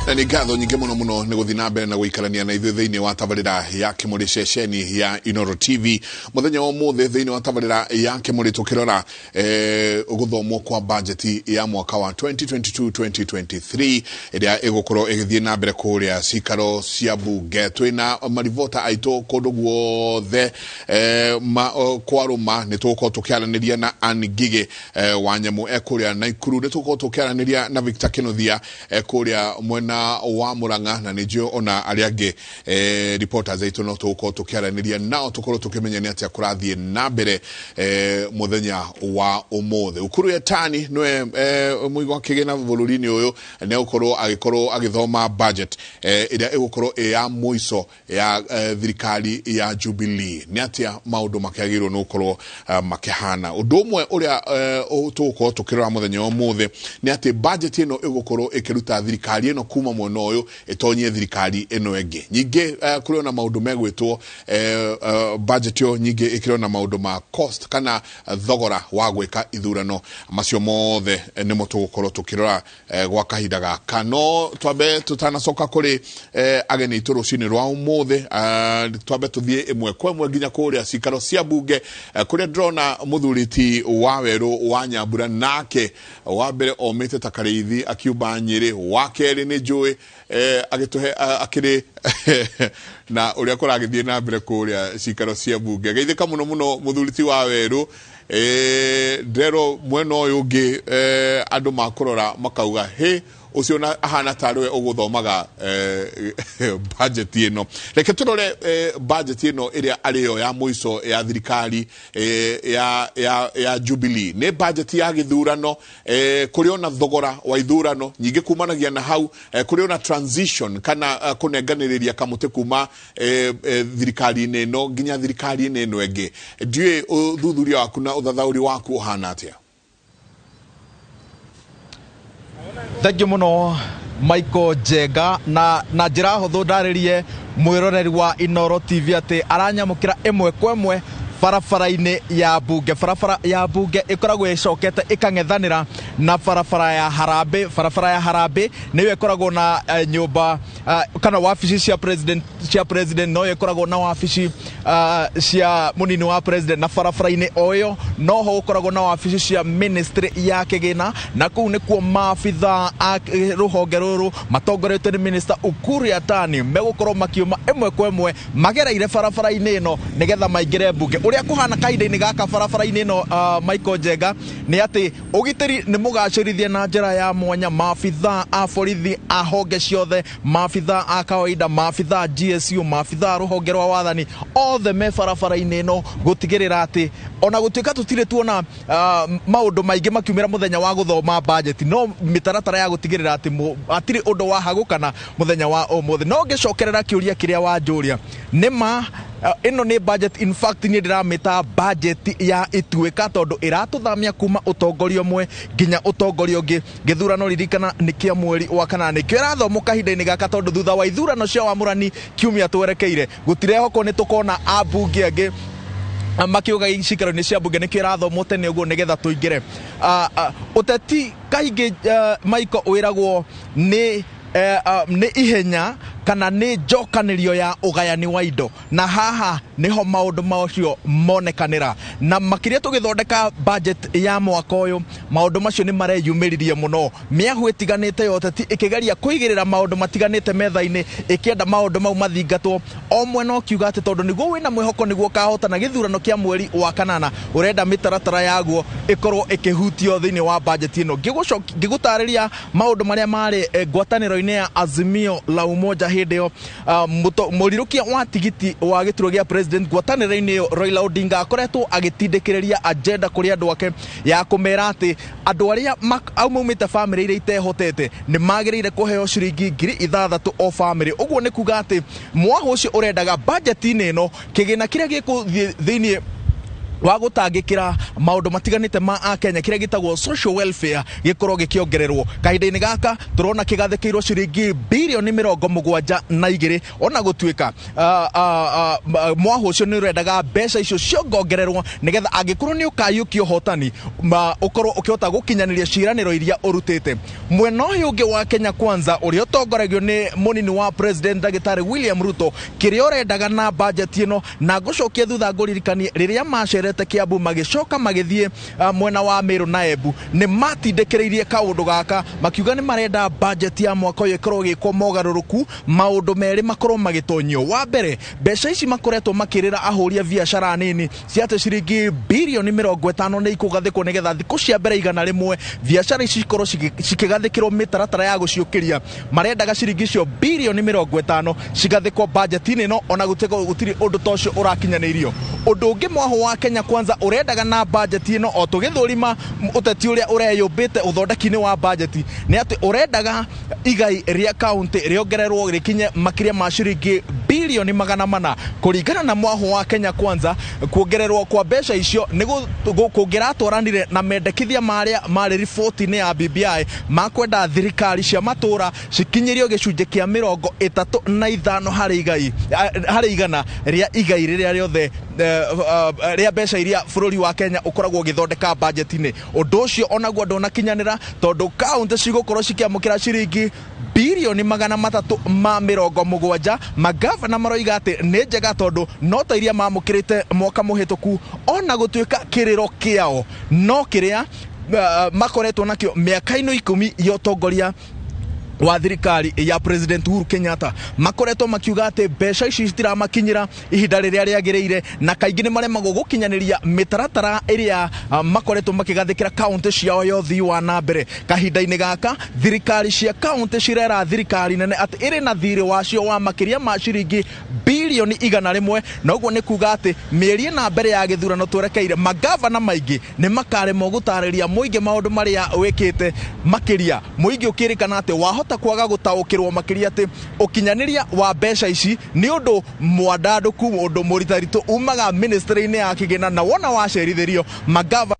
Na nĩ ngatho nyingĩ mũno mũno nĩ gũthiĩ na mbere na gũikarania na ithuĩ thĩinĩ wa tabarĩra ya Kĩmũrĩ, ceceni ya Inoro TV. Mũthenya wa ũmũthĩ thĩinĩ wa tabarĩra ya Kĩmũrĩ tũkĩrora gũthomwo kwa bajeti ya mwaka wa 2022-2023 ĩrĩa ĩgũkorwo ĩgĩthiĩ na mbere kũrĩa cikaro cia bunge. Twĩna maribota aitũ kũndũ guothe kwarũma. Nĩ tũgũkorwo tũkĩaranĩria na Ann Ngigĩ wa Nyamũ e kũrĩa Naikuru, nĩ tũgũkorwo tũkĩaranĩria na Victor Kĩnuthia e kũrĩa mwena wa Murang'a, na nĩ njũĩ ona arĩa angĩ reporters aitũ no tũgũkorwo tũkĩaranĩria nao tũkorwo tũkĩmenya nĩ atĩa kũrathiĩ na mbere mũthenya wa ũmũthĩ. Ukur Yatani nĩwe mũigwa kĩgĩna bũrũri-inĩ ũyũ, nĩ egũkorwo agĩkorwo agĩthoma budget ĩrĩa ĩgũkorwo ĩ ya mũico ya thirikari ya Jubilee. Nĩ atĩa maũndũ makĩagĩrĩirwo nĩ gũkorwo makĩhana? Ũndũ ũmwe ũrĩa tũgũkorwo tũkĩrora mũthenya wa ũmũthĩ nĩ atĩ budget ĩno ĩgũkorwo ĩkĩruta thirikari ĩno kuma mwena ũyũ ĩtonyie thirikari ĩno ĩngĩ. Ningĩ kũrĩ ona maũndũ megwĩtwo budget ĩyo, nyingĩ ĩkĩrĩ ona maũndũ ma cost kana thogora wa gwĩka ithurano. Macio mothe nĩmo tũgũkorwo tũkĩrora gwa kahinda gaka. No twambe, tũtanacoka kũrĩ ageni aitũ rũcinĩ rwa ũmũthĩ, twambe tũthiĩ ĩmwe kwa ĩmwe nginya kũrĩa cikaro cia bunge, kũrĩa ndĩrona mũthuri wa werũ wa Nyambura. Nake wa mbere omĩte ta karĩithi akiumba Nyĩrĩ, wa kerĩ nĩ njũĩ agĩtũhe akĩrĩ na ũrĩa kũragĩthiĩ na mbere kũrĩa cikaro cia bunge. Geithĩka mũno mũno, mũthuri ti wa werũ. Ndĩrerwo mwena ũyũ ũngĩ andũ makũrora makauga hĩ, ũcio na ahana tarĩ we ũgũthomaga budget ĩno. Reke tũrore budget ĩno ĩrĩa arĩ yo ya mũico ya thirikari ya Jubilee. Nĩ budget ya gĩthurano, kũrĩ ona thogora wa ithurano nyingĩ kumanagia na hau, kũrĩ ona transition kana kũnenganĩrĩria kamũtĩ kuma thirikari-inĩ ĩno nginya thirikari-inĩ ĩno ĩngĩ. Ndiũĩ ũthuthuria waku na ũthathaũri waku ũhana atĩa? Thank you mũno, Michael Njenga. Na njĩra hũthũ ndarĩrie mwĩroreri wa Inoro TV atĩ aranyamũkĩra ĩmwe kwa ĩmwe barabara-inĩ ya bunge. Barabara ya bunge ĩkoragwo ĩcokete ĩkang'ethanĩra na barabara ya Harambee. Barabara ya Harambee nĩyo ĩkoragwo na nyũmba kana wabici cia president, noyo ĩkoragwo na wabici cia mũnini wa president, na barabara-inĩ o ĩyo noho gũkoragwo na wabici cia ministry ya kĩgĩna, na kũu nĩkuo maabitha a rũhonge rũrũ matongoretio nĩ minister Ukur Yatani megũkorwo makiuma ĩmwe kwa ĩmwe magereire barabara-inĩ ĩno nĩgetha maingĩre mbunge. Ũrĩa kũhana kahinda-inĩ gaka barabara-inĩ ĩno, Michael Njenga, nĩ atĩ ũgitĩri nĩ mũgacĩrithie na njĩra ya mwanya. Maabitha a borithi a honge ciothe, maabitha a kawaida, maabitha a GSU, maabitha a rũhonge rwa wathani, othe me barabara-inĩ ĩno gũtigĩrĩra atĩ ona gũtuĩka tũtirĩ tuona maũndũ maingĩ makiumĩra mũthenya wa gũthoma budget, no mĩtaratara ya gũtigĩrĩra atĩ hatirĩ ũndũ wahagũkana mũthenya wa ũmũthĩ. No ngĩcokerera kĩũria kĩrĩa wanjũria, nĩ ma ĩno nĩ budget, in fact niĩ ndĩramĩta budget ya ituĩka, tondũ ĩratũthamia kuma ũtongoria ũmwe nginya ũtongoria ũngĩ. Gĩthurano, ririkana, nĩ kĩa mweri wa kanana, nĩkĩo ĩrathomwo kahinda-inĩ gaka, tondũ thutha wa ithurano cia wamũrani kiumia twerekeire gũtirehokwo nĩ tũkona ambunge angĩ makiuga cikaro-inĩ cia bunge. Nĩkĩo ĩrathomwo tene ũguo nĩgetha tũingĩre ũteti. Kaingĩ Michael, wĩragwo nĩ ihenya kana nĩ njokanĩrio ya ũgayani wa indo, na haha nĩho maũndũ macio monekanĩra. Na makĩria tũgĩthondeka budget ya mwaka ũyũ, maũndũ macio nĩ mareyumĩririe mũno. Mĩahũ ĩtiganĩte ya ũteti ĩkĩgeria kũigĩrĩra maũndũ matiganĩte metha-inĩ, ĩkĩenda maũndũ mau mathingatwo, o mwena ũkiuga atĩ tondũ nĩguo wĩna mwĩhoko nĩguo ũkahotana gĩthurano kĩa mweri wa kanana, ũrenda mĩtaratara yaguo ĩkorwo ĩkĩhutio thĩinĩ wa budget ĩno. Ngĩgũtarĩria maũndũ marĩa marĩ ngwatanĩro-inĩ ya Azimio la Umoja hĩndĩ ĩyo, mũrirũkia wa tigiti wa gĩturwa gĩa president ngwatanĩro-inĩ ĩyo Raila Odinga akoretwo agĩtindĩkĩrĩria agenda kũrĩ andũ ake ya kũmera atĩ andũ arĩa au maumĩte bamĩrĩ iria itehotete nĩ magĩrĩire kũheo ciringi 6,000 o bamĩrĩ. Ũguo nĩ kuga atĩ mwahũ ũcio ũrendaga budget-inĩ ĩno kĩgĩna kĩrĩa gĩkũthiĩ thĩinĩ wa gũtangĩkĩra maũndũ matiganĩte ma akenya kĩrĩa gĩtagwo social welfare gĩkorwo gĩkĩongererwo. Kahinda-inĩ gaka tũrona kĩgathĩkĩirwo ciringi birioni 72, ona gũtuĩka mwahũ ũcio nĩ ũrendaga mbeca icio ciongongererwo nĩgetha angĩkorwo nĩ ũkayũkia ũhotani ũkorwo ũkĩhota gũkinyanĩria ciĩranĩro iria ũrutĩte. Mwena ũyũ ũngĩ wa Kenya Kwanza ũrĩa ũtongoragio nĩ mũnini wa president ndagĩtarĩ William Ruto, kĩrĩa ũrendaga na budget ĩno, na ngũcokia thutha ngũririkanie rĩrĩa macerete Kiambu magĩcoka magĩthiĩ mwena wa Meru na Embu, nĩ matindĩkĩrĩirie kaũndũ gaka makiuga nĩ marenda budget ya mwaka ũyũ ĩkorwo ĩgĩkwo mogarũrũku, maũndũ merĩ makorwo magĩtonyio. Wa mbere, mbeca ici makoretwo makĩrĩra ahũri a biacara nini cia atĩ ciringi birioni 50 nĩ ikũgathĩkwo nĩgetha thikũ cia mbere 100 biacara ici cikorwo cikĩgathĩkĩrwo mĩtaratara ya gũciũkĩria. Marendaga ciringi icio birioni 50 cigathĩkwo budget-inĩ ĩno, ona gũtirĩ ũndũ ta ũcio ũrakinyanĩirio. Ũndũ ũngĩ mwahũ wa Kenya Kwanza ũrendaga na budget ĩno, o tũgĩthũrima ũteti ũrĩa ũreyũmbĩte ũthondeki-inĩ wa budget, nĩ atĩ ũrendaga igai rĩa kaunti rĩongererwo rĩkinye makĩria ma ciringi birioni 400. Kũringana na mwahũ wa Kenya Kwanza, kuongererwo kwa mbeca icio nĩ kũngĩratwaranire na mendekithia marĩa marĩ riboti-inĩ ya BBI ma kwenda thirikari cia matũra cikinyĩrio gĩcunjĩ kĩa 35 harĩ igai, harĩ igana rĩa igai rĩrĩa rĩothe rĩa mbeca iria bũrũri wa Kenya ũkoragwo ũgĩthondeka budget-inĩ. Ũndũ ũcio onaguo ndũnakinyanĩra tondũ kaunti cigũkorwo cikĩamũkĩra ciringi birioni 370. Magavana maroiga atĩ nĩ njega tondũ no ta iria mamũkĩrĩte mwaka mũhĩtũku, ona gũtuĩka kĩrĩro kĩao no kĩrĩa makoretwo nakĩo mĩaka-inĩ 10 ya ũtongoria wa thirikari ya President Uhuru Kenyatta. Makoretwo makiuga atĩ mbeca ici citiramakinyĩra ihinda rĩrĩa rĩagĩrĩire, na kaingĩ nĩ maremagwo gũkinyanĩria mĩtaratara ĩrĩa makoretwo makĩgathĩkĩra kaunti ciao ya ũthii wa na mbere. Kahinda-inĩ gaka thirikari cia kaunti cirera thirikari nene atĩ ĩrĩ na thirĩ wacio wa makĩria ma ciringi birioni 100, na ũguo nĩ kuga atĩ mĩeri ĩna mbere ya gĩthurano twerekeire, magavana maingĩ nĩ makaremwo gũtarĩria mũingĩ maũndũ marĩa wĩkĩte, makĩria mũingĩ ũkĩrĩkana atĩ wahota kwaga gũtaũkĩrwo makĩria atĩ ũkinyanĩria wa mbeca ici nĩ ũndũ mwandandũku, ũndũ mũritaritũ umaga ministry-inĩ ya kĩgĩna, na wona wacerithĩrio magavana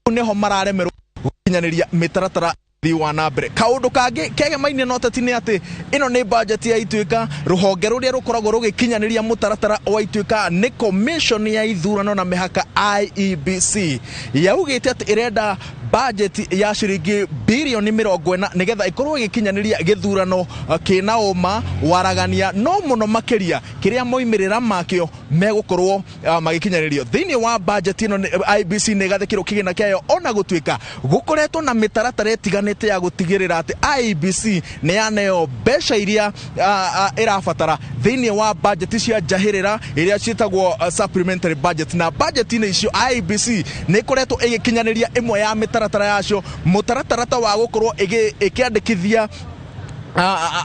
nĩho mararemerwo gũkinyanĩria mĩtaratara wa na mbere. Kaũndũ kangĩ kegemaine na ũteti nĩ atĩ ĩno nĩ budget ya Ituĩka. Rũhonge rũrĩa rũkoragwo rũgĩkinyanĩria mũtaratara wa Ituĩka nĩ Commission ya Ithurano na Mĩhaka IEBC. Yaugĩte atĩ ĩrenda budget ya ciringi birioni 40 nĩgetha ĩkorwo ĩgĩkinyanĩria gĩthurano kĩna ũma waragania, no mũno makĩria kĩrĩa moimĩrĩra makĩo megũkorwo magĩkinyanĩrio. Thĩinĩ wa budget ĩno IEBC nĩ ĩgathĩkĩrwo kĩgĩna kĩayo, ona gũtuĩka gũkoretwo na mĩtaratara ĩtiganĩte ya gũtigĩrĩra atĩ IEBC nĩ yaneo mbeca iria ĩrabatara thĩinĩ wa budget cia njahĩrĩra iria ciĩtagwo supplementary budget. Na budget-inĩ icio IEBC nĩ ĩkoretwo ĩgĩkinyanĩria ĩmwe ya mĩtaratara yacio, mũtaratara ta wa gũkorwo ĩkĩandĩkithia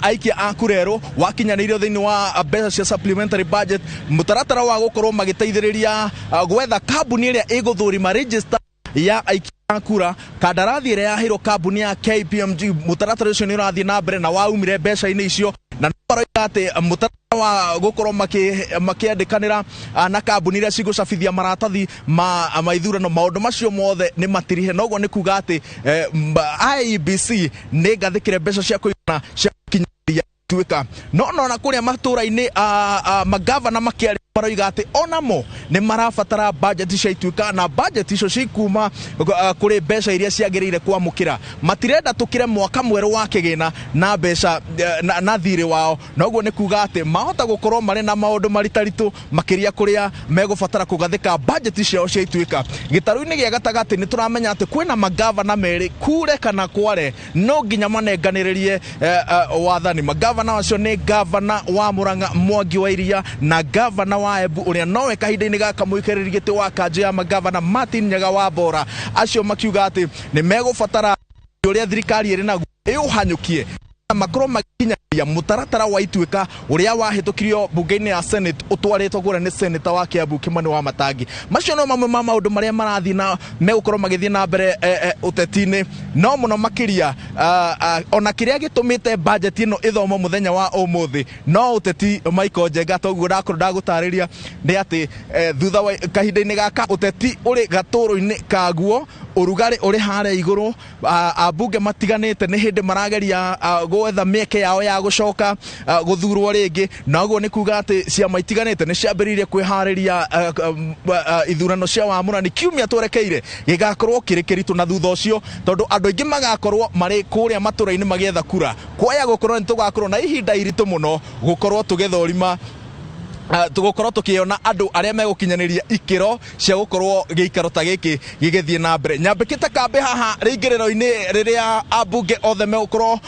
aikia a kura erũ wakinyanĩirio thĩinĩ wa mbeca cia supplementary budget, mũtaratara wa gũkorwo magĩteithĩrĩria gwetha kambuni ĩrĩa ĩgũthũrima register ya aikia a kura, kandarathi ĩrĩa yaheirwo kambuni ya KPMG, mũtaratara ũcio nĩ ũrathiĩ na mbere na waumire mbeca-inĩ icio. Na maroiga atĩ mũtaratara wa gũkorwo makĩandĩkanĩra na kambuni iria cigũcabithia maratathi ma ithurano, maũndũ macio mothe nĩ matirihe, na ũguo nĩ kuga atĩ IEBC nĩ ngathĩkĩre mbeca cia kũigana cia gũkinyanĩria Ituĩka. No nona kũrĩa matũra-inĩ magavana makĩaria maroiga atĩ onamo nĩ marabatara budget cia Ituĩka, na budget icio cikuma kũrĩ mbeca iria ciagĩrĩire kwamũkĩra. Matirenda tũkĩre mwaka mwerũ wa kĩgĩna na mbeca na thirĩ wao, na ũguo nĩ kuga atĩ mahota gũkorwo marĩ na maũndũ maritaritũ makĩria kũrĩa megũbatara kũgathĩka budget ciao cia Ituĩka. Gĩtarũ-inĩ gĩa gatagatĩ nĩ tũramenya atĩ kwĩna magavana merĩ kure kana kware no nginya manenganĩrĩrie wathani. Magavana acio nĩ gavana wa Murang'a Mwangi wa Iria na gavana wa Embu ũrĩa nowe kahinda-inĩ gaka mũikarĩri gĩtĩ wa kanjũ ya magavana Martin Nyaga wa Bora. Acio makiuga atĩ nĩ megũbatara ũrĩa thirikari ĩrĩ naguo ĩũhanyũkie makorwo magĩkinyanĩria Makĩria mũtaratara wa Ituĩka ũrĩa wahĩtũkirio bunge-inĩ ya Senate ũtwarĩtwo kũrĩa nĩ Senator wa Kiambu Kimani wa Matangi. Macio no mamwe ma maũndũ marĩa marathiĩ na megũkorwo magĩthiĩ na mbere ũteti-inĩ, no mũno makĩria ona kĩrĩa gĩtũmĩte budget ĩno ĩthomwo mũthenya wa ũmũthĩ no ũteti. Michael Njenga, toguo ndakorwo ndagũtarĩria nĩ atĩ thutha wa kahinda-inĩ gaka ũteti ũrĩ gatũrũ-inĩ kaguo, ũrugarĩ ũrĩ harĩa igũrũ. Ambunge matiganĩte nĩ hĩndĩ marageria gwetha mĩeke yao ya gũcoka gũthurwo rĩngĩ, na ũguo nĩ kuga atĩ ciama itiganĩte nĩ ciambĩrĩirie kwĩharĩria ithurano cia wamũrani. Kiumia twerekeire gĩgakorwo kĩrĩ kĩritũ, na thutha ũcio tondũ andũ aingĩ magakorwo marĩ kũrĩa matũra-inĩ magĩetha kura, kwaya gũkorwo nĩ tũgakorwo na ihinda iritũ mũno gũkorwo tũgĩthũrima, tũgũkorwo tũkĩona andũ arĩa megũkinyanĩria ikĩro cia gũkorwo gĩikaro ta gĩkĩ gĩgĩthiĩ na mbere. Nyambĩkĩte kambĩ haha rĩingĩrĩro-inĩ rĩrĩa ambunge othe megũkorwo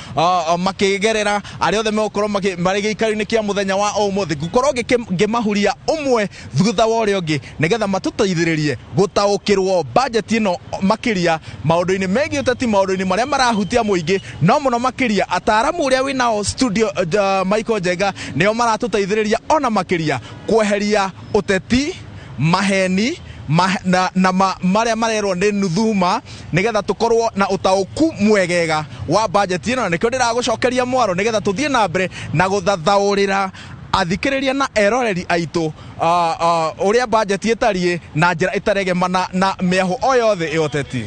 makĩgerera, arĩa othe megũkorwo marĩ gĩikaro-inĩ kĩa mũthenya wa ũmũthĩ, ngũkorwo ngĩmahuria ũmwe thutha wa ũrĩa ũngĩ nĩgetha matũteithĩrĩrie gũtaũkĩrwo budget ĩno, makĩria maũndũ-inĩ megiĩ ũteti, maũndũ-inĩ marĩa marahutia mũingĩ, no mũno makĩria ataaramu ũrĩa wĩnao studio, Michael Njenga, nĩo maratũteithĩrĩria ona makĩria kweheria ũteti, maheni na marĩa marerwo nĩ nuthuma, nĩgetha tũkorwo na ũtaũku mwegega wa budget ĩno. Na nĩkĩo ndĩragũcokeria mwaro nĩgetha tũthiĩ na mbere na gũthathaũrĩra athikĩrĩria na eroreri aitũ ũrĩa budget ĩtariĩ na njĩra ĩtaregemana na mĩahũ o yothe ĩ ũteti.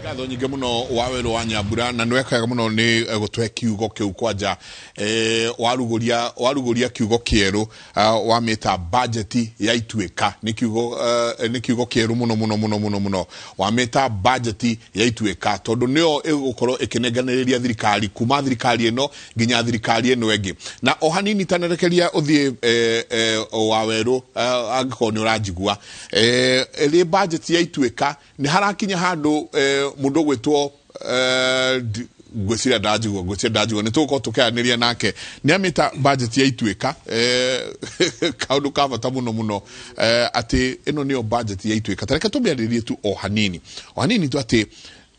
Ngatho nyingĩ mũno wa werũ wa Nyambura, na nĩ weka wega mũno nĩ gũtũhe kiugo kĩu kwanja warugũria kiugo kĩerũ, wamĩta budget ya Ituĩka. Nĩ kiugo kĩerũ mũno mũno mũno mũno mũno, wamĩta budget ya Ituĩka tondũ nĩyo ĩgũkorwo ĩkĩnenganĩrĩria thirikari kuma thirikari ĩno nginya thirikari ĩno ĩngĩ. Na o hanini tanerekeria ũthiĩ wa werũ, angĩkorwo nĩ ũranjigua, ĩrĩ budget ya Ituĩka, nĩ harakinya handũ mũndũ ũgwĩtwo ngwĩciria ndanjigua, ngwĩciria ndanjigua, nĩ tũgũkorwo tũkĩaranĩria nake. Nĩ amĩta budget ya Ituĩka, kaũndũ ka bata mũno mũno, atĩ ĩno nĩyo budget ya Ituĩka. Tareke tũmĩarĩrie tu o hanini o hanini tu atĩ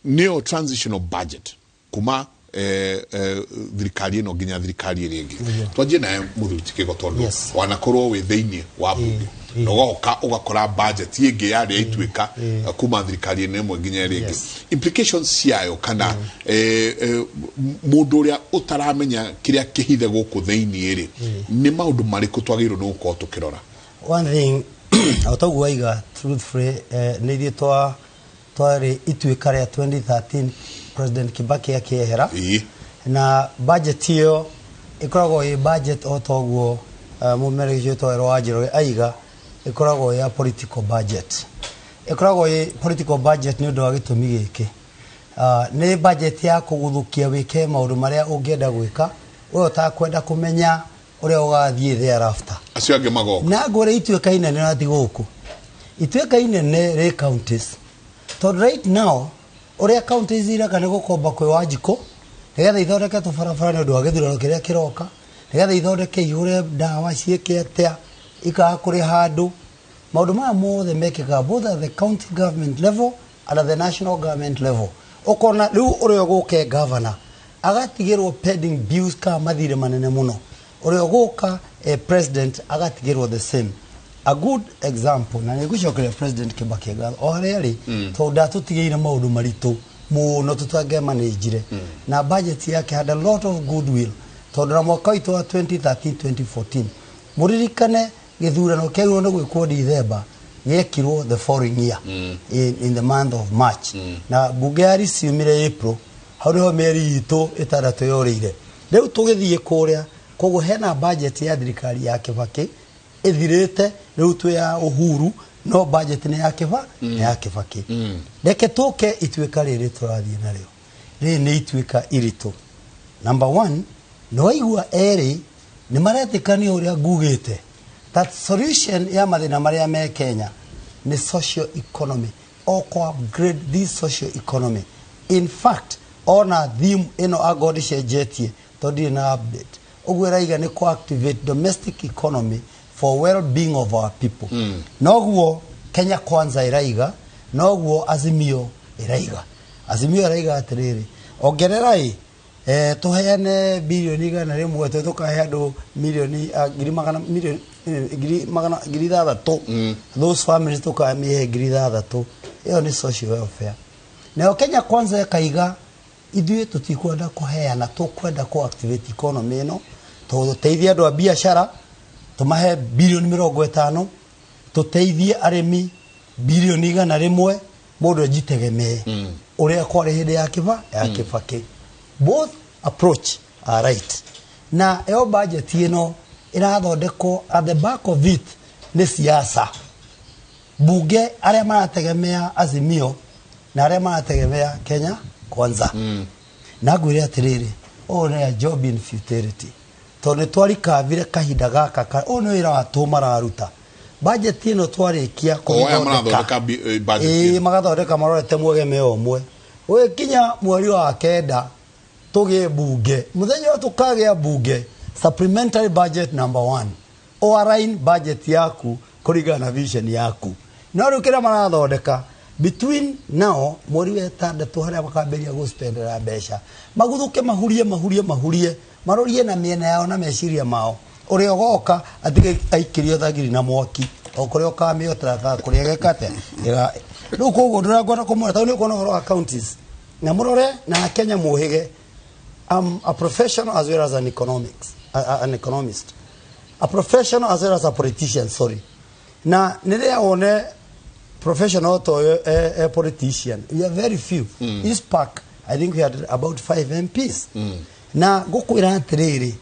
nĩyo transitional budget kuma thirikari ĩno nginya thirikari ĩrĩa ĩngĩ. Twanjie naye mũthuri ti Kĩgo, tondũ wanakorwo wĩ thĩinĩ wa bunge na ũgoka ũgakora budget ĩngĩ yarĩ ya Ituĩka kuma thirikari ĩno ĩmwe nginya ĩrĩa ĩngĩ. Implications ciayo kana mũndũ ũrĩa ũtaramenya kĩrĩa kĩhithe gũkũ thĩinĩ rĩ, nĩ maũndũ marĩkũ twagĩrĩirwo nĩ gũkorwo tũkĩrora? One thing, o taguo waiga, truthfully, nĩ ithuĩ twarĩ Ituĩka rĩa 2013 President Kibaki akĩehera, na budget ĩyo ĩkoragwo ĩ budget o toguo mũmerekecio wĩtwo wa Njoroge aiga, ĩkoragwo ya political budget. Ĩkoragwo ĩ political budget nĩ ũndũ wa gĩtũmi gĩkĩ: nĩ budget ya kũgũthũkia wĩke maũndũ marĩa ũngĩenda gwĩka we ũtakwenda kũmenya ũrĩa ũgathiĩ thereafter. Acio angĩ magoka. Na ngwĩre Ituĩka inene na ti gũkũ, Ituĩka inene rĩ counties, tondũ right now ũrĩa counties ireka nĩ gũkomba kwĩ Wanjikũ nĩgetha ithondeke tũbarabara nĩ ũndũ wa gĩthurano kĩrĩa kĩroka, nĩgetha ithondeke igũre ndawa, ciĩke atĩa, ikaga kũrĩha andũ. Maũndũ maya mothe mekĩkaga both at the county government level and at the national government level. Ũkona rĩu ũrĩa ũgũke governor agatigĩrwo pending bills kana mathirĩ manene mũno, ũrĩa ũgũka president agatigĩrwo the same. A good example, na nĩ ngũcokeria President Kibaki ngatho o harĩa arĩ, tondũ ndatũtigĩire maũndũ maritũ mũno tũtangĩamanĩnjire, na budget yake had a lot of goodwill, tondũ na mwaka witũ wa 2013 2014, mũririkane gĩthurano kĩagĩrĩirwo nĩ gwĩkwo December, gĩekirwo the following year in the month of March, na bunge ya riciumire April. Hau nĩho mĩeri itũ 6 yorĩire. Rĩu tũgĩthiĩ kũrĩa, koguo hena budget ya thirikari ya Kibaki ĩthirĩte, rĩu twĩ ya Uhuru, no budget nĩ ya Kiba nĩ ya Kibaki. Reke tũke Ituĩka rĩrĩ tũrathiĩ narĩo. Rĩrĩ nĩ Ituĩka iritũ. Number one, nĩ waigua erĩ nĩ maretĩkania ũrĩa ngugĩte that solution ya mathĩna marĩa me Kenya nĩ social economy o kũ upgrade this social economy. In fact, ona theme ĩno angorwo ndĩcenjetie tondũ ndirĩ na update, ũguo ĩraiga nĩ kũ activate domestic economy for well being of our people. Noguo Kenya Kwanza ĩraiga, noguo Azimio ĩraiga. Azimio ĩraiga atĩrĩrĩ, ongerera ĩ Tũheane bilioni 100, tũkahe andũ milioni ngiri magana milioni ngiri magana 6,000, those families tũkamĩhe 6,000. Ĩyo nĩ social welfare. Nayo Kenya Kwanza ĩkaiga ithuĩ tũtikwenda kũheana, tũkwenda kũ activate economy ĩno, tũteithie andũ a biacara, tũmahe bilioni 50, tũteithie arĩmi bilioni 100, mũndũ ejitegemee ũrĩa kwarĩ hĩndĩ ya kĩba ya Kĩbakĩ. Both approach are right. Na ĩyo budget ĩno ĩrathondekwo, at the back of it nĩ siasa bunge, arĩa marategemea Azimio na arĩa marategemea Kenya Kwanza. Na ngwĩre atĩrĩrĩ, ũyũ nĩ a job in futility, tondũ nĩ twarikavire kahinda gaka ũyũ nĩ wĩra wa tũ mararuta budget ĩno twarĩkia. O aya marathondeka budget ĩĩ ĩno. Magathondeka marorete mwegemeo ũmwe, ũgĩkinya mweri wa kenda tũgĩe bunge, mũthenya ũyũ tũkagĩa bunge, supplementary budget number one, align budget yaku kũringana na vision yaku. No rĩu kĩrĩa marathondeka between now mweri wa ĩtandatũ, harĩa makambĩrĩria gũspendera mbeca, maguthũke, mahurie, mahurie, mahurie, marorie na mĩena yao na meciria mao, ũrĩa ũgoka atige aikĩrio thagiri na mwaki o kũrĩa ũkamĩotera kana kũrĩa geka atĩa. Rĩu koguo ndũrangona kũmwĩra, tondũ nĩ ũkuona ũhoro wa counties na mũrore na Kenya mũhĩge. I'm a professional as well as an economics, an economist, a professional as well as a politician, sorry. Na nĩrĩa one professional to a politician, we are very few. East Park, I think we had about five MPs. Na ngũkwĩra atĩrĩrĩ,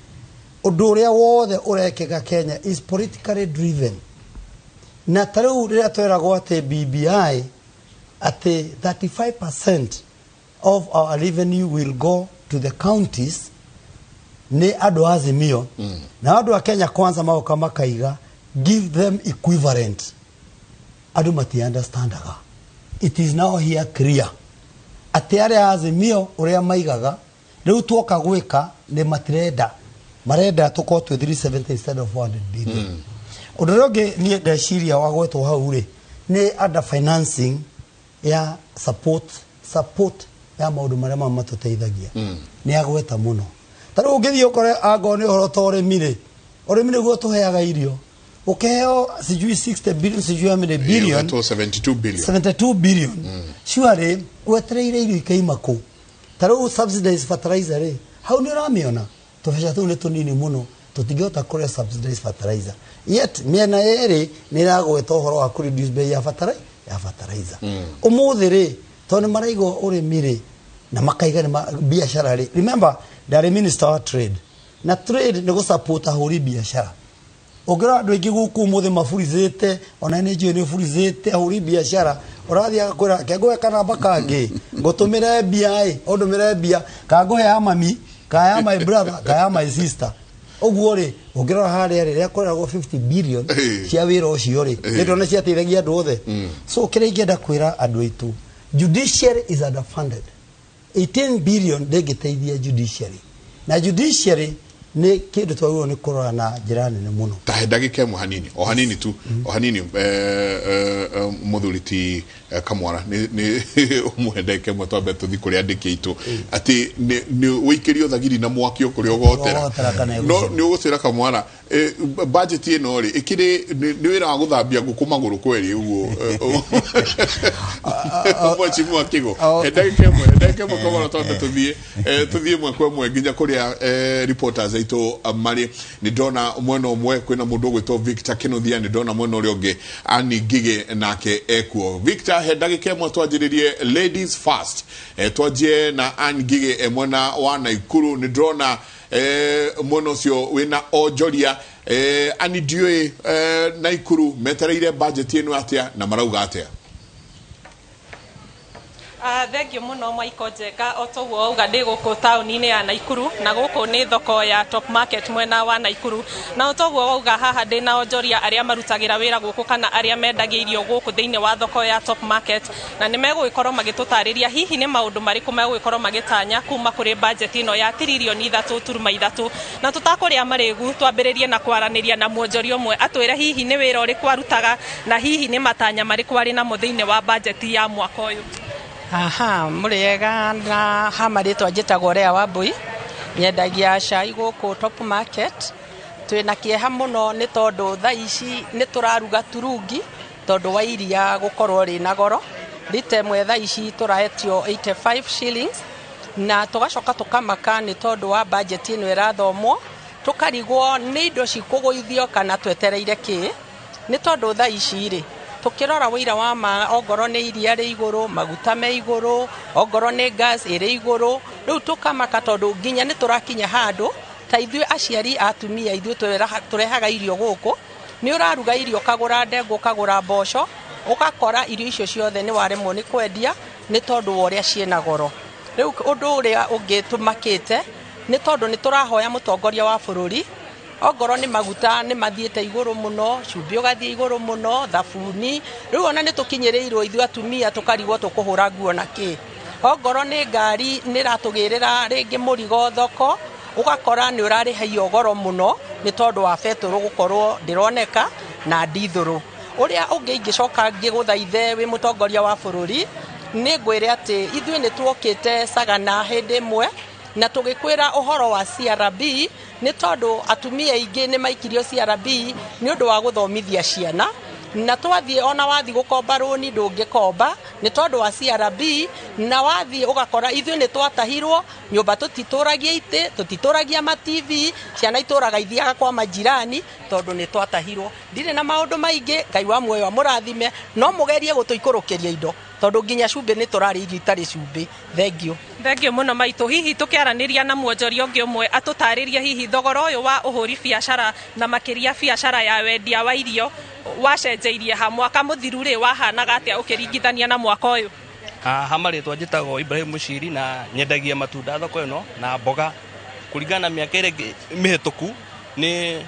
ũndũ ũrĩa wothe ũrekĩka Kenya is politically driven. Na ta rĩu rĩrĩa tweragwo atĩ BBI, atĩ 35% of our revenue will go to the counties, nĩ andũ a Azimio na andũ a Kenya Kwanza magoka makaiga give them equivalent. Andũ mati understandaga. It is now here clear atĩ arĩa a Azimio ũrĩa maigaga rĩu tuoka gwĩka nĩ matirenda, marenda tũkorwo twĩ 370 instead of 400 billion. Ũndũ ũrĩa ũngĩ niĩ ndeciria wa gwetwo hau rĩ, nĩ under financing ya support ya maũndũ marĩa mamwe matũteithagia, nĩ agweta mũno. Ta rĩu ũngĩthiĩ ũkore angorwo nĩ ũhoro ta ũrĩmi rĩ, ũrĩmi nĩguo tũheaga irio, ũkĩheo sijui 60 billion, sijui how many billion. Ĩyo 72 billion. 72 billion, surely wetereire irio ikaima kũ? Ta rĩu subsidized fertilizer rĩ, hau nĩ ũramĩona tũbeca tũu nĩ tũnini mũno, tũtingĩhota kũrĩa subsidized fertilizer. Yet mĩena yerĩ nĩ ĩragweta ũhoro wa kũ reduce bei ya fertilizer. Ũmũthĩ rĩ, tondũ nĩ maraigwo ũrĩmi rĩ, na makaiga nĩ biacara rĩ, remember ndarĩ minister wa trade, na trade nĩ gũ support ahũri biacara. Ũngĩrora andũ aingĩ gũkũ ũmũthĩ maburizĩte, ona nĩ njũĩ nĩ ũburizĩte ahũri biacara, ũrathiĩ agakwĩra ke ngũhe kanamba kangĩ ngũtũmĩre mbia ĩ, ũndũmĩre mbia, kana ngũhe ya mami, kana ya my brother, kana ya my sister. Ũguo rĩ, ũngĩrora harĩa rĩ, rĩrĩa kweragwo 50 billion cia wĩra ũcio rĩ, nĩ ndona ciateithagia andũ othe. So kĩrĩa ingĩenda kwĩra andũ aitũ, judiciary is underfunded. 18 billion ndĩngĩteithia judiciary, na judiciary nĩ kĩndũ twagĩrĩirwo nĩ kũrora na njĩra nene mũno. Ta he ndagĩka ĩmwe, hanini, o hanini tu, o hanini, mũthuri ti Kamwara, nĩ ũmũhe ndagĩka ĩmwe twambe tũthi kũrĩ andĩki aitũ, atĩ nĩ ũikĩrio thagiri na mwaki o kũrĩa ũgotera. Ũgotera kana no ĩgũcina. Nĩ ũgũcĩra Kamwara, budget ĩno rĩ, ĩkĩrĩ nĩ wĩra wa gũthambia ngũkũ magũrũ kweri ũguo, mheshimiwa Kigo? He ndagĩka ĩmwe, he ndagĩka ĩmwe, Kamwara, twambe tũthiĩ ĩmwe kwa ĩmwe nginya kũrĩa reporters aitũ marĩ. Nĩ ndona mwena ũmwe kwĩna mũndũ ũgwĩtwo Victor Kinuthia, nĩ ndona mwena ũrĩa ũngĩ Ani Ngigĩ nake ekuo. Victor, he ndagĩka ĩmwe twanjĩrĩrie ladies first, twanjie na Ann Ngigĩ mwena wa Naikuru. Nĩ ndĩrona mwena ũcio wĩna onjoria. Ani, ndiũĩ Naikuru metereire budget ĩno atĩa na marauga atĩa? Thengio mũno Michael Njenga. O toguo wauga, ndĩ gũkũ taũni-inĩ ya Naikuru, na gũkũ nĩ thoko ya Top Market mwena wa Naikuru. Na o toguo wauga, haha ndĩ na onjoria arĩa marutagĩra wĩra gũkũ kana arĩa mendagia irio gũkũ thĩinĩ wa thoko ya Top Market, na nĩ megũgĩkorwo magĩtũtarĩria hihi nĩ maũndũ marĩkũ megũgĩkorwo magĩtanya kuma kũrĩ budget ĩno ya tiririoni 3.3. Na tũtakũrĩa marĩgu, twambĩrĩrie na kwaranĩria na mwonjoria ũmwe atwĩre hihi nĩ wĩra ũrĩkũ arutaga na hihi nĩ matanya marĩkũ arĩ namo thĩinĩ wa budget ya mwaka ũyũ. Aha, mũrĩega. Na ha marĩtwa njĩtagwo Lea Wambui. Nyendagia cai gũkũ Top Market. Twĩna kĩeha mũno nĩ tondũ thaa ici nĩ tũraruga turungi tondũ wa iria gũkorwo rĩna goro. Rita ĩmwe thaa ici tũraetio 85 shillings, na tũgacoka tũkamaka nĩ tondũ wa budget ĩno ĩrathomwo, tũkarigwo nĩ indo cikũgũithio kana twetereire kĩ, nĩ tondũ thaa ici rĩ tukirora wĩira wa ma, ongorwo nĩ iria rĩ igũrũ, maguta me igũrũ, ongorwo nĩ gas ĩrĩ igũrũ. Rĩu tũkamaka tondũ nginya nĩ tũrakinya handũ ta ithuĩ aciari atumia, ithuĩ tũrehaga irio gũkũ, nĩ ũraruga irio, ũkagũra ndengũ, ũkagũra mboco, ũgakora irio icio ciothe nĩ waremwo nĩ kwendia nĩ tondũ wa ũrĩa ciĩna goro. Rĩu ũndũ ũrĩa ũngĩ tũmakĩte nĩ tondũ nĩ tũrahoya mũtongoria wa bũrũri, ongorwo nĩ maguta nĩ mathiĩte igũrũ mũno, cumbĩ ũgathiĩ igũrũ mũno, thabuni, rĩu ona nĩ tũkinyĩrĩirwo ithuĩ atumia tũkarigwo tũkũhũra nguo na kĩ. Ongorwo nĩ ngari nĩ ĩratũgĩrĩra rĩngĩ mũrigo thoko, ũgakora nĩ ũrarĩhaio goro mũno nĩ tondũ wa betũrũ gũkorwo ndĩroneka na ndithũrũ. Ũrĩa ũngĩ ingĩcoka ngĩgũthaithe wĩ mũtongoria wa bũrũri, nĩ ngwĩre atĩ ithuĩ nĩ tuokĩte Sagana hĩndĩ ĩmwe na tũgĩkwĩra ũhoro wa CRB, nĩ tondũ atumia aingĩ nĩ maikirio CRB nĩ ũndũ wa gũthomithia ciana, na twathiĩ ona wathiĩ gũkomba rũni ndũngĩkomba nĩ tondũ wa CRB, na wathiĩ ũgakora ithuĩ nĩ twatahirwo nyũmba, tũtitũragia itĩ, tũtitũragia ma TV, ciana itũraga ithiaga kwa majirani tondũ nĩ twatahirwo. Ndirĩ na maũndũ maingĩ, Ngai wa muoyo amũrathime, no mũgerie gũtũikũrũkĩria indo tondũ nginya cumbĩ nĩ tũrarĩa irio itarĩ cumbĩ. Thengiũ. Thengiũ mũno maitũ. Hihi tũkĩaranĩria na mwonjoria ũngĩ ũmwe atũtarĩrie hihi thogora ũyũ wa ũhũri biacara na makĩria biacara ya wendia wa irio wacenjeirie ha mwaka mũthiru rĩ, wahanaga atĩa ũkĩringithania na mwaka ũyũ? Ha marĩtwa njĩtagwo Ibrahim Mushiri na nyendagia matunda thoko ĩno na mboga. Kũringana na mĩaka ĩrĩa ĩngĩ mĩhĩtũku nĩ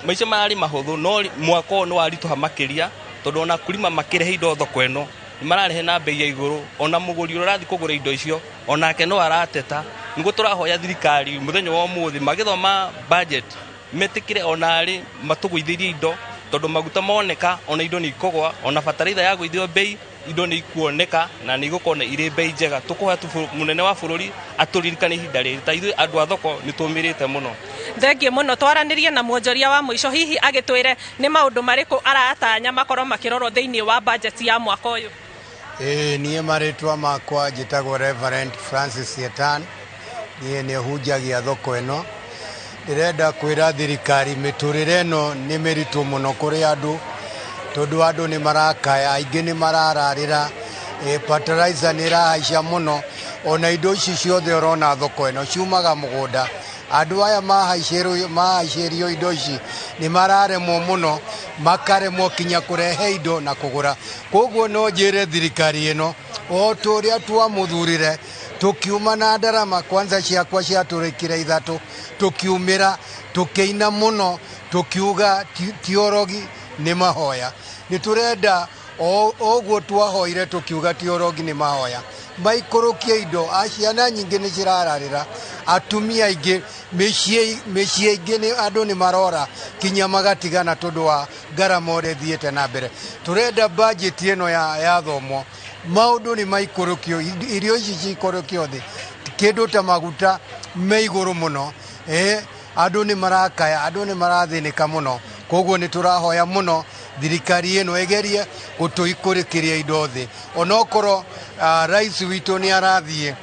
maica mararĩ mahũthũ, no mwaka ũyũ nĩ waritũha makĩria tondũ ona kulima makĩrehe indo thoko ĩno nĩ mararehe na bei ya igũrũ, ona mũgũri ũrĩa ũrathiĩ kũgũra indo icio onake no arateta. Nĩguo tũrahoya thirikari mũthenya wa ũmũthĩ magĩthoma budget metĩkĩre ona arĩ matũgũithĩrie indo, tondũ maguta moneka ona indo nĩ ikũgwa, ona bataraitha yagũithio bei indo nĩ ikuoneka na nĩ igũkorwo na irĩ bei njega. Tũkũhoya tu mũnene wa bũrũri atũririkane ihinda rĩrĩ, ta ithuĩ andũ a thoko nĩ tũmĩrĩte mũno. Thengiũ mũno. Twaranĩrie na mwonjoria wa mũico hihi agĩtwĩre nĩ maũndũ marĩkũ aratanya makorwo makĩrorwo thĩinĩ wa budget ya mwaka ũyũ. Ĩĩ, niĩ marĩtwa makwa njĩtagwo Reverend Francis Yetan, niĩ nĩ hunjagia thoko ĩno. Ndĩrenda kwĩra thirikari mĩtũrĩre ĩno nĩ mĩritũ mũno kũrĩ andũ, tondũ andũ nĩ marakaya, aingĩ nĩ marararĩra, fertilizer nĩ ĩrahaica mũno, ona indo ici ciothe ũrona thoko ĩno ciumaga mũgũnda. Andũ aya mahaicĩrio indo ici nĩ mararemwo mũno, makaremwo kinya kũrehe indo na kũgũra. Koguo no njĩre thirikari ĩno o ta ũrĩa twamũthurire tũkiuma na ndarama, kwanza ciakwa ciatũrĩkire ithatũ, tũkiumĩra tũkĩina mũno tũkiuga ti ũrogi nĩ mahoya. Nĩ tũrenda o ũguo twahoire tũkiuga ti ũrogi nĩ mahoya, maikũrũkie indo. Ciana nyingĩ nĩ cirararĩra, atumia aingĩ mĩciĩ ĩngĩ nĩ andũ nĩ marora kinya magatigana tondũ wa ngarama ũrĩa ĩthiĩte na mbere. Tũrenda budget ĩno yathomwo maũndũ nĩ maikũrũkio, irio ici cikũrũkio thĩ, kĩndũ ta maguta me igũrũ mũno, andũ nĩ marakaya, andũ nĩ marathĩnĩka mũno. Koguo nĩ tũrahoya mũno thirikari ĩno ĩgerie gũtũikũrũkĩria indo thĩ, onokorwo rais witũ nĩ arathiĩ,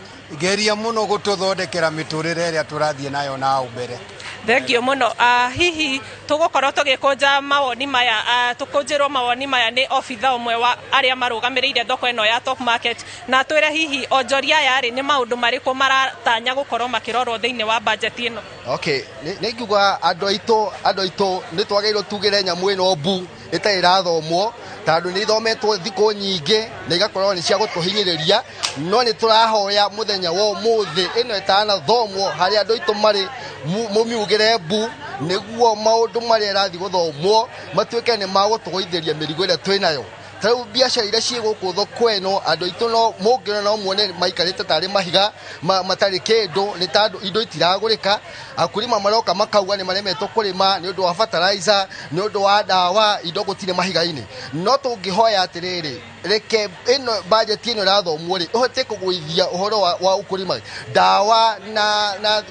geria mũno gũtũthondekera mĩtũrĩre ĩrĩa tũrathiĩ nayo na hau mbere. Thengio mũno. Hihi tũgũkorwo tũgĩkũnja mawoni maya, tũkũnjĩrwo mawoni maya nĩ obitha ũmwe wa arĩa marũgamĩrĩire thoko ĩno ya Top Market, na twĩre hihi onjoria aya rĩ nĩ maũndũ marĩkũ maratanya gũkorwo makĩrorwo thĩinĩ wa budget ĩno. Okay, nĩ ingiuga andũ aitũ nĩ twagĩrĩirwo tugĩre nyamũ ĩno mbu ĩtarĩ ĩrathomwo, tondũ nĩ ithometwo thikũ nyingĩ na igakorwo nĩ cia gũtũhinyĩrĩria. No nĩ tũrahoya mũthenya wa ũmũthĩ ĩno ĩtanathomwo, harĩa andũ aitũ marĩ mũmiugĩre mbu, nĩguo maũndũ marĩa ĩrathiĩ gũthomwo matuĩke nĩ magũtũgũithĩria mĩrigo ĩrĩa twĩ nayo. Ta rĩu biacara iria ciĩ gũkũ thoko ĩno, andũ aitũ no mũngĩona no muone maikarĩte tarĩ mahiga matarĩ kĩndũ, nĩ tondũ indo itiragũrĩka. Akulima maroka makauga nĩ maremetwo kũrĩma nĩ ũndũ wa fertilizer, nĩ ũndũ wa ndawa, indo gũtirĩ mahiga-inĩ. No tũngĩhoya atĩrĩrĩ, Reke ĩno budget ĩno ĩrathomwo rĩ, ũhote kũgũithia ũhoro wa ũkũrima, ndawa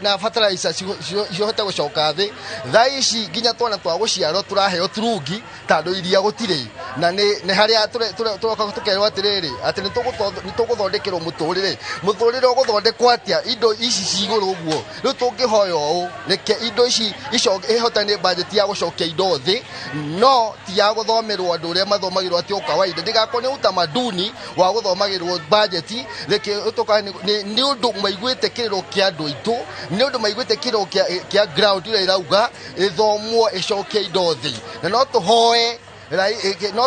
na fertilizer cihote gũcoka thĩ. Thaa ici nginya twana twa gũciarwo tũraheo turungi tondũ iria gũtirĩ, na nĩ harĩa tũroka tũkerwo atĩrĩrĩ atĩ nĩ tũgũthondekerwo mũtũrĩre. Mũtũrĩre ũgũthondekwo atĩa indo ici ci igũrũ ũguo? Rĩu tũngĩhoya ũũ, reke indo ici ĩhotane budget ya gũcokia indo thĩ, no ti ya gũthomerwo andũ ũrĩa mathomagĩrwo atĩ o kawaida, ndĩgakorwo nĩ utamaduni wa gũthomagĩrwo budget. Reke ũtoka nĩ ũndũ maiguĩte kĩrĩro kĩa andũ aitũ, nĩ ũndũ maiguĩte kĩrĩro kĩa ground ĩrĩa ĩrauga ĩthomwo ĩcokie indo thĩ. Na no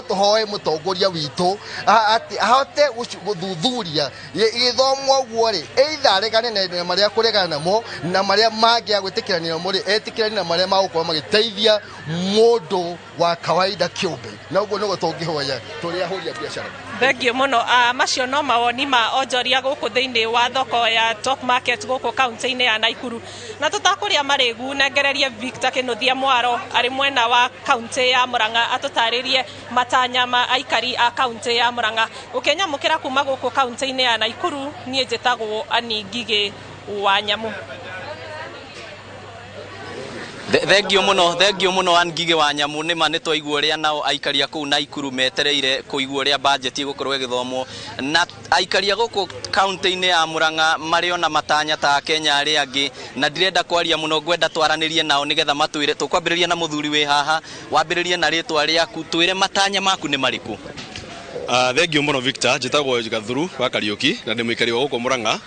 tũhoe mũtongoria witũ atĩ ahote gũthuthuria gĩthomwo ũguo rĩ, either aregane na marĩa kũregana namo, na marĩa mangĩ agwĩtĩkĩrania namo rĩ, etĩkĩranie na marĩa magũkorwo magĩteithia mũndũ wa kawaida kĩũmbe. Na ũguo nĩguo tũngĩhoya tũrĩ ahũri a biacara. Thengio mũno. Macio no mawoni ma onjoria gũkũ thĩinĩ wa thoko ya Top Market gũkũ kaunti-inĩ ya Naikuru. Na tũtakũrĩa marĩgu, nengererie Victor Kĩnuthia Mwaro arĩ mwena wa kaunti ya Murang'a atũtarĩrie matanya ma aikari a kaunti ya Murang'a. Ũkĩnyamũkĩra kuma gũkũ kaunti-inĩ ya Naikuru, niĩ njĩtagwo Ani Ngigĩ wa Nyamu. Thengio mũno, thengio mũno, Ann Ngigĩ wa Nyamu. Nĩma nĩ twaigua ũrĩa nao aikari a kũu Naikuru metereire kũigua ũrĩa budget ĩgũkorwo ĩgĩthomwo, na aikari a gũkũ kaunti-inĩ ya Murang'a marĩ ona matanya ta Kenya arĩa angĩ. Na ndirenda kwaria mũno, ngwenda twaranĩrie nao nĩgetha matwĩre. Tũkwambĩrĩria na mũthuri wĩ haha. Wambĩrĩrie na rĩtwa rĩaku, twĩre matanya maku nĩ marĩkũ. Thengio mũno, Victor. Njĩtagwo Gathuru wa Kariũki na ndĩ mũikari wa gũkũ Murang'a.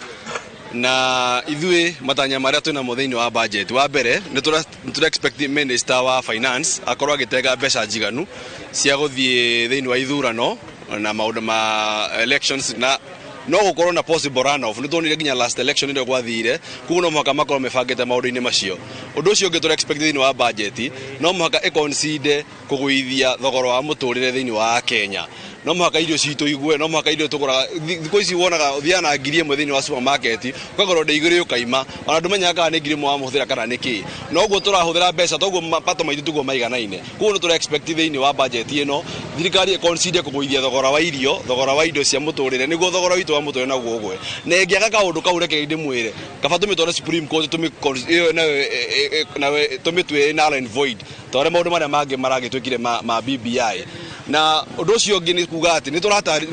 Na ithuĩ matanya marĩa twĩnamo thĩinĩ wa budget, wa mbere nĩ tũra expect minister wa finance akorwo agĩtenga mbeca njiganu cia gũthiĩ thĩinĩ wa ithurano na maũndũ ma elections, na no gũkorwo na possible runoff. Nĩ tuonire nginya last election ĩrĩa gwathire, koguo no mũhaka makorwo mebangĩte maũndũ-inĩ macio. Ũndũ ũcio ũngĩ tũra expect thĩinĩ wa budget, no mũhaka ĩconsider kũgũithia thogora wa mũtũrĩre thĩinĩ wa Kenya. No mũhaka irio citũ igue, no mũhaka irio tũgũraga thikũ ici wonaga ũthiaga na 1000 thĩinĩ wa supermarket, ũkagũra ũndũ igĩrĩ ũkaima, ona ndũmenyaga kana nĩ 1000 wamũhũthĩra kana nĩ kĩ. Noguo tũrahũthĩra mbeca, toguo mapato maitũ tiguo maiganaine. Koguo nĩ tũra expect thĩinĩ wa budget ĩno thirikari ĩconsider kũgũithia thogora wa irio, thogora wa indo cia mũtũrĩre, nĩguo thogora witũ wa mũtũrĩre naguo ũgwe. Na ĩngĩaga kaũndũ kau, reke ndĩmwĩre, kaba tũmĩtware Supreme Court, ĩyo nayo tũmĩtue null and void, ta ũrĩa maũndũ marĩa mangĩ maragĩtuĩkire ma BBI. Na ũndũ ũcio ũngĩ nĩ kuga atĩ nĩ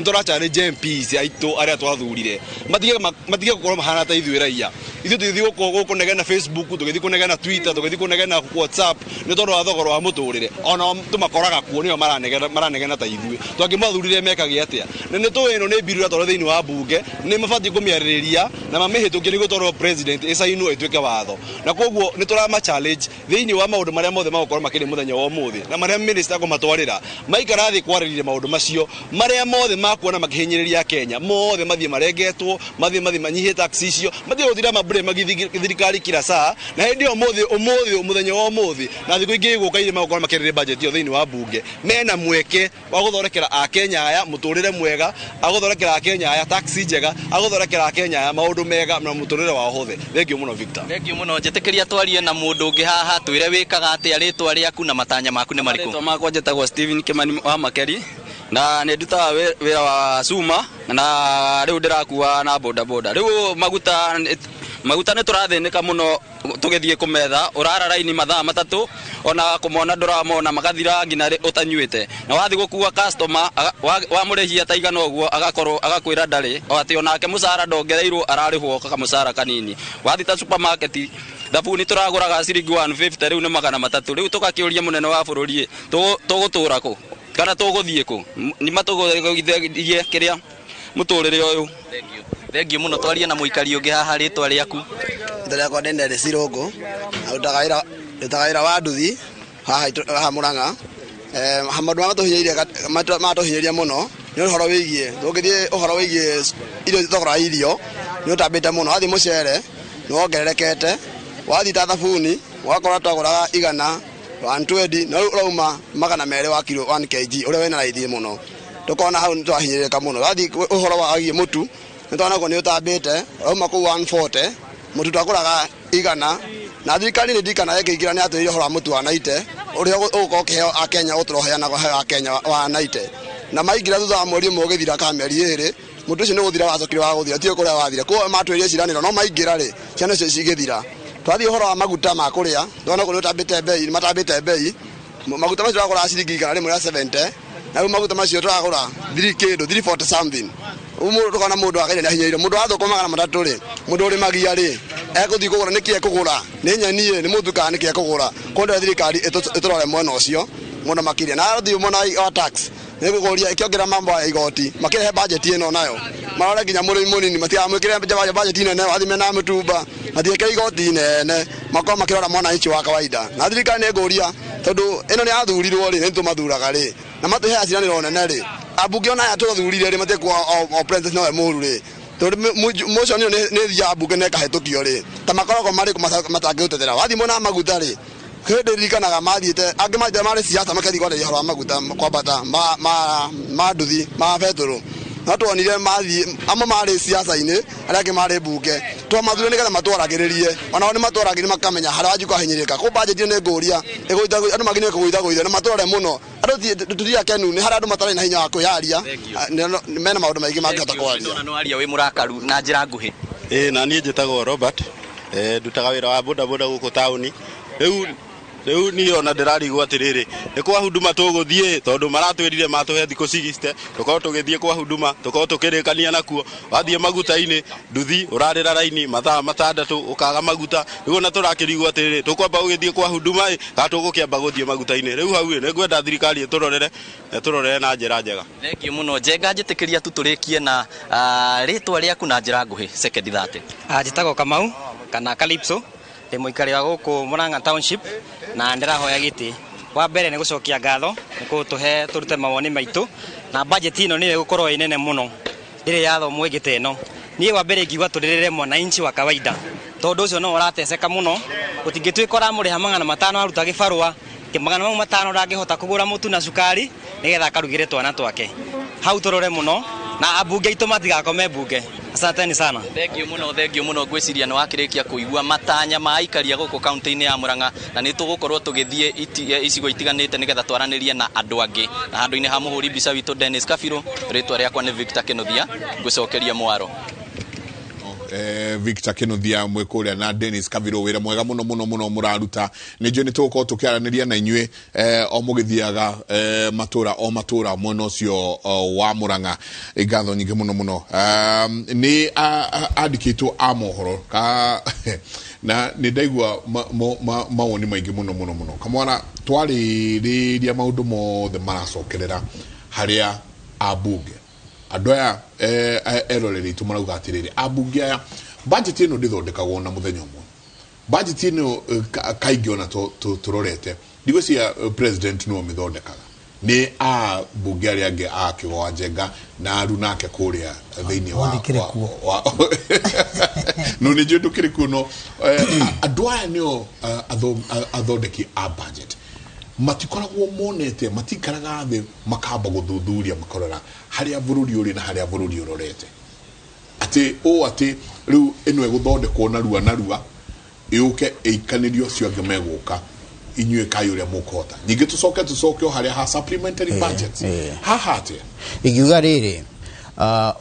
tũra challenge MPs aitũ arĩa twathurire matige gũkorwo mahana ta ithuĩ raia. Ithuĩ tũgĩthiĩ gũkũ kũnegena Facebook, tũgĩthiĩ kũnegena Twitter, tũgĩthiĩ kũnegena WhatsApp nĩ tondũ wa thogora wa mũtũrĩre, ona tũmakoraga kuo nĩo maranegena, maranegena ta ithuĩ. Twangĩmathurire mekage atĩa? Na nĩ tũĩ ĩno nĩ bill ĩratwarwo thĩinĩ wa bunge, nĩ mabatiĩ kũmĩarĩrĩria na mamĩhĩtũkie nĩguo twarwo president ĩcainwo ĩtuĩke watho. Na koguo nĩ tũrama challenge thĩinĩ wa maũndũ marĩa mothe magũkorwo makĩrĩ mũthenya wa ũmũthĩ na marĩa minister akũmatwarĩra, maikara thĩ kwarĩrĩria maũndũ macio marĩa mothe makuona makĩhinyĩrĩria Kenya, mothe mathiĩ marengetwo, mathiĩ manyihie tax icio, mathiĩ gũtira mambure thirikari kila saa. Na hĩndĩ ĩyo ũmũthĩ, mũthenya wa ũmũthĩ na thikũ ingĩ igũka iria magũkorwo makĩarĩrĩria budget ĩyo thĩinĩ wa bunge, mena mweke wa gũthondekera akenya aya mũtũrĩre mwega, agũthondekera akenya aya tax njega, agũthondekera akenya aya maũndũ mega na mũtũrĩre wao hothe. Thengio mũno, Victor. Thengio mũno. Njĩtĩkĩria twarie na mũndũ ũngĩ haha. Twĩre wĩkaga atĩa, rĩtwa rĩaku na matanya maku nĩ marĩkũ? Marĩtwa makwa njĩtagwo Steven Kimani wa Makeri na nĩ ndutaga wĩra wa cuma, na rĩu ndĩrakua na boda boda. Rĩu maguta nĩ tũrathĩnĩka mũno tũgĩthiĩ kũmetha, ũrara raini mathaa 3, ona kũmona ndũramona, magathira nginya ũtanyuĩte. Na wathiĩ gũkua customer, wamũrĩhia ta igana ũguo, agakorwo agakwĩra ndarĩ o atĩ onake mũcara ndongereirwo, ararĩhwo kamũcara kanini. Wathiĩ ta supermarket, thabuni tũragũraga ciringi 150, rĩu nĩ 300. Rĩu tũgakĩũria mũnene wa bũrũri, tũgũtũra kũ kana tũgũthiĩ kũ? Nĩ matũgũithie kĩrĩa mũtũrĩre ũyũ. Thengio mũno. Twarie na mũikari ũngĩ haha. Rĩtwa rĩaku? Rĩtwa rĩakwa nĩ Nderi Cirũngũ, na ndutaga wĩra wa nduthi haha Murang'a. Maũndũ marĩa matũhinyĩrĩirie mũno nĩ ũhoro wĩgiĩ, tũngĩthiĩ ũhoro wĩgiĩ irio, thogora wa irio nĩ ũtambĩte mũno. Wathiĩ mũcere nĩ wongererekete, wathiĩ ta thabuni ũgakora twagũraga igana 120, no rĩu ũrauma 200 wa kiro 1 kg, ũrĩa wĩna raithi mũno. Tũkona hau nĩ twahinyĩrĩrĩka mũno. Wathiĩ ũhoro wagiĩ mũtu, nĩ twanagwo nĩ ũtambĩte, ũrauma kũu 140, mũtu twagũraga igana. Na thirikari nĩ ndikana ĩngĩingĩra nĩ atwĩrire ũhoro wa mũtu wa 90 ũrĩa ũgũkorwo ũkĩheo akenya, ũtũroheanagwo heo akenya wa 90. Na maingĩra thutha wa mweri ũmwe ũgĩthira kana mĩeri ĩrĩ, mũtu ũcio nĩ gũthira wacokire wa gũthira, tiũĩ kũrĩa wathira. Koguo matwĩrire ciĩranĩro no maingĩra rĩ, ciana icio cigĩthira. Twathiĩ ũhoro wa maguta ma kũrĩa, ndona kũrĩa ũtambĩte bei, matambĩte bei. Maguta macio tũragũra ciringi 170, na rĩu maguta macio tũragũra 3 kĩndũ, 340 something. Rĩu mũndũ tũkona mũndũ wa Kenya nĩahinyĩrĩirio. Mũndũ wa thũkũma 300 rĩ, mũndũ ũrĩmagia rĩ, ekũthiĩ kũgũra nĩkĩ ekũgũra? Nĩ nyeni ĩ, nĩ mũtu kana nĩkĩ ekũgũra? Koguo ndĩrenda thirikari ĩtũrore mwena ũcio mũno makĩria. Na athiĩ mwena wa tax, nĩ ngũkũria ĩkĩongerera mambo ya igoti, makĩrehe budget ĩno nayo marore nginya mũrĩmi mũnini, matikamwĩkĩre budget nene, wathiĩ mena mĩtumba, matiĩkĩre igoti nene, makorwo makĩrora mwananchi wa kawaida. Na thirikari nĩ ngũria, tondũ ĩno nĩ yathurirwo rĩ, nĩ tũmathuraga rĩ, na matũheaga ciĩranĩro nene rĩ, ambunge ona aya tũthurire rĩ, matiĩkwo o president nowe mũru rĩ, tondũ motion ĩyo nĩ ĩthiaga mbunge na ĩkahĩtũkio rĩ, ta makoragwo marĩ matangĩũtetera. Wathiĩ mwena wa maguta rĩ, hĩndĩ ririkanaga mathiĩte angĩ mathiĩte marĩ siasa makĩthiĩ kwarĩria ũhoro wa maguta kwambata ma nduthi ma betũrũ, no tuonire mathiĩ amwe marĩ siasa-inĩ, arĩa angĩ marĩ mbunge, twamathurire nĩgetha matwaragĩrĩrie, onao nĩ matwaragĩrĩrie makamenya harĩa Wanjikũ ahinyĩrĩrĩka. Koguo budget ĩyo nĩ ngũria andũ magĩrĩirwo kũgũithagũithio na matũrore mũno. Andũ tũtirĩ akenu, nĩ harĩa andũ matarĩ na hinya wa kwĩyaria, mena maũndũ maingĩ mangĩhota kwaria. Ndona no aria wĩ mũrakaru na njĩra nguhĩ. Na niĩ njĩtagwo Robert, ndutaga wĩra wa boda boda gũkũ taũni. Rĩu niĩ ona ndĩrarigwo atĩrĩrĩ, nĩ kwa huduma tũgũthiĩ, tondũ maratwĩrire matũhe thikũ 60, tũkorwo tũgĩthiĩ kwa huduma, tũkorwo tũkĩrĩkania nakuo. Wathiĩ maguta-inĩ, nduthi ũrarĩra raini mathaa 6 ũkaga maguta. Rĩu ona tũrakĩrigwo atĩrĩrĩ, tũkwamba gũgĩthiĩ kwa huduma ĩ, kana tũgũkĩamba gũthiĩ maguta-inĩ. Rĩu hau ĩ, nĩngwenda thirikari ĩtũrorere, na ĩtũrorere na njĩra njega. Thengiũ mũno. Njenga, njĩtĩkĩria tu tũrĩkie na rĩtwa rĩaku na njĩra nguhĩ, sekendi 30. Njĩtagwo Kamau kana Calypso, ndĩ mũikari wa gũkũ Murang'a Township, na ndĩrahoya gĩtĩ. Wa mbere nĩ gũcokia ngatho nĩ gũtũhe tũrute mawoni maitũ, na budget ĩno nĩyo ĩgũkorwo ĩ nene mũno rĩrĩa yathomwo ĩngĩ ta ĩno. Niĩ wa mbere ingiuga tũrĩrĩre mwananchi wa kawaida, tondũ ũcio no ũrateceka mũno. Gũtingĩtuĩka ũramũrĩha 500 aruta gĩbarũa, 500 ndangĩhota kũgũra mũtu na cukari nĩgetha akarugĩre twana twake. Hau tũrore mũno, na ambunge aitũ matigakome mbunge. Asanteni sana. Thengiũ mũno, thengiũ mũno. Ngwĩciria nĩ wakĩrĩkia kũigua matanya ma aikaria gũkũ kaunti-inĩ ya Murang'a, na nĩ tũgũkorwo tũgĩthiĩ icigo itiganĩte nĩgetha twaranĩrie na andũ angĩ. Na handũ-inĩ ha mũhũri mbica witũ Dennis Kabirũ, rĩtwa rĩakwa nĩ Victor Kinuthia, ngũcokeria mwaro. Victor Kinuthia mwĩ kũrĩa na Dennis Kabirũ, wĩra mwega mũno mũno mũno mũraruta. Nĩ njũĩ nĩ tũgũkorwo tũkĩaranĩria na inyuĩ o mũgĩthiaga matũra o matũra mwena ũcio wa Murang'a. Ngatho nyingĩ mũno mũno. Nĩ andĩkĩtwo a mohoro na nĩ ndaigua mawoni maingĩ mũno mũno mũno. Kamwana, twarĩrĩria maũndũ mothe maracokerera harĩa ambunge andũ aya eroreri aitũ marauga atĩrĩrĩ, ambunge aya budget ĩno ndĩthondekagwo na mũthenya ũmwe. Budget ĩno kaingĩ ona tũrorete ndigwĩciria president nĩwe ũmĩthondekaga, nĩ ambunge arĩa angĩ a Kĩgo wa Njenga na aru nake kũrĩa thĩinĩ wa no nĩ njũĩ ndũkĩrĩ kuo, no andũ aya nĩo athondeki a budget matikoragwo monete, matikaraga thĩ makamba gũthuthuria makarora harĩa bũrũri ũrĩ na harĩa bũrũri ũrorete, atĩ ũũ atĩ rĩu ĩno ĩgũthondekwo narua narua ĩũke ĩikanĩrio acio angĩ megũka, inyuĩ kai ũrĩa mũkũhota. Ningĩ tũcoke o harĩa ha supplementary budgets haha atĩa? Ingiuga rĩrĩ,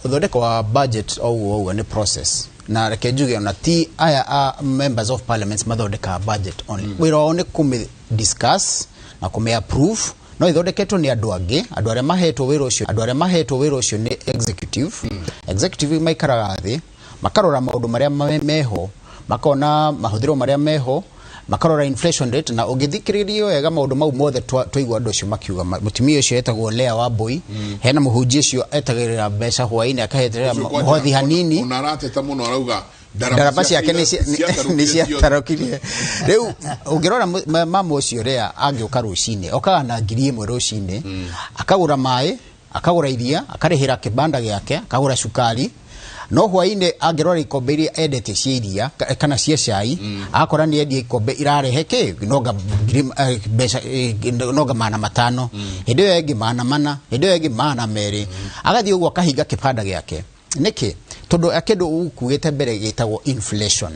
ũthondeko wa budget o ũguo ũguo nĩ process, na reke njuge ona ti aya a members of parliament mathondekaga budget only. Wĩra wao nĩ kũmĩ discuss na kũmĩ approve, no ithondeketwo nĩ andũ angĩ, andũ arĩa mahetwo wĩra ũcio, andũ arĩa mahetwo wĩra ũcio nĩ executive. Executive maikaraga thĩ makarora maũndũ marĩa meho, makona mahũthĩro marĩa meho, makarora inflation rate, na ũngĩthikĩrĩria wega maũndũ mau mothe twaigua andũ acio makiuga, mũtumia ũcio etagwo Lea Wambui, hena mũhunjia ũcio etagĩrĩra mbeca hwaĩ-inĩ akaheterera mũhothi hanini, ona arateta mũno arauga ndaraba ciake nĩ ciatarũkirie. Rĩu ũngĩrora mama ũcio Lea angĩũka rũcinĩ, okaga na 1,000 rũcinĩ, akagũra maĩ, akagũra iria, akarĩhĩra kĩbanda gĩake, akagũra cukari, no hwaĩ-inĩ angĩrora ikombe iria endete cia iria kana cia cai, akora nĩ endia ikombe irarehe kĩ nonga mbeca nonga 500, hĩndĩ ĩyo ĩngĩ 400, hĩndĩ ĩyo ĩngĩ 200, agathiĩ ũguo akahinga kĩbanda gĩake. Nĩkĩ? Tondũ kĩndũ ũkuĩte mbere gĩtagwo inflation.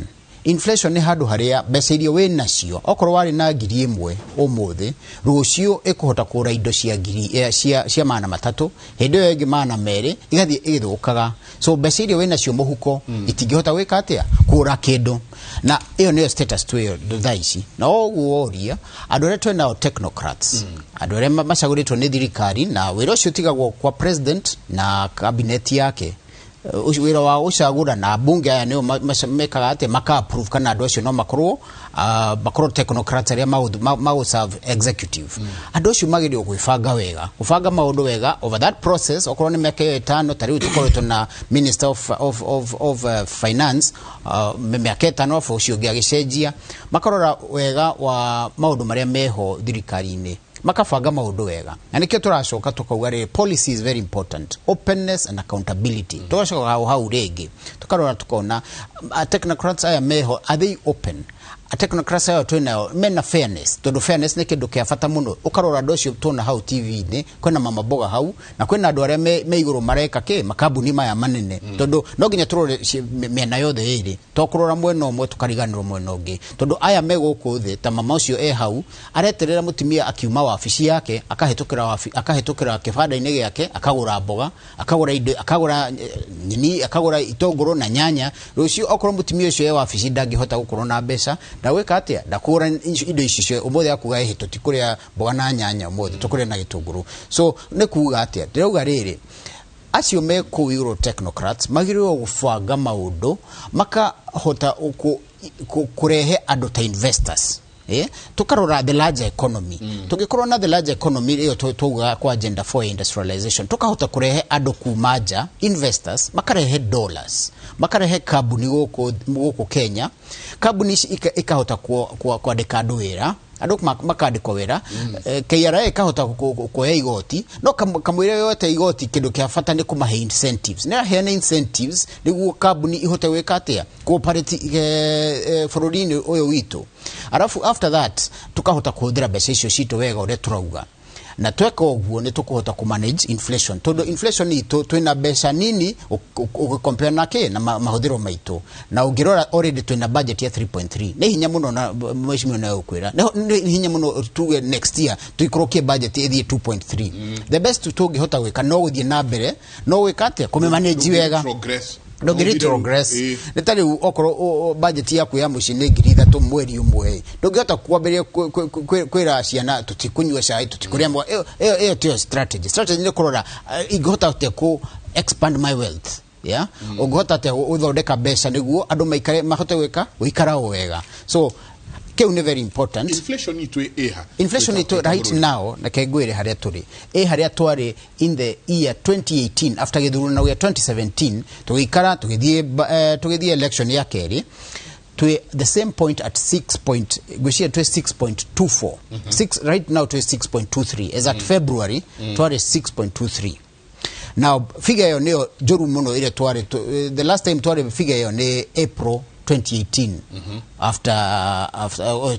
Inflation nĩ handũ harĩa mbeca iria wĩ nacio, okorwo warĩ na 1,000 ũmũthĩ, rũciũ ĩkũhota kũgũra indo cia ngiri cia 300, hĩndĩ ĩyo ĩngĩ 200, igathiĩ ĩgĩthũkaga. So mbeca iria wĩ nacio mũhuko itingĩhota gwĩka atĩa, kũgũra kĩndũ. Na ĩyo nĩyo status twĩyo thaa ici. Na ũguo woria andũ arĩa twĩ nao technocrats, andũ arĩa macagũrĩtwo nĩ thirikari, na wĩra ũcio ũtigagwo kwa president na cabinet yake. Wĩra wa gũcagũra na mbunge aya nĩo mekaga atĩ maka approve kana andũ acio no makorwo makorwo technocrats arĩa magũ serve executive. Andũ acio magĩrĩirwo gwĩbanga wega, gũbanga maũndũ wega over that process. Okorwo nĩ mĩaka ĩyo 5, ta rĩu tũkoretwo na minister of finance mĩaka 5, arabu ũcio ũngĩ agĩcenjia, makarora wega wa maũndũ marĩa meho thirikari-inĩ, makabanga maũndũ wega. Na nĩkĩo tũracoka tũkauga rĩrĩ, policy is very important, openness and accountability. Tũgacoka hau hau rĩngĩ tũkarora, tukona technocrats aya meho, are they open? Technocrats aya twĩnao mena fairness? Tondũ fairness nĩ kĩndũ kĩa bata mũno. Ũkarora andũ acio tuona hau TV-inĩ, kwĩna mama mboga hau na kwĩna andũ arĩa me igũrũ mareka kĩ makambuni maya manene. Tondũ no nginya tũrore mĩena yothe ĩrĩ, to kũrora mwena ũmwe tũkariganĩrwo mwena ũngĩ. Tondũ aya me gũkũ thĩ, ta mama ũcio e hau areterera mũtumia akiuma wabici yake, akahĩtũkĩra wabi, akahĩtũkĩra kĩbanda-inĩ gĩake, akagũra mboga, akagũra indo, akagũra nyeni, akagũra itũngũrũ na nyanya. Rũciũ okorwo mũtumia ũcio e wabici ndangĩhota gũkorwo na mbeca, ndagwĩka atĩa, ndakũgũra indo ici cio ũmũthĩ. Akuga ĩhĩ, tũtikũrĩa mboga na nyanya ũmũthĩ, tũkũrĩa na gĩtũngũrũ. So nĩ kuga atĩa ndĩrauga rĩrĩ, acio me kũu igũrũ technocrats magĩrĩirwo gũbanga maũndũ makahota kũrehe andũ ta investors. Tukarora the larger economy. Tũngĩkorwo na the larger economy ĩyo twaugaga kwa agenda for industrialization, tukahota kũrehe andũ kuma nja, investors, makarehe dollars, makarehe kambuni gũkũ Kenya. Kambuni ici ikahota kwandĩka andũ wĩra, andũ makandĩkwo wĩra. KRA ĩkahota kuoya igoti, no kamũira yote igoti, kĩndũ kĩa bata nĩ kũmahe incentives, nĩ aheana incentives nĩguo kambuni ihote gwĩka atĩa, cooperate bũrũri-inĩ ũyũ witũ. Arabu after that tukahota kũhũthĩra mbeca icio citũ wega ũrĩa tũrauga. Na tweka ũguo nĩ tũkũhota kũ manage inflation, tondũ inflation itũ twĩna mbeca nini ũgĩcompare na kĩ na mahũthĩro maitũ. Na ũngĩrora already twĩna budget ya 3.3, nĩ hinya mũno, na mheshimiwa nawe ũkwĩra nĩ hinya mũno tuge next year tũikũrũkie budget ĩthiĩ 2.3. The best tũngĩhota gwĩka no gũthiĩ na mbere, no gwĩka atĩa, kũmĩmanage wega. Progress. Ndũngĩrĩ progress nĩ ta rĩu okorwo budget yaku ya mũciĩ nĩ 3,000 mweri ũmwe, ndũngĩhota kwambĩrĩria kwĩra ciana tũtikũnyua cai, tũtikũrĩa mboga. Ĩyo tiyo strategy. Strategy nĩ kũrora ingĩhota atĩa kũ expand my wealth, yeah? Ũngĩhota atĩa gũthondeka mbeca nĩguo andũ maikare, mahote gwĩka gũikara o wega. So kĩu nĩ very important. Inflation itũ ĩha? Inflation itũ right now, na ngwĩre harĩa tũrĩ, ĩ harĩa twarĩ in the year 2018 after gĩthurano gĩa 2017, tũgĩikara tũgĩthiĩ tũgĩthiĩ election ya kerĩ, twĩ the same point at 6 point, ngwĩciria twĩ 6.24. Six, right now twĩ 6.23. As at February twarĩ 6.23. Now figure ĩyo nĩyo njũru mũno ĩrĩa twarĩ. The last time twarĩ figure ĩyo nĩ April 2018, after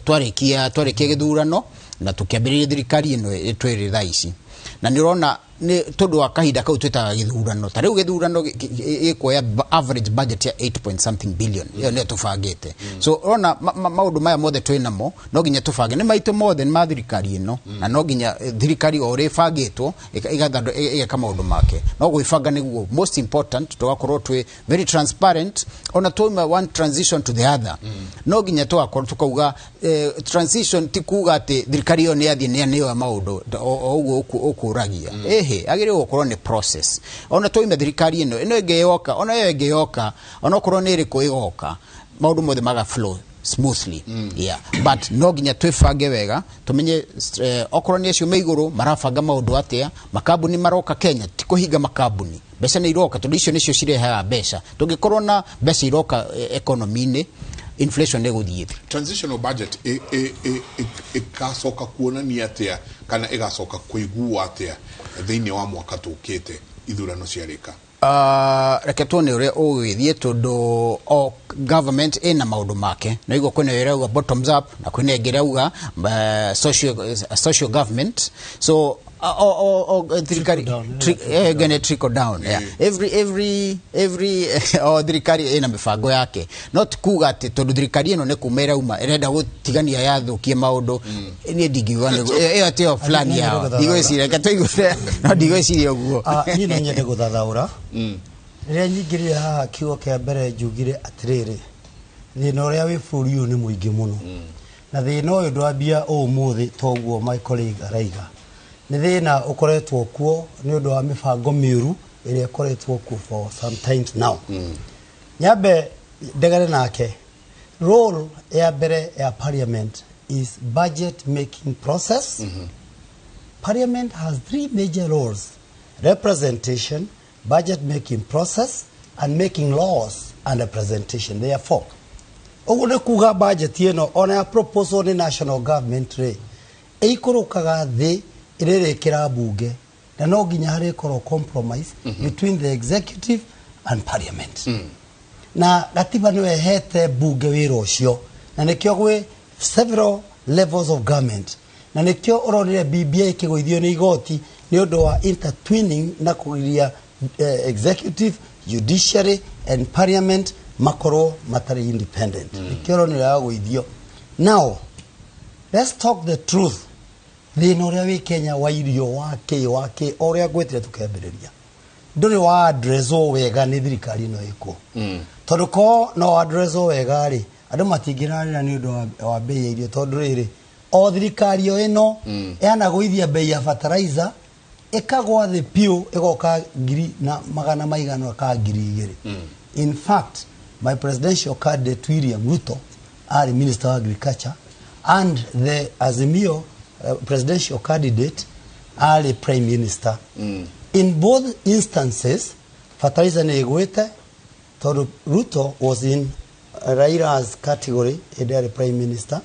twarĩkia gĩthurano na tũkĩambĩrĩria thirikari ĩno twĩrĩ thaa ici. Na nĩ ũrona nĩ tondũ wa kahinda kau twĩtaga gĩthurano, ta rĩu gĩthurano gĩkuoya average budget ya 8 point something billion, ĩyo nĩyo tũbangĩte. So ũrona maũndũ maya mothe twĩ namo no nginya tũbange, nĩ maitũ mothe, nĩ ma thirikari ĩno. Na no nginya thirikari o ũrĩa ĩbangĩtwo ĩgeka maũndũ make, no gwĩbanga nĩguo most important. Tũgakorwo twĩ very transparent ona twauma one transition to the other. No nginya tũgakorwo tukauga transition ti kuga atĩ thirikari ĩyo nĩ yathiĩ nĩ nĩyo maũndũ o ũguo ũkũragia ĩhĩ, agĩrĩirwo gũkorwo nĩ process. Ona twauma thirikari ĩno ĩngĩ yoka, ona ĩyo ĩngĩ yoka, ona okorwo nĩ ĩrĩkũ ĩgoka, maũndũ mothe maga flow smoothly. Yeah, but no nginya twĩbange wega, tumenye okorwo nĩ acio me igũrũ marabanga maũndũ atĩa, makambuni maroka Kenya, ti kũhinga makambuni. Mbeca nĩ iroka, tondũ icio nĩcio cirehaga mbeca. Tũngĩkorwo na mbeca iroka economy-inĩ, inflation nĩ ĩgũthiĩ thĩ. Transitional budget ĩgacoka kuonania atĩa kana ĩgacoka kũiguo atĩa thĩinĩ wa mwaka tũkĩte ithurano ciarĩka? Reke tuone ũrĩa ũgũgĩthiĩ, tondũ o government ĩna maũndũ make. Na igua kwĩna ĩrauga bottoms up na kwĩna ĩngĩ ĩrauga social government. So O thirikari gene trickle down, yeah. Every o thirikari ĩna mĩbango yake, not kuga atĩ tondũ thirikari ĩno nĩ kuma ĩrauma ĩrenda gũtigania yathũkie maũndũ. Niĩ ndingiuga ĩyo tiyo plan yao, ndigwĩciria, reke tũigue, no ndigwĩciria ũguo. Niĩ no nyende gũthathaũra. Rĩrĩa nyingĩrire haha, kiugo kĩa mbere njugire atĩrĩrĩ, thĩna ũrĩa wĩ bũrũri ũyũ nĩ mũingĩ mũno, na thĩna ũyũ ndwambia ũmũthĩ toguo my colleague araiga. Nĩ thĩna ũkoretwo kuo nĩ ũndũ wa mĩbango mĩũru ĩrĩa ĩkoretwo kuo for some times now. Nyambe ndegere nake, role ya mbere ya parliament is budget making process. Parliament has three major roles: representation, budget making process, and making laws and representation. Therefore, ũguo nĩ kuga budget ĩno ona ya proposal nĩ national government rĩ, ĩikũrũkaga thĩ ĩrĩrĩkĩra bunge, na no nginya harĩkorwo compromise between the executive and parliament. Na gatiba nĩyo ĩhete bunge wĩra ũcio, na nĩkĩo gwĩ several levels of government, na nĩkĩo ũronire BBI ĩkĩgũithio nĩ igoti nĩ ũndũ wa intertwining na kũgiria executive, judiciary and parliament makorwo matarĩ independent. Nĩkĩo ũronire yagũithio. Now let's talk the truth. Thĩna ũrĩa wĩ Kenya wa irio, wa kĩ wa kĩ, o ũrĩa ngwĩtire tũkĩambĩrĩria, ndũrĩ wa addresswo wega nĩ thirikari ĩno ĩkuo, tondũ ko no addresswo wega rĩ, andũ matingĩrarĩra nĩ ũndũ wa bei ya irio, tondũ rĩrĩ, o thirikari o ĩno yanagũithia bei ya fertilizer ĩkagwa thĩ piũ, ĩgoka ngiri na magana maigana ka 2,000. In fact, my presidential candidate William Ruto arĩ minister of agriculture, and the Azimio presidential candidate arĩ prime minister. In both instances fertilizer nĩ ĩgwĩte, tondũ Ruto was in Raila's category hĩndĩ arĩ prime minister,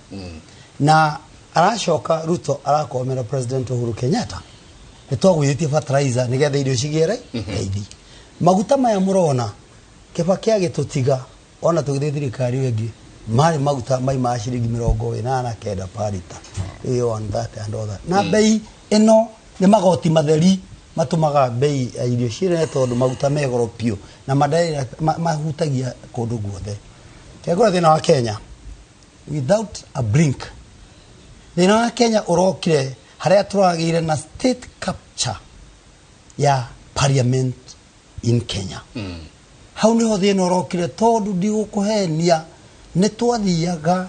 na aracoka Ruto arakomera President Uhuru Kenyatta nĩ twagũithĩtie fertilizer nĩgetha irio cigĩre raithi. Maguta maya mũrona Kibaki agĩtũtiga, ona tũgĩthiĩ thirikari ĩyo ĩngĩ, marĩ maguta maimaga ciringi 89 per litre, ĩyo on that and all that. Na bei ĩno nĩ magoti matheri matũmaga bei ya irio cirene, tondũ maguta me goro piũ na mahutagia kũndũ guothe. Kegũra thĩna wa Kenya without a blink, thĩna wa Kenya ũrokire harĩa tũragĩire na state capture ya parliament in Kenya. Hau niho thĩna ũrokire, tondũ ndigũkũhenia, nĩ twathiaga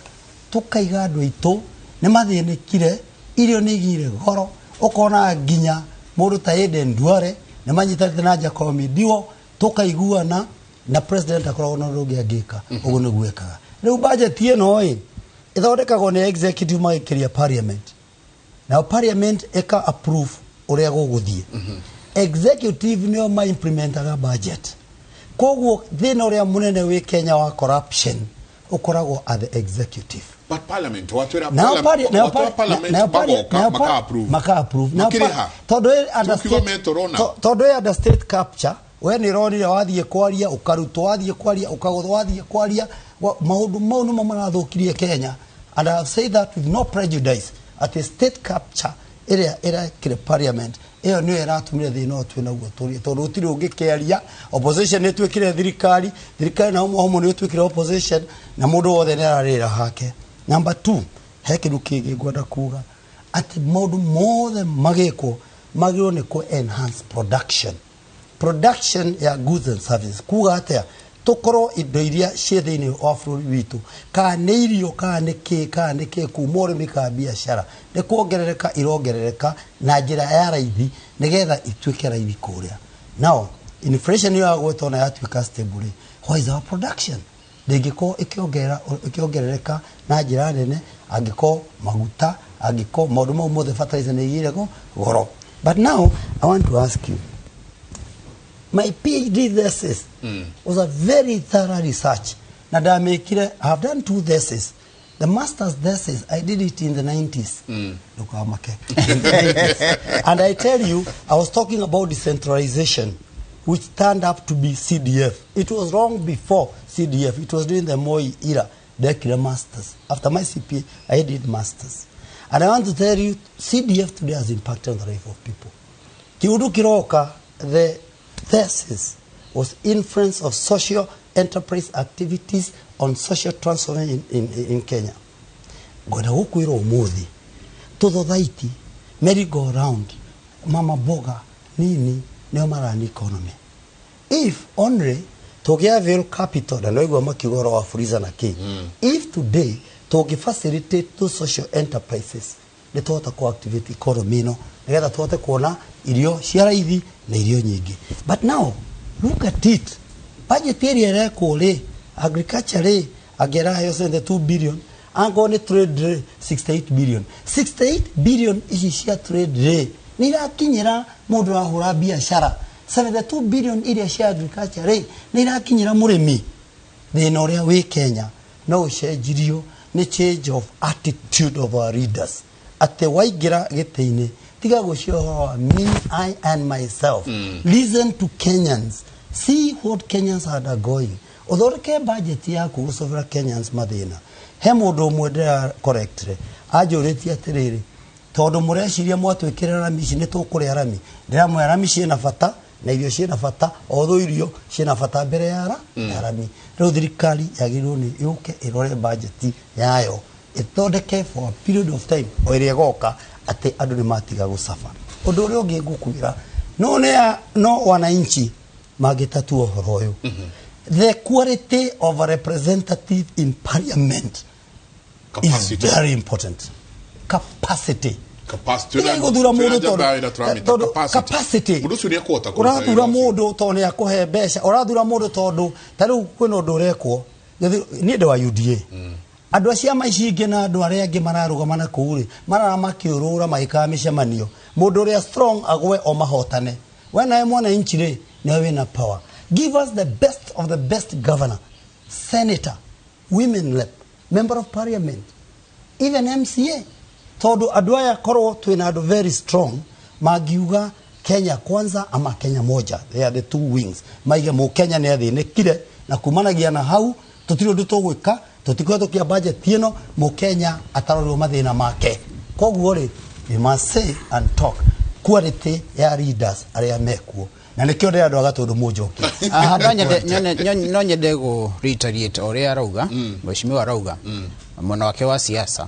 tũkaiga andũ aitũ nĩ mathĩnĩkire, irio nĩ igire goro, ũkona nginya mũndũ ta Aden Duale nĩ manyitanĩte na Jacob Midiwo, tũkaiguana na president akoragwo na ũndũ ũngĩ angĩka. Ũguo nĩguo ekaga. Rĩu budget ĩno ĩ ĩthondekagwo nĩ executive magĩkĩria parliament, nayo parliament ĩka approve ũrĩa gũgũthiĩ. Executive nĩo ma implementaga budget, koguo thĩna ũrĩa mũnene wĩ Kenya wa corruption ũkoragwo at the executive. But parliament watwĩra Nao watwĩra parliament magoka maka approve. Maka approve. Nao Makĩrĩ ha? Tondũ ĩ under Tukiuga state metorona. Tondũ ĩ under state capture, we nĩ ũronire wathiĩ kwaria ũkarutwo, wathiĩ kwaria ũkagũthwo, wathiĩ kwaria maũndũ mau nĩmo marathũkirie Kenya, and I have said that with no prejudice, atĩ state capture ĩrĩa ĩrekire parliament ĩyo nĩyo ĩratũmire thĩna ũyũ twĩ naguo tũrie, tondũ gũtirĩ ũngĩkĩaria. Opposition nĩ ĩtuĩkire thirikari, thirikari nao hamwe nĩ ĩtuĩkire opposition, na mũndũ wothe nĩ ararĩra hake. Number two, he kĩndũ kĩngĩ ngwenda kuga, atĩ maũndũ mothe magĩkwo magĩrĩirwo nĩ kũ enhance production ya goods and services. Kuga atĩa? Tũkorwo indo iria ciĩ thĩinĩ wa bũrũri witũ, kana nĩ irio, kana nĩ kĩ, kana nĩ kĩ, kuma ũrĩmi kana biacara, nĩ kuongerereka irongerereka na njĩra ya raithi, nĩgetha ituĩke raithi kũrĩa. Now inflation ĩyo yagwetwo na yatuĩka stable rĩ, why is our production ndĩngĩkorwo ĩkĩongerereka na njĩra nene, angĩkorwo maguta, angĩkorwo maũndũ mau mothe, fertilizer nĩ igire goro? But now I want to ask you, my PhD thesis was a very thorough research. Na ndamĩkire, I have done two theses. The master's thesis, I did it in the 90s. Ndũkamake. In the 90s. And I tell you, I was talking about decentralization, which turned up to be CDF. It was wrong before CDF. It was during the Moi era. Ndekire masters. After my CPA, I did masters. And I want to tell you, CDF today has impacted on the life of people. Kiundu kiroka, the thesis was influence of social enterprise activities on social transformation in Kenya. Ngwenda gukwira umuthi tuthothaithi, merry go round, mama boga nini nio marani economy. If only tũngĩ avail capital, na noigua makiuga ũhoro wa Fuliza na kĩ, if today tũngĩ facilitate those social enterprises, nĩ tũhota ku activate economy ĩno nĩgetha tũhote kuona irio cia raithi na irio nyingĩ. But now look at it, budget ĩrĩa ĩrekwo rĩ, agriculture rĩ, angĩraheo 72 billion, angorwo nĩ trade rĩ, 68 billion. 68 billion ici cia trade rĩ, nĩ irakinyĩra mũndũ ũrahũra biacara? 72 billion iria cia agriculture rĩ, nĩ irakinyĩra mũrĩmi? Thĩna ũrĩa wĩ Kenya no ũcenjirio nĩ change of attitude of our leaders, atĩ waingĩra gĩtĩ-inĩ, tiga gũcio ũhoro wa me, I and myself. Listen to Kenyans, see what Kenyans are undergoing, ũthondeke budget yaku gũcovera Kenyans mathĩna. He mũndũ ũmwe ndĩra correctly anjũrĩtie atĩrĩrĩ, tondũ mũreciria mwatwĩkĩra rami ici nĩ tũkũrĩa rami. Ndĩramwĩra rami ciĩna bata na irio ciĩna bata, although irio ciĩna bata mbere ya ya rami. Rĩu thirikari yagĩrĩirwo nĩ yũke ĩrore budget yayo, ĩthondeke for a period of time o ĩrĩa ĩgoka, atĩ andũ nĩ matiga gũcaba. Ũndũ ũrĩa ũngĩ ngũkwĩra, no nĩ no wananchi mangĩtatua ũhoro ũyũ. The quality of a representative in parliament is Capacity. very important. Capacity. Capacity. Tiga gũthura mũndũ tondũ capacity. Mũndũ ũcio nĩ ekũhota kũruta Ũrathura wĩra ũcio. Mũndũ tondũ nĩ akũhe mbeca, ũrathura mũndũ tondũ ta rĩu kwĩna ũndũ ũrekwo. Niĩ ndĩ wa UDA. Andũ a ciama ici ingĩ na andũ arĩa angĩ mararũgama na kũu rĩ, marara makĩũrũra magĩkaga mĩcemanio, mũndũ ũrĩa strong agwe o mahotane. We nawe mwananchi rĩ, nĩwe wĩna power. Give us the best of the best governor, senator, women rep, member of parliament, even MCA, tondũ andũ aya korwo twĩna andũ very strong mangiuga Kenya kwanza ama Kenya moja, they are the two wings, maige mũkenya nĩ athĩnĩkire na kumanagia na hau tũtirĩ ũndũ tũgwĩka, tũtikũhetũkia budget ĩno mũkenya atarorwo mathĩna make. Koguo rĩ, we must say and talk quality ya leaders arĩa mekuo, na nĩkĩo ndĩrandũ agatũndũ mũnjoki. Aha, no nyende gå reiterate ũrĩa arauga, mheshimiwa arauga mwena wake wa siasa,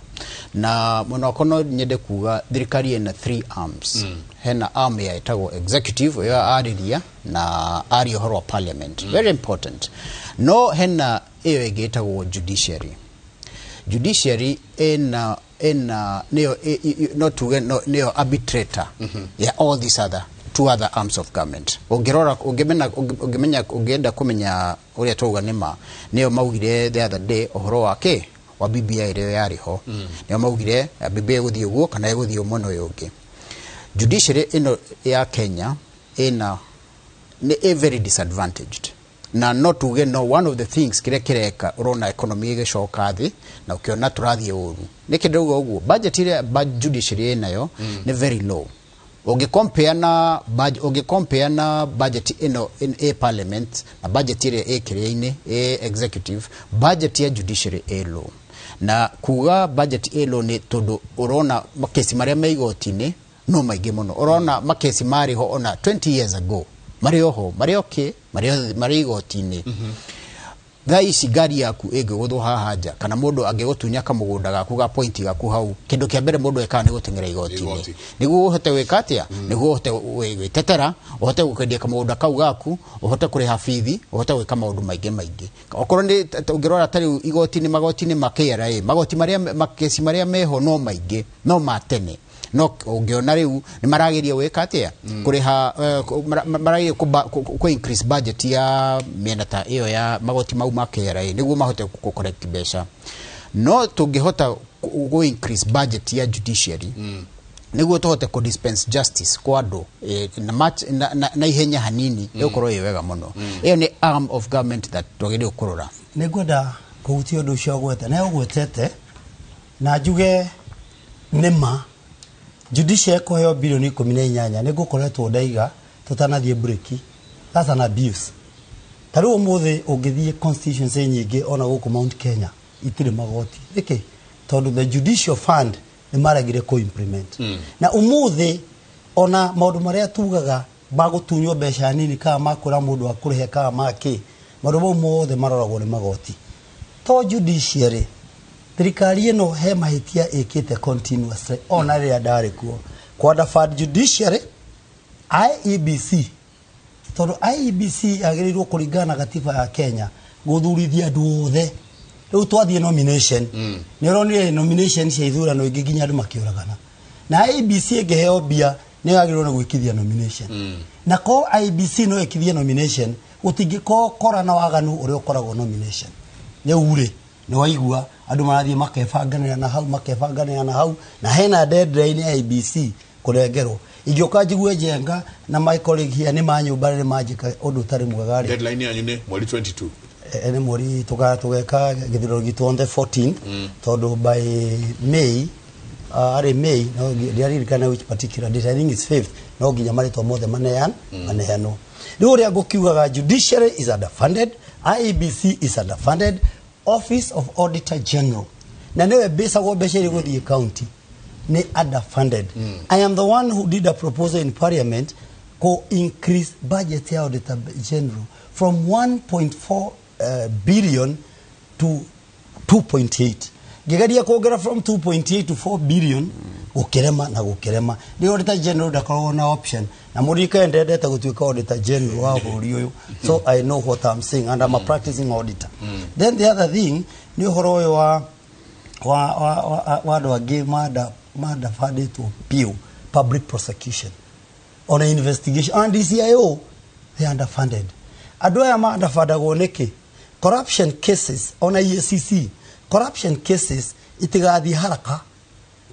na mwena wakwa no nyende kuga thirikari ĩna three arms. Hena arm ya ĩtagwo executive, ĩyo arĩria na aria ũhoro wa parliament, very important. No hena ĩyo ĩngĩ ĩtagwo judiciary. Judiciary ĩna nĩyo no tuge nĩyo arbitrator ya all these other two other arms of government. Ũngĩrora, ũngĩmenya, ũngĩmenya, ũngĩenda kũmenya ũrĩa twauga nĩ ma, nĩyo maugire the other day ũhoro wa kĩ wa BBI ĩrĩa yarĩ ho. Nĩyo maugire BBI ĩgũthiĩ ũguo kana ĩgũthiĩ mwena ũyũ ũngĩ. Judiciary ĩno ya Kenya ĩna nĩ a very disadvantaged, na no tuge no one of the things kĩrĩa kĩreka ũrona economy ĩgĩcoka thĩ na ũkĩona tũrathiĩ ũru. Nĩkĩ ndauga ũguo? Budget ĩrĩa judiciary ĩnayo nĩ very low ũngĩ compare na budget ĩno ĩ parliament na budget ĩrĩa ĩ kĩrĩa-inĩ ĩ executive. Budget ya judiciary ĩ low, na kuga budget ĩ low nĩ tondũ ũrona makesi marĩa me igoti-inĩ no maingĩ mũno. Ũrona makesi marĩ ho ona 20 years ago, marĩ oho, marĩ okay, marĩ igoti-inĩ. Thaa ici ngari yaku ĩngĩgũthwo haha nja kana mũndũ angĩgũtunya kamũgũnda gaku ga point gaku hau, kĩndũ kĩa mbere mũndũ ekaga nĩ gũteng'era igoti-inĩ. Igoti. Nĩguo ũhote gwĩka atĩa? Nĩguo ũhote gwĩtetera, ũhote gũkendia kamũgũnda kau gaku, ũhote kũrĩha bithi, ũhote gwĩka maũndũ maingĩ maingĩ. Okorwo nĩ ũngĩrora ta rĩu igoti-inĩ, magoti-inĩ ma KRA, magoti marĩa makesi marĩa meho no maingĩ, no ma tene. No ũngĩona rĩu nĩ marageria gwĩka atĩa? Kũrĩha marageria kũ increase budget ya mĩena ta ĩyo ya magoti mau ma KRA nĩguo mahote kũ collect mbeca. No tũngĩhota kũ increase budget ya judiciary nĩguo tũhote kũ dispense justice kwa andũ na ihenya hanini, ĩgũkorwo ĩ wega mũno. Ĩyo nĩ arm of government that twagĩrĩirwo kũrora. Nĩ ngwenda kũhutia ũndũ ũcio ũgwete na ũgwetete, na njuge nĩ ma judiciary kũheo bilioni 18 nĩ ngũkoretwo ndaiga tũtanathiĩ break, that's an abuse. Ta rĩu ũmũthĩ ũngĩthiĩ constituency nyingĩ ona gũkũ Mount Kenya itirĩ magoti. Nĩkĩ? Tondũ the judicial fund Nĩ maregire kũ implement. Na ũmũthĩ ona maũndũ marĩa tugaga magũtunywo mbeca nini kana makwĩra mũndũ akũrĩhe kana makĩ, maũndũ mau mothe maroragwo nĩ magoti. To judiciary, thirikari ĩno he mahĩtia ĩkĩte continuously ona rĩrĩa ndarĩ kuo. Kwanda fund judiciary, IEBC, tondũ IEBC yagĩrĩirwo kũringana na gatiba ya Kenya gũthurithia andũ othe. Rĩu twathiĩ nomination, nĩ ũronire nomination cia ithurano ingĩ nginya andũ makĩũragana. Na IEBC ĩngĩheo mbia nĩ yagĩrĩirwo nĩ gwĩkithia nomination. Na ko IEBC no ĩkithie nomination, gũtingĩkorwo kora na waganu ũrĩa ũkoragwo nomination. Rĩu rĩ, nĩ waigua andũ marathiĩ makebanganĩra na hau, makebanganĩra na hau, na hena deadline ya IEBC kũrengerwo. Ingĩũka njigue Njenga na my colleague here nĩ manyũmba nĩ manjĩka ũndũ ũtarĩ mwega rĩ. Deadline yanyu nĩ mweri 22. Nĩ mweri tũgeka gĩthurano gitũ on the 14th, tondũ by May, arĩ May, no ndiaririkana which particular date, I think it's 5th, no nginya marĩtwa mothe maneanwo. Rĩu ũrĩa ngũkiugaga, judiciary is underfunded, IEBC is underfunded, Office of Auditor General na nĩwe mbĩcagwo mbeca iria gũthiĩ county nĩ underfunded. I am the one who did a proposal in parliament ko increase budget ya Auditor General from 1.4 billion to 2.8. Ngĩgeria kuongerera from 2.8 to 4 billion, gũkĩrema na gũkĩrema. Nĩ Auditor General ndakoragwo na option, na mũririkane ndendete gũtuĩka Auditor General wa bũrũri ũyũ, so I know what I'm saying and I'm a practicing auditor. Then the other thing nĩ ũhoro ũyũ wa andũ angĩ mandabandĩtwo biũ, public prosecution on a investigation and DCIO, they are underfunded. Andũ aya ma-underfundagwo nĩkĩ? Corruption cases ona EACC, corruption cases itigathiĩ haraka,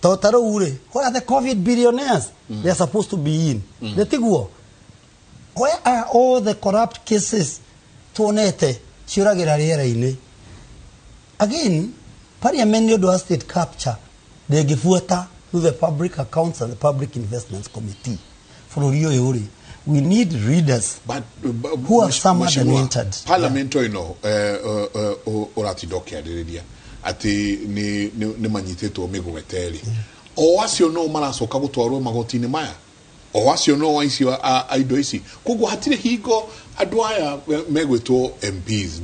tondũ ta rĩu rĩ, where are the COVID billionaires? They are supposed to be in. Nĩ tiguo? Where are all the corrupt cases tuonete ciũragĩra rĩera-inĩ? Again, parliament nĩ ũndũ wa state capture ndĩngĩbuata through the Public Accounts and the Public Investments Committee. Bũrũri ũyũ rĩ, we need leaders who have summoned and entered. Parliament ĩno ũratinda ũkĩarĩrĩria atĩ nĩ manyitĩtwo mĩgwete rĩ, o acio no maracoka gũtwarwo magoti-inĩ maya, o acio no aici a indo ici. Koguo hatirĩ hingo andũ aya megwĩtwo MPs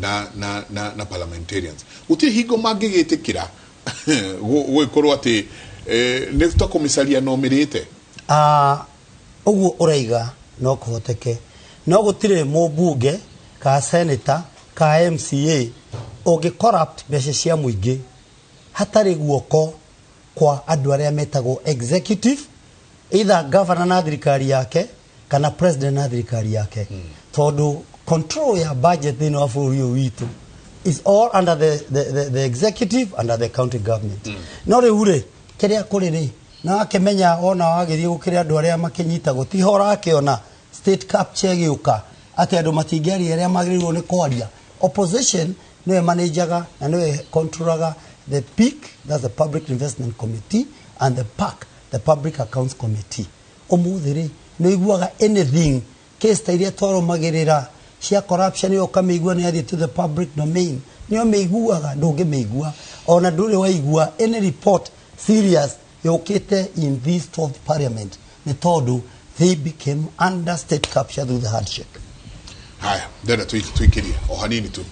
na parliamentarians, gũtirĩ hingo mangĩgĩtĩkĩra gũgĩkorwo atĩ nĩ ta kũmĩcaria no mĩrĩte. Ũguo ũraiga no kũhoteke, no gũtirĩ mũmbunge ka senator ka MCA ũngĩ corrupt mbeca cia mũingĩ hatarĩ guoko kwa andũ arĩa metagwo executive, either governor na thirikari yake kana president na thirikari yake, tondũ control ya budget thĩinĩ wa bũrũri ũyũ witũ is all under the executive, under the county government. No rĩu rĩ, kĩrĩa kũrĩ rĩ, na wakĩmenya ona wagĩthiĩ gũkĩrĩ andũ arĩa makĩnyitagwo, tiho ũrakĩona state capture ĩgĩũka atĩ andũ matingĩaria arĩa magĩrĩirwo nĩ kwaria. Opposition nĩwe manajaga na nĩwe controlaga the PIC, that's the Public Investment Committee, and the PAC, the Public Accounts Committee. Ũmũthĩ rĩ, nĩ ũiguaga anything case ta iria twarũmagĩrĩra cia corruption ĩyo ũkamĩigua nĩ yathiĩ to the public domain, nĩ ũmĩiguaga? Ndũngĩmĩigua. Ona ndũrĩ waigua any report serious yũkĩte in this 12th parliament, nĩ tondũ they became under state capture through the handshake. Haya, ndenda tuikirie o hanini tu,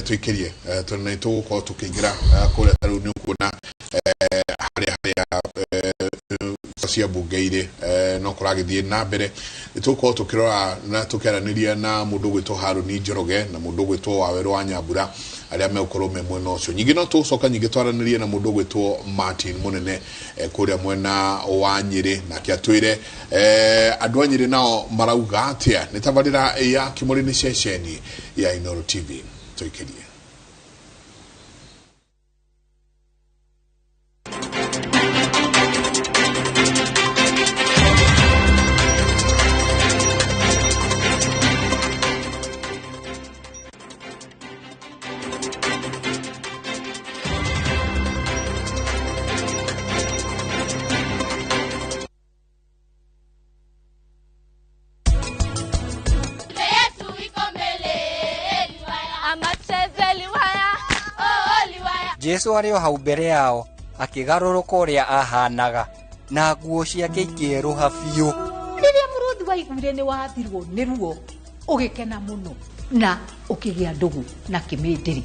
tuikirie, tondũ nĩ tũgũkorwo tũkĩingĩra kũrĩa. Ta rĩu nĩ ũkuona harĩa cia mbunge irĩ no kũragĩthiĩ na mbere. Nĩ tũgũkorwo tũkĩrora na tũkĩaranĩria na mũndũ ũgwĩtwo Harũni Njoroge na mũndũ ũgwĩtwo Wawerũ wa Nyambura arĩa megũkorwo me mwena ũcio. Nyingĩ no tũgũcoka nyingĩ twaranĩrie na mũndũ ũgwĩtwo Martin Mũnene kũrĩa mwena wa Nyĩrĩ, nake atwĩre andũ a Nyĩrĩ nao marauga atĩa. Nĩ tabarĩra ya Kĩmũrĩ, nĩ ceceni ya Inooro TV. Tũikĩrie. Jesu arĩ o hau mbere yao. Akĩgarũrũka ũrĩa ahanaga na nguo ciake ikĩerũha biũ. Rĩrĩa mũrũthi waiguire nĩ wathirwo nĩ ruo, ũgĩkena mũno na ũkĩgĩa ndũgũ na kĩmĩndĩrĩ.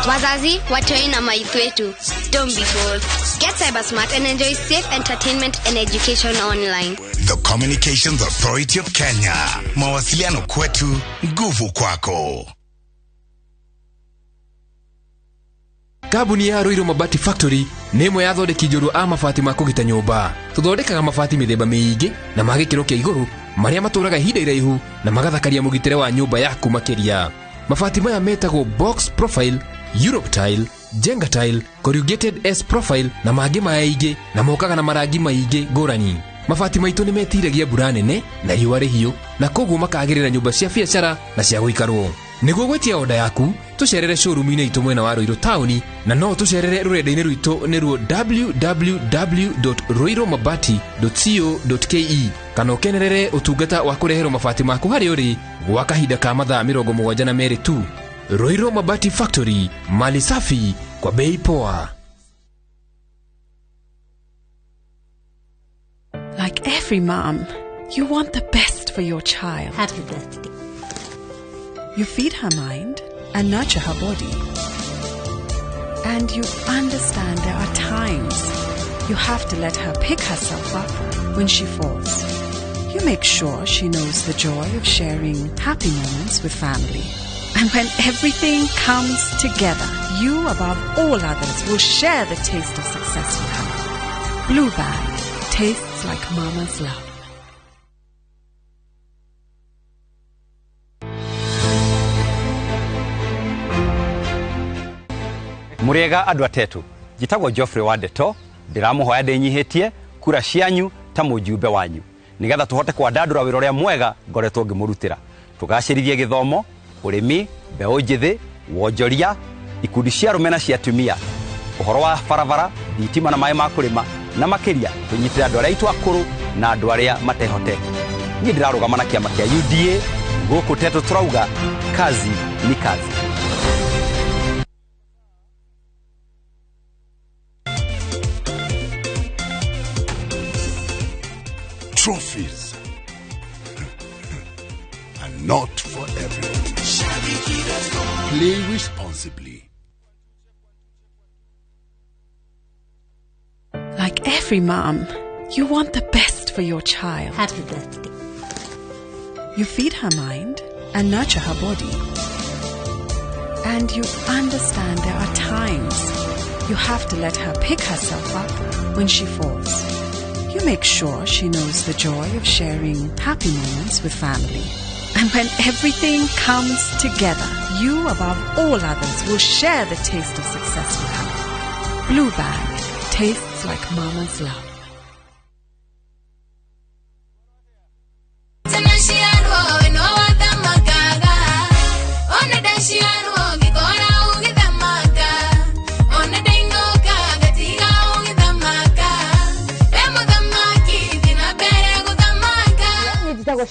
Wazazi, watoi na maithu wetu, don't be fooled. Get cyber smart and enjoy safe entertainment and education online. The Communications Authority of Kenya. Mawasiliano kwetu, nguvu kwako. Kambuni ya Ruiru Mabati Factory nĩ ĩmwe ya athondeki njorua a mabati ma kũgita nyũmba. Tũthondekaga mabati mĩthemba mĩingĩ na ma gĩkĩro kĩa igũrũ marĩa matũraga ihinda iraihu na magathakaria mũgitĩre wa nyũmba yaku makĩria. Mabati maya metagwo box profile, Europe tile, Jenga tile, corrugated S profile na mangĩ maingĩ na mokaga na marangi maingĩ ngũrani. Mabati maitũ nĩ metiragia mbura nene na riũa rĩhiũ na koguo makagĩrĩra nyũmba cia biacara na cia gũikarwo. Nĩguo gwĩtia oda yaku, tũcerere showroom-inĩ itũ mwena wa Ruiru taũni na no tũcerere rũrenda-inĩ rwitũ nĩruo www.ruirumabati.co.ke kana ũkenerere ũtungata wa kũreherwo mabati maku harĩa ũrĩ gwa kahinda ka mathaa 72 tu. Ruiru Mabati Factory, mali safi kwa bei poa. Like every mom, you want the best for your child. Happy birthday. You feed her mind and nurture her body. And you understand there are times you have to let her pick herself up when she falls. You make sure she knows the joy of sharing happy moments with family. And when everything comes together, you above all others will share the taste of success with her. Blue Band tastes like mama's love. Muriega andũ atetu, njĩtagwo Geoffrey Wandeto, ndĩramũhoya ndĩnyihĩtie kura cianyu ta mũjumbe wanyu nĩgetha tũhote kwandandũra wĩra ũrĩa mwega ngoretwo ngĩmũrutĩra. Tũgacĩrithie gĩthomo, ũrĩmi, mbeũ njĩthĩ, wonjoria, ikundi cia arũme na cia atumia, ũhoro wa barabara, thitima na maĩ ma kũrĩma, na makĩria tũnyitĩre andũ arĩa aitũ akũrũ na andũ arĩa matehotete. Niĩ ndĩrarũgama na kĩama kĩa UDA, gũkũ Tetu tũrauga kazi ni kazi. Trophies are not for everyone. Play responsibly. Like every mom, you want the best for your child. Happy birthday. You feed her mind and nurture her body. And you understand there are times you have to let her pick herself up when she falls. You make sure she knows the joy of sharing happy moments with family. And when everything comes together, you above all others will share the taste of success with her. Blue Band tastes like mama's love.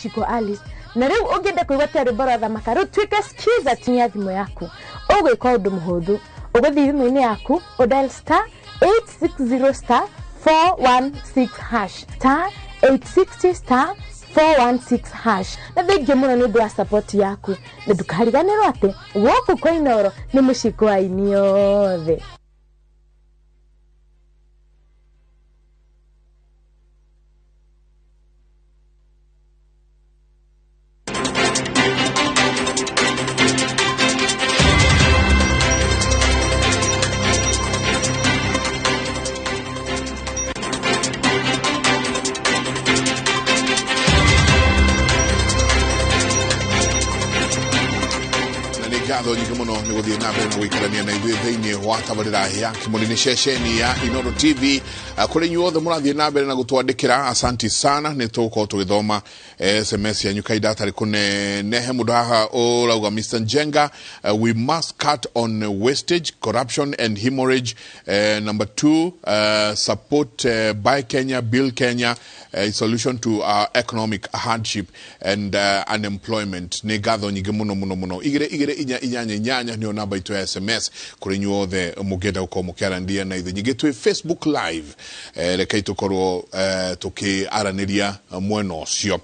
Shiko Alice na riu ungienda kuigua ta rwimbo rwa thamaka riu tuike skiza tinia thimu yaku ugwika undu muhuthu uguthii thimu-inĩ yaku udial star 860 star 416 hash star 860 star 416 hash na thengiũ mũno nĩ ũndũ wa support yaku na ndũkariganĩrwo atĩ gũkũ kwa Inooro nĩ mũciĩ kwa aini othe. Ngatho nyingĩ mũno nĩ gũthiĩ na mbere na gũikarania na ithuĩ thĩinĩ wa tabarĩra ya Kĩmũrĩ nĩ ceceni ya Inooro TV. Kũrĩ inyuĩ othe mũrathiĩ na mbere na gũtwandĩkĩra, asanti sana, nĩ tũgũkorwo tũgĩthoma SMS yanyu kahinda hatarĩ kũnene. He mũndũ haha ũrauga Mr. Njenga, we must cut on wastage, corruption and hemorrhage. Number 2, support Buy Kenya, Build Kenya, solution to our economic hardship and unemployment. Nĩ ngatho nyingĩ mũno mũno mũno. 2 2 4 8 8 nĩyo namba itũ ya SMS kũrĩ inyuothe mũngĩenda gũkorwo mũkĩaranĩria na ithuĩ. Ningĩ twĩ Facebook live, rekei tũkorwo tũkĩaranĩria mwena ũcio.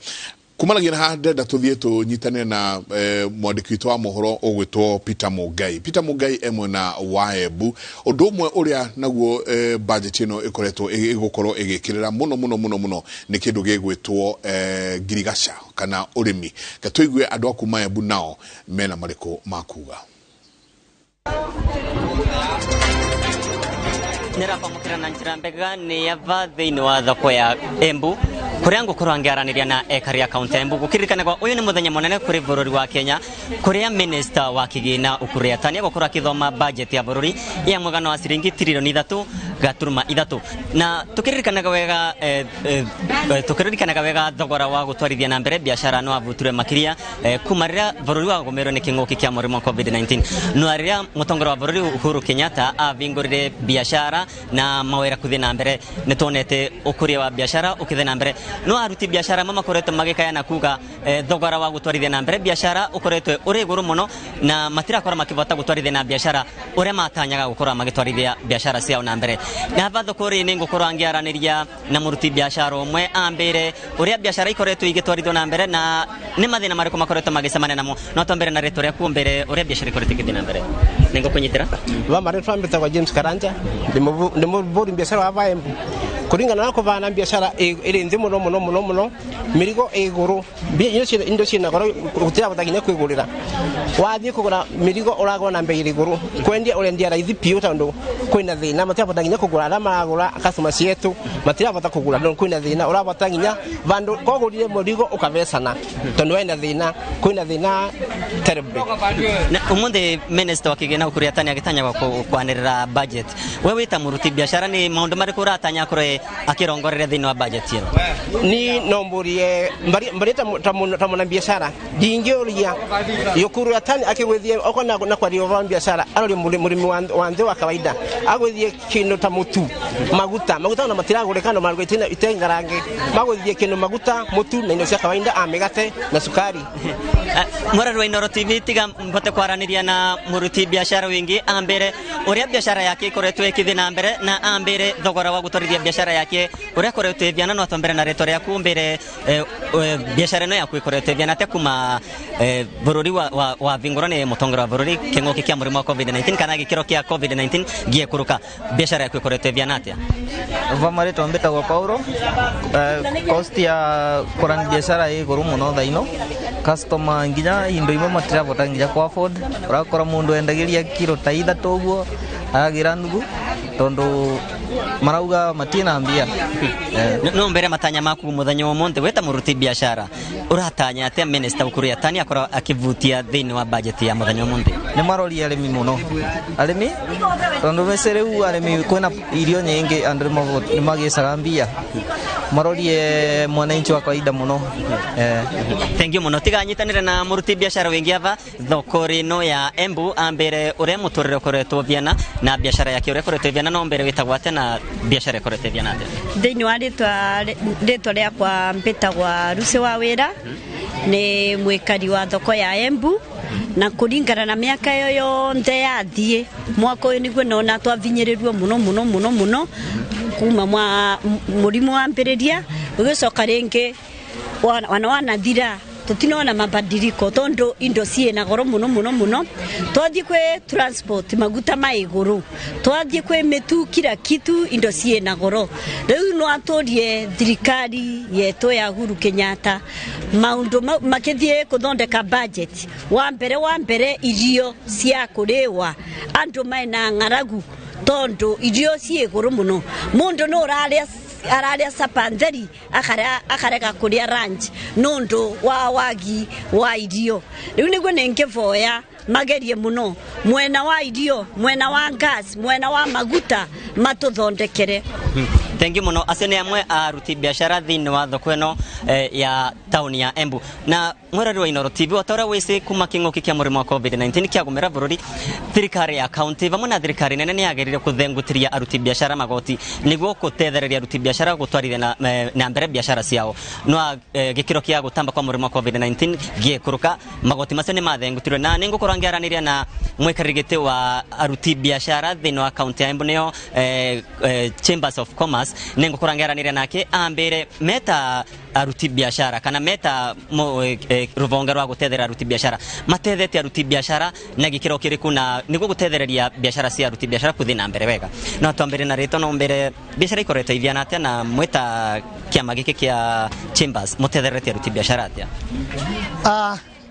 Kumanagia na haha ndĩrenda tũthiĩ tũnyitanĩre na mwandĩki witũ wa mohoro ũgwĩtwo Peter Mungai. Peter Mungai e mwena wa Embu. Ũndũ ũmwe ũrĩa naguo budget ĩno ĩkoretwo ĩgũkorwo ĩgĩkĩrĩra mũno mũno mũno mũno nĩ kĩndũ gĩgwĩtwo ngirigaca kana ũrĩmi. Reke tũigue andũ a kuma Embu nao mena marĩkũ ma kuga. Nĩrakwamũkĩra na njĩra mbega nĩ ava thĩinĩ wa thoko ya Embu kũrĩa ngũkorwo ngĩaranĩria na ekari ya kaunti ya Embu. Gũkĩririkanagwo ũyũ nĩ mũthenya mũnene kũrĩ bũrũri wa Kenya kũrĩa minister wa kĩgĩna Ukur Yatani egũkorwo akĩthoma budget ya bũrũri ya mũigana wa ciringi tiririoni 3.3, na tũkĩririkanaga wega tũkĩririkanaga wega thogora wa gũtwarithia na mbere biacara no avutirwe makĩria kuma rĩrĩa bũrũri wagũmĩirwo nĩ kĩng'ũki kĩa mũrimũ wa COVID-19, no rĩrĩa mũtongoria wa bũrũri Uhuru Kenyatta avingũrire biacara na mawĩra kũthiĩ na mbere nĩ tuonete ũkũria wa biacara ũkĩthiĩ na mbere. No aruti biacara amwe makoretwo magĩkaya kuga thogora wa gũtwarithia na mbere biacara ũkoretwo ũrĩ igũrũ mũno na matirakorwo makĩbota gũtwarithia na biacara ũrĩa matanyaga gũkorwo magĩtwarithia biacara ciao na mbere. Na haba thoko-inĩ ngũkorwo ngĩaranĩria na mũruti biacara ũmwe ambĩre ũrĩa biacara ikoretwo igĩtwarithio na mbere na nĩ mathĩna marĩkũ makoretwo magĩcemania namo. No twambere na rĩtwa rĩaku mbere ũrĩa biacara ikoretwo ĩgĩthiĩ na mbere. Nĩngũkũnyitĩra. Wa marĩtwa mbĩtagwo James Karanja, ndĩ mũbũri biacara wa Embu. Kuringana na kũbana biacara ĩrĩ nthĩ mũno mũno mũno mũno, mĩrigo ĩ igũrũ, indo ciĩna goro gũtirabota nginya kwĩgũrĩra. Wathiĩ kũgũra mĩrigo ũragũra na mbei ĩrĩ igũrũ, kwendia ũrendia raithi biũ tondũ kwĩna thĩna, matirabota nginya kũgũra. Arĩa maragũra customer cietũ matirabota kũgũra tondũ kwĩna thĩna, ũrabota nginya vandũ kogũrire mũrigo ũkavecana tondũ wena thĩna, kwĩna thĩna terrible. Na ũmũthĩ minister wa kĩgĩna Ukur Yatani agĩtanya kwanĩrĩra budget, we wĩ ta mũruti biacara nĩ maũndũ marĩkũ ũratanya akorwo akĩrongoreria thĩinĩ wa budget ĩno? Ni no mbũrie mbarie ta mwana biacara ndingĩũria Ukur Yatani akĩgwĩthie okorwo na kwaria ũhoro wa biacara arorie mũrĩmi wa nthĩ wa kawaida agwĩthie kĩndũ ta mũtu, maguta ona matiragũrĩka no marugĩte ite ngarange, magwĩthie kĩndũ maguta, mũtu na indo cia kawaida a mĩgate na cukari. Mũrori wa Inooro TV tiga mbote kwaranĩria na mũruti biacara wingĩ ambĩre ũrĩa biacara yake ĩkoretwo ĩkĩthiĩ na mbere na ambĩre thogora wa gũtwarithia biacara yake ũrĩa ĩkoretwo ĩthiana. No twambere na rĩtwa rĩaku mbere, biacara ĩno yaku ĩkoretwo ĩthiana atĩa kuma bũrũri wa vingũrwo nĩ mũtongoria wa bũrũri kĩng'ũki kĩa mũrimũ wa COVID-19 kana gĩkĩro kĩa COVID-19 gĩekũrũka, biacara yaku ĩkoretwo ĩthiana atĩa? Va marĩtwa mbĩtagwo Paulo. Cost ya kũrani biacara ĩ igũrũ mũno thaa ino, customer nginya indo imwe matirabota nginya ku afford. Ũrakora mũndũ endagĩria kiro ta 3 ũguo agagĩra nuthu tondu marauga matina mbia. No mbere matanya maku muthenya wa munthe weta muruti biashara uratanya atia minister Ukur Yatani akorwo akivutia thiini wa budget ya muthenya wa munthe? Ni marori arimi muno, arimi tondu mece riu arimi kwina irio nyingi andu ni magicaga mbia, marorie mwananchi wa kawaida muno. Thank you muno. Tiga nyitanire na muruti biashara wingi ava thoko rino ya Embu ambere uria muturire ukoretwo thiana na biashara yake uria ukoretwo thiana no mbere witagwo atia na biashara ikoretwo thiana atia? Thiini wa ritwa riakwa mbitagwa Rusi wa wira, ni mwikari wa thoko ya Embu, na kuringana na miaka iyo yonthe yathie mwaka uyu niguo nona twavinyiririo muno muno muno muno kuma mwa murimu wambiriria ugicoka ringi wana wanathira tutinona mabadiriko tondu indo ciina goro muno muno muno. Twathie kwi transport maguta ma iguru, twathie kwi mitu kila kitu indo ciina goro. Riu no aturie thirikari yetu ya Uhuru Kenyatta maundu makithie kuthondeka budget wa mbere irio cia kuriwa andu mena ng'aragu tondu irio ci iguru muno. Mundu no araria sapantheri akarega kuria ranch nundu wa wagi wa irio. Riu niguo ningivoya magerie muno mwena wa irio, mwena wa gas, mwena wa maguta matuthondekere. Thank you muno. Acio nĩ amwe a aruti biacara thĩinĩ wa thoko ĩno ya taũni ya Embu. Na mwĩrori wa Inooro TV, o ta ũrĩa wĩcĩ kuma kĩng'ũki kĩa mũrimũ wa COVID-19 kĩagũmĩra bũrũri, thirikari ya kaunti vamwe na thirikari nene nĩ yagĩrĩire kũthengũtĩria aruti biacara magoti nĩguo gũtethereria aruti biacara gũtwarithia na mbere biacara ciao. No gĩkĩro kĩa gũtamba kwa mũrimũ wa COVID-19 gĩekũrũka, magoti macio nĩ mathengũtirwe, na nĩ ngũkorwo ngĩaranĩria na mwĩkarĩri gĩtĩ wa aruti biacara thĩinĩ wa kaunti ya Embu, nĩyo Chambers of Commerce. Nĩ ngũkorwo ngĩaranĩria nake ambĩre meta aruti biacara kana meta rũhonge rwa gũtethereria aruti biacara matethete aruti biacara na gĩkĩro kĩrĩkũ na nĩguo gũtethereria biacara cia aruti biacara kũthiĩ na mbere wega. No twambĩre na rĩtwa, no mbere biacara ikoretwo ithiana atĩa, na mwĩta kĩama gĩkĩ kĩa Chambers mũtetherete aruti biacara atĩa?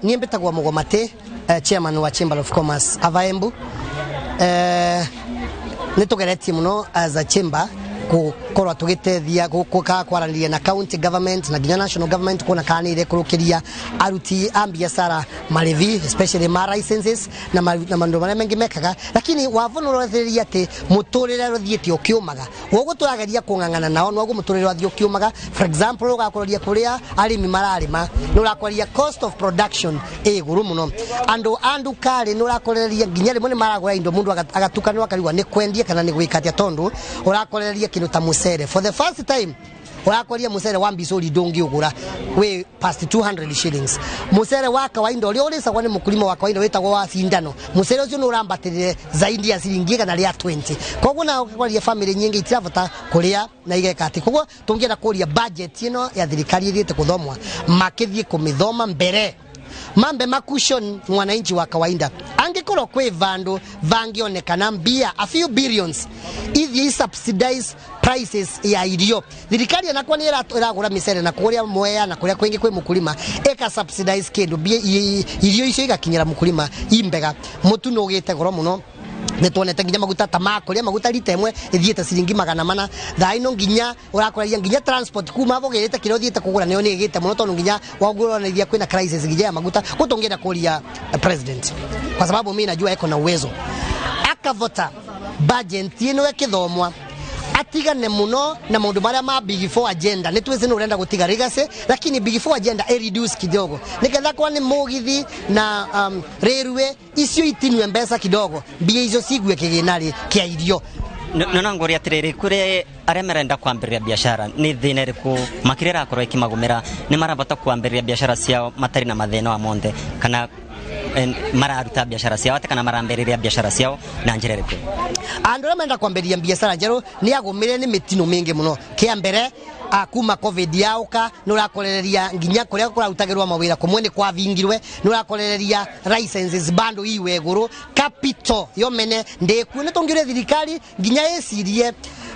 Niĩ mbĩtagwo Mũgomate, chairman wa Chamber of Commerce ava Embu. Nĩ tũgeretie mũno as a chamber gukorwo tugitethia guka kwaranĩria na county government na nginya national government kuona kana nĩ irekũrũkĩria aruti a biacara marĩvi, especially ma licenses na maũndũ marĩa mangĩ mekaga, lakini wavo nĩ ũrothereria atĩ mũtũrĩre ũthiĩte ũkĩũmaga. Woguo tũrageria kũng'ang'ana nao noguo mũtũrĩre ũrathiĩ ũkĩũmaga. For example, ũgakũrĩria kũrĩa arĩmi mararĩma, nĩ ũrakwaria cost of production ĩ igũrũ mũno. Andũ a nduka-rĩ, nĩ ũrakorereria nginya rĩmwe nĩ maragũra indo, mũndũ agatukanĩrwo akarigwo nĩ kwendia kana nĩ gwĩka atĩa, tondũ ũrakorereria kĩndũ ta mũcere. For the first time ũrakwaria mũcere wa mbicũri ndũngĩũgũra, wĩ past 200 shillings. Mũcere wa kawaida ũrĩa ũrĩcagwo nĩ mũkulima wa kawaida wĩtagwo wa cindano, mũcere ũcio nĩ ũrambatĩrire zaidi ya ciringi 120. Koguo na ũkwaria family nyingĩ itirabota kũrĩa na igeka atĩ. Koguo tũngĩenda kũria budget ĩno ya thirikari ĩthiĩte kũthomwa, makĩthiĩ kũmĩthoma mbere mambe makushon mwananchi wa kawaida. Angikorwo kwi vandu vangionekana mbia a few billions ithi subsidize prices ya irio, thirikari anakwa ni iragura micere na kuria Mwea na kuria kwingi kwi mukulima, eka subsidize kindu mbia irio icio igakinyira mukulima imbega. Mutu no ugite goro muno, nĩ tuonete nginya maguta ta makũrĩa, maguta rita ĩmwe ĩthiĩte ciringi 400. Thaa ino nginya ũrakoraria nginya transport kuma bũgĩrĩte kĩrĩa ũthiĩte kũgũra nĩyo nĩ ĩgĩte mũno, tondũ nginya wagũranĩria kwĩna crisis nginya ya maguta. Kwa tũngĩenda kũria president, kwa sababu mimi najua eko na uwezo, akavota budget ĩno ĩkĩthomwa atigane muno na maundu maria ma Big Four agenda. Nĩ twĩci nĩ ũrenda gũtiga legacy, lakini Big Four agenda e reduce kidogo niketha kwa nĩ mũgithi na railway icio itinue mbeca kidogo, mbia icio cigue kĩgĩna-rĩ kĩa irio. No ngũria atĩrĩrĩ, kũrĩ arĩa marenda kwambĩrĩria biacara, nĩ thĩna ĩrĩkũ makĩria ĩrakorwo ĩkĩmagũmĩra? Nĩ marabata kwambĩrĩria biacara ciao matarĩ na mathĩna wa monthe, kana mararuta biacara ciao atĩ, kana marambĩrĩria biacara ciao na njĩra ĩrĩkũ? Andũ arĩa marenda kwambĩrĩria biacara njerũ nĩ agũmĩre nĩ mĩtino mĩingĩ mũno. Kĩa mbere, kuma COVID yauka nĩ ũrakorereria nginya kũrĩa kũrarutagĩrwo mawĩra kũmwe nĩ kwabingirwe, nĩ ũrakorereria licenses bando iwe igũrũ, capital yo mene ndĩkuo. Nĩ tũngĩũria thirikari nginya ĩcirie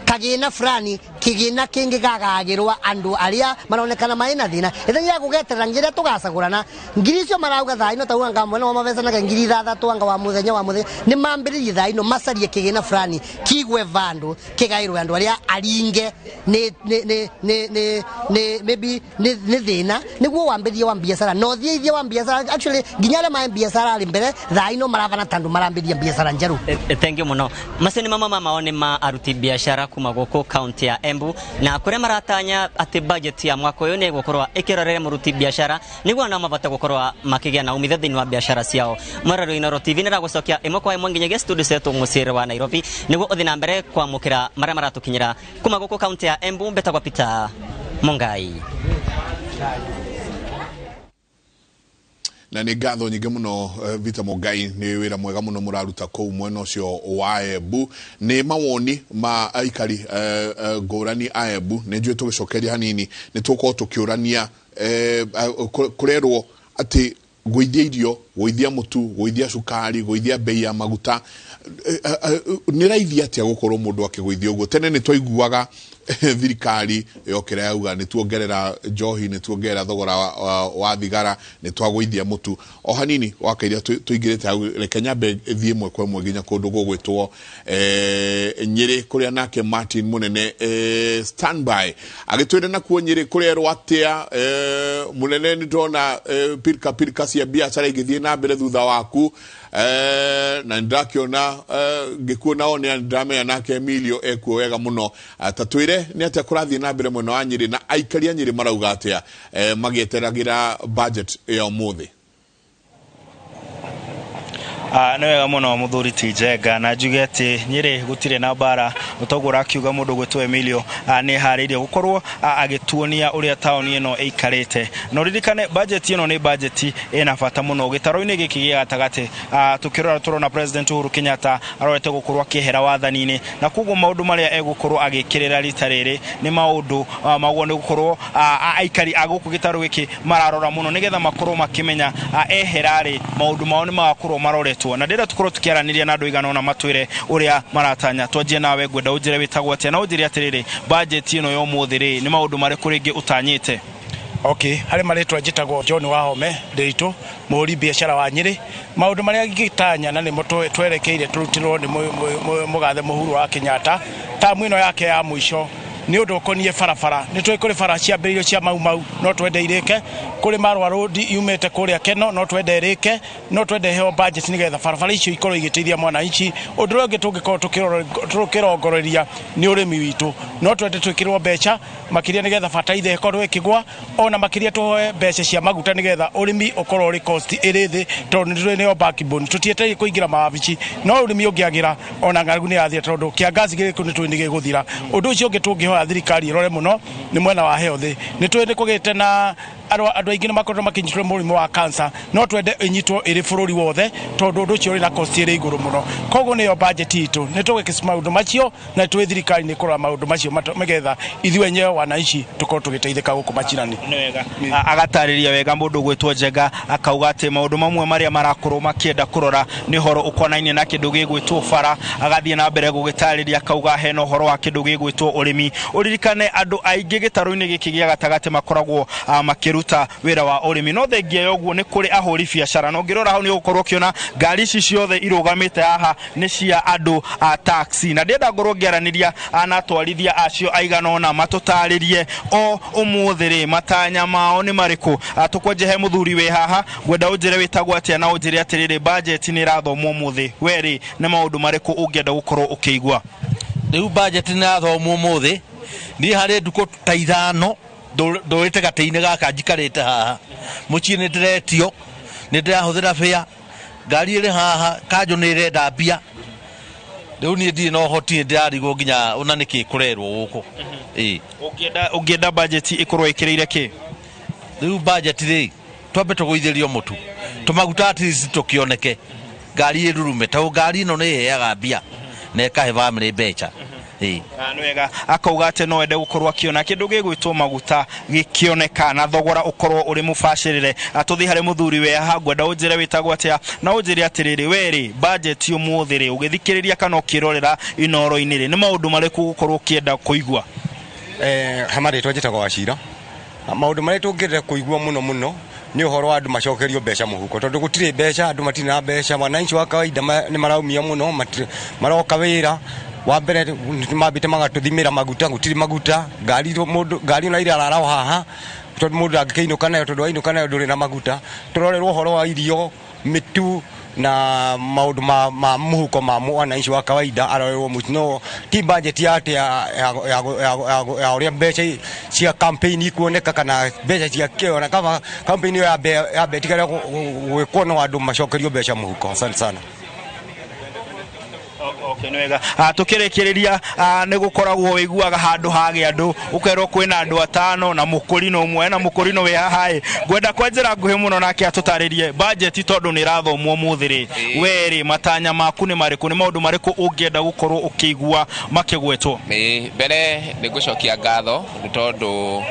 kagĩna fulani, kĩgĩna kĩngĩ gagagĩrwa andũ arĩa maronekana marĩ na thĩna, ĩthenya ya gũgeterera nginya rĩrĩa tũgacagũrana. Ngiri icio marauga thaa ino tauga anga mwena wa mabecanaga 6,000 anga wa mũthenya wa mũthenya, nĩ mambĩrĩrie thaa ino macarie kĩgĩna fulani kigwe vandũ kĩgaĩrwe andũ arĩa aringe nĩ maybe nĩ thĩna, nĩguo wambĩrĩrie wa biacara no thiĩ ithie wa biacara. Actually nginya arĩa marĩ biacara arĩ mbere thaa ino maravana tondũ marambĩrĩria biacara njerũ. Thank you muno. Macio nĩ mamwe ma mawoni ma aruti biacara kuma gũkũ kaunti ya Embu, na kũrĩa maratanya atĩ budget ya mwaka ũyũ nĩ ĩgũkorwo ĩkĩrorere mũruti biacara nĩguo nao mabote gũkorwo makĩgĩa na umithio thĩinĩ wa biacara ciao. Mwĩrori wa Inooro TV, nĩragũcokia ĩmwe kwa ĩmwe nginyagia studio cetũ mũciĩ wa Nairobi nĩguo ũthiĩ na mbere kwamũkĩra marĩa maratũkinyĩra kuma gũkũ kaunti ya Embu. Mbetagwo Peter Mungai. Na nĩ ngatho nyingĩ mũno, Peter Mungai, nĩ wĩra mwega mũno mũraruta kũu mwena ũcio wa Embu. Nĩ mawoni ma aikari ngũrani a Embu. Nĩ njũĩ tũgĩcokeria hanini nĩ tũgũkorwo tũkĩũrania, kũrerwo atĩ gũithia irio, gũithia mũtu, gũithia cukari, gũithia bei ya maguta, nĩ raithi atĩa gũkorwo mũndũ akĩgũithia ũguo? Tene nĩ twaiguaga thirikari yokĩra yauga nĩ tuongerera njohi, nĩ tuongerera thogora wa thigara, nĩ twagũithia mũtu. O hanini wakairia tũingĩrĩte hau, reke nyambe thiĩ ĩmwe kwa ĩmwe nginya kũndũ gũgwĩtwo Nyĩrĩ, kũrĩa nake Martin Mũnene standby agĩtwĩre nakuo Nyĩrĩ kũrerwo atĩa. Mũnene, nĩ ndona pirika pirika cia biacara igĩthiĩ na mbere thutha waku, na nĩ ndakĩona ngĩkuona one nĩ ndĩramenya nake Emilio ekuo wega mũno. Ta twĩre. Twĩre nĩ atĩa kũrathiĩ na mbere mwena wa Nyĩrĩ na aikari a Nyĩrĩ marauga atĩa magĩeteragĩra budget ya ũmũthĩ. Nĩ wega mũno mũthuri ti Njenga, na njuge atĩ Nyĩrĩ gũtirĩ na mbara. Toguo ũrakiuga mũndũ gwĩtwo Emilio nĩ harĩirie gũkorwo agĩtuonia ũrĩa taũni ĩno ĩikarĩte. Na ũririkane budget ĩno nĩ budget ĩna bata mũno gĩtaro-inĩ gĩkĩ gĩa gatagatĩ. Tũkĩrora tũrona President Uhuru Kenyatta arorete gũkorwo akĩehera wathani-inĩ, na koguo maũndũ marĩa egũkorwo agĩkĩrĩra rita rĩrĩ nĩ maũndũ maguo nĩ gũkorwo aikari a gũkũ gĩtarũ gĩkĩ mararora mũno nĩgetha makorwo makĩmenya ehera rĩ maũndũ mao nĩ magakorwo maroretwo. Na ndĩrenda tũkorwo tũkĩaranĩria na andũ aigana ũna matwĩre ũrĩa maratanya. Twanjie nawe, ngwenda ũnjĩre wĩtagwo atĩa na ũnjĩre atĩrĩrĩ, budget ĩno ya ũmũthĩ rĩ nĩ maũndũ marĩkũ rĩngĩ ũtanyĩte? Okay, harĩ marĩtwa njĩtagwo John Wahome Ndĩritũ, mũhũri biacara wa Nyĩrĩ. Maũndũ marĩa ingĩtanya na nĩmo twerekeire tũrutĩrwo nĩ mũgathe Mũhuru wa Kenyatta tamu ĩno yake ya mũico nĩ ũndũ ũkoniĩ barabara. Nĩ tũĩ kũrĩ bara ciambĩrĩirio cia Mau Mau, no twende irĩke. Kũrĩ Marwa Road yumĩte kũrĩa Keno, no twende ĩrĩke. No twende heo budget nĩgetha barabara icio ikorwo igĩteithia mwananchi. Ũndũ ũrĩa ũngĩ tũngĩkorwo tũkĩrongoreria nĩ ũrĩmi witũ. No twende twĩkĩrwo mbeca makĩria nĩgetha bataraitha ĩkorwo ĩkĩgwa, ona makĩria tũhoe mbeca cia maguta nĩgetha ũrĩmi ũkorwo ũrĩ cost ĩrĩ thĩ, tondũ nĩ tũrĩ nĩyo backbone. Tũtietereire kũingĩra mawabici, no ũrĩmi ũngĩagĩra ona ng'aragu nĩ yathira, tondũ kĩangazi gĩkũ nĩ tũĩ nĩ gĩgũthira. Ũndũ ũcio ũngĩ tũngĩhoya thirikari ĩrore mũno nĩ mwena wa health. Nĩ tũĩ nĩ kũgĩte na andũ aingĩ nĩ makoretwo makĩnyitwo nĩ mũrimũ wa cancer, no twende ĩnyitwo ĩrĩ bũrũri wothe, tondũ ũndũ ũcio ũrĩ na cost ĩrĩ igũrũ mũno. Koguo nĩyo budget itũ, nĩ tũgũkĩci maũndũ macio na twĩ thirikari nĩ kũrora maũndũ macio nĩgetha ithuĩ enyewe wananchi tũkorwo tũgĩteithĩka gũkũ macinani. Nĩ wega. Agatarĩria wega mũndũ gwĩtwo Njenga, akauga atĩ maũndũ mamwe marĩa marakorwo makĩenda kũrora nĩ ũhoro ũkonainie na kĩndũ gĩgwĩtwo bara. Agathiĩ na mbere gũgĩtarĩria akauga hena ũhoro wa kĩndũ gĩgwĩtwo ũrĩmi. Ũririkane andũ aingĩ gĩtarũ-inĩ gĩkĩ gĩa gatagatĩ makoragwo makĩruta wĩra wa ũrĩmi, no thengia ya ũguo nĩ kũrĩ ahũri biacara, na ũngĩrora hau nĩ ũgũkorwo ũkĩona ngari ici ciothe irũgamĩte haha nĩ cia andũ a taxi. Na ndĩrenda ngorwo ngĩaranĩria na atwarithia acio aigana ũna matũtarĩrie o ũmũthĩ rĩ matanya mao nĩ marĩkũ. Tũkwanjia he mũthuri wĩ haha, ngwenda ũnjĩre wĩtagwo atĩa na ũnjĩre atĩrĩrĩ, budget nĩ ĩrathomwo ũmũthĩ, we rĩ nĩ maũndũ marĩkũ ũngĩenda gũkorwo ũkĩigua? Rĩu budget nĩ ĩrathomwo ũmũthĩ, niĩ harĩ ndukũ ta ithano ndũrĩte gatĩ-inĩ gaka njikarĩte haha mũciĩ, nĩ ndĩretio, nĩ ndĩrahũthĩra bĩa ngari ĩrĩ haha, kanjũ nĩ ĩrenda mbia. Rĩu niĩ ndirĩ na ũhoti, nĩ ndĩrarigwo nginya ona nĩkĩ kũrerwo gũkũ. Ĩĩ. Ũngĩenda budget ĩkorwo ĩkĩrĩire kĩ? Rĩu budget rĩ, twambe tũgũithĩrio mũtu, tũmaguta at least tũkĩoneke, ngari ĩrurume, tondũ ngari ĩno nĩ ĩheaga mbia na ĩkahe bamĩrĩ mbeca. Ĩĩ. Nĩ wega. Akauga atĩ no ende gũkorwo akĩona kĩndũ gĩgwĩtwo maguta gĩkĩoneka na thogora ũkorwo ũrĩ mũbacĩrĩre. Tũthiĩ harĩ mũthuri wĩ haha, ngwenda ũnjĩre wĩtagwo atĩa na ũnjĩre atĩrĩrĩ, we rĩ budget ũmũthĩ rĩ ũgĩthikĩrĩria kana ũkĩrorera inoro-inĩ rĩ nĩ maũndũ marĩkũ ũgũkorwo ũkĩenda kũigua? Hama rĩtwa njĩtagwo Wacira. Maũndũ marĩa tũngĩenda kũigua mũno mũno nĩ ũhoro wa andũ macokerio mbeca mũhuko, tondũ gũtirĩ mbeca, andũ matirĩ na mbeca. Wananchi wa kawaida nĩ maraumia mũno, maroka wĩra wa mbere nĩ mambĩte magatũthimĩra maguta, gũtirĩ maguta. Ngari mũndũ ngari ona irarara o haha, tondũ mũndũ angĩkĩinũka nayo, tondũ wainũka nayo ndũrĩ na maguta. Tũrorerwo ũhoro wa irio, mĩtu na maũndũ ma mũhuko ma mwananchi wa kawaida arorerwo mũno. No ti budget ya atĩ ya ũrĩa mbeca cia campaign ikuoneka kana mbeca cia kĩo, na kama campaign ĩyo yambe ĩtigare gwĩkwo, no andũ macokerio mbeca mũhuko. Asante sana. Okay, nĩ wega. Tũkĩrĩkĩrĩria, nĩ gũkoragwo wĩiguaga handũ hagĩa andũ ũkerwo kwĩna andũ atano na mũkũrinũ ũmwe, na mũkũrinũ wĩ haha ĩ, ngwenda kwa njĩra nguhĩ mũno nake atũtarĩrie budget, tondũ nĩ ĩrathomwo ũmũthĩ rĩ, we rĩ matanya maku nĩ marĩkũ, nĩ maũndũ marĩkũ ũngĩenda gũkorwo ũkĩigua makĩgwetwo? Ĩĩ, mbere nĩ ngũcokia ngatho nĩ tondũ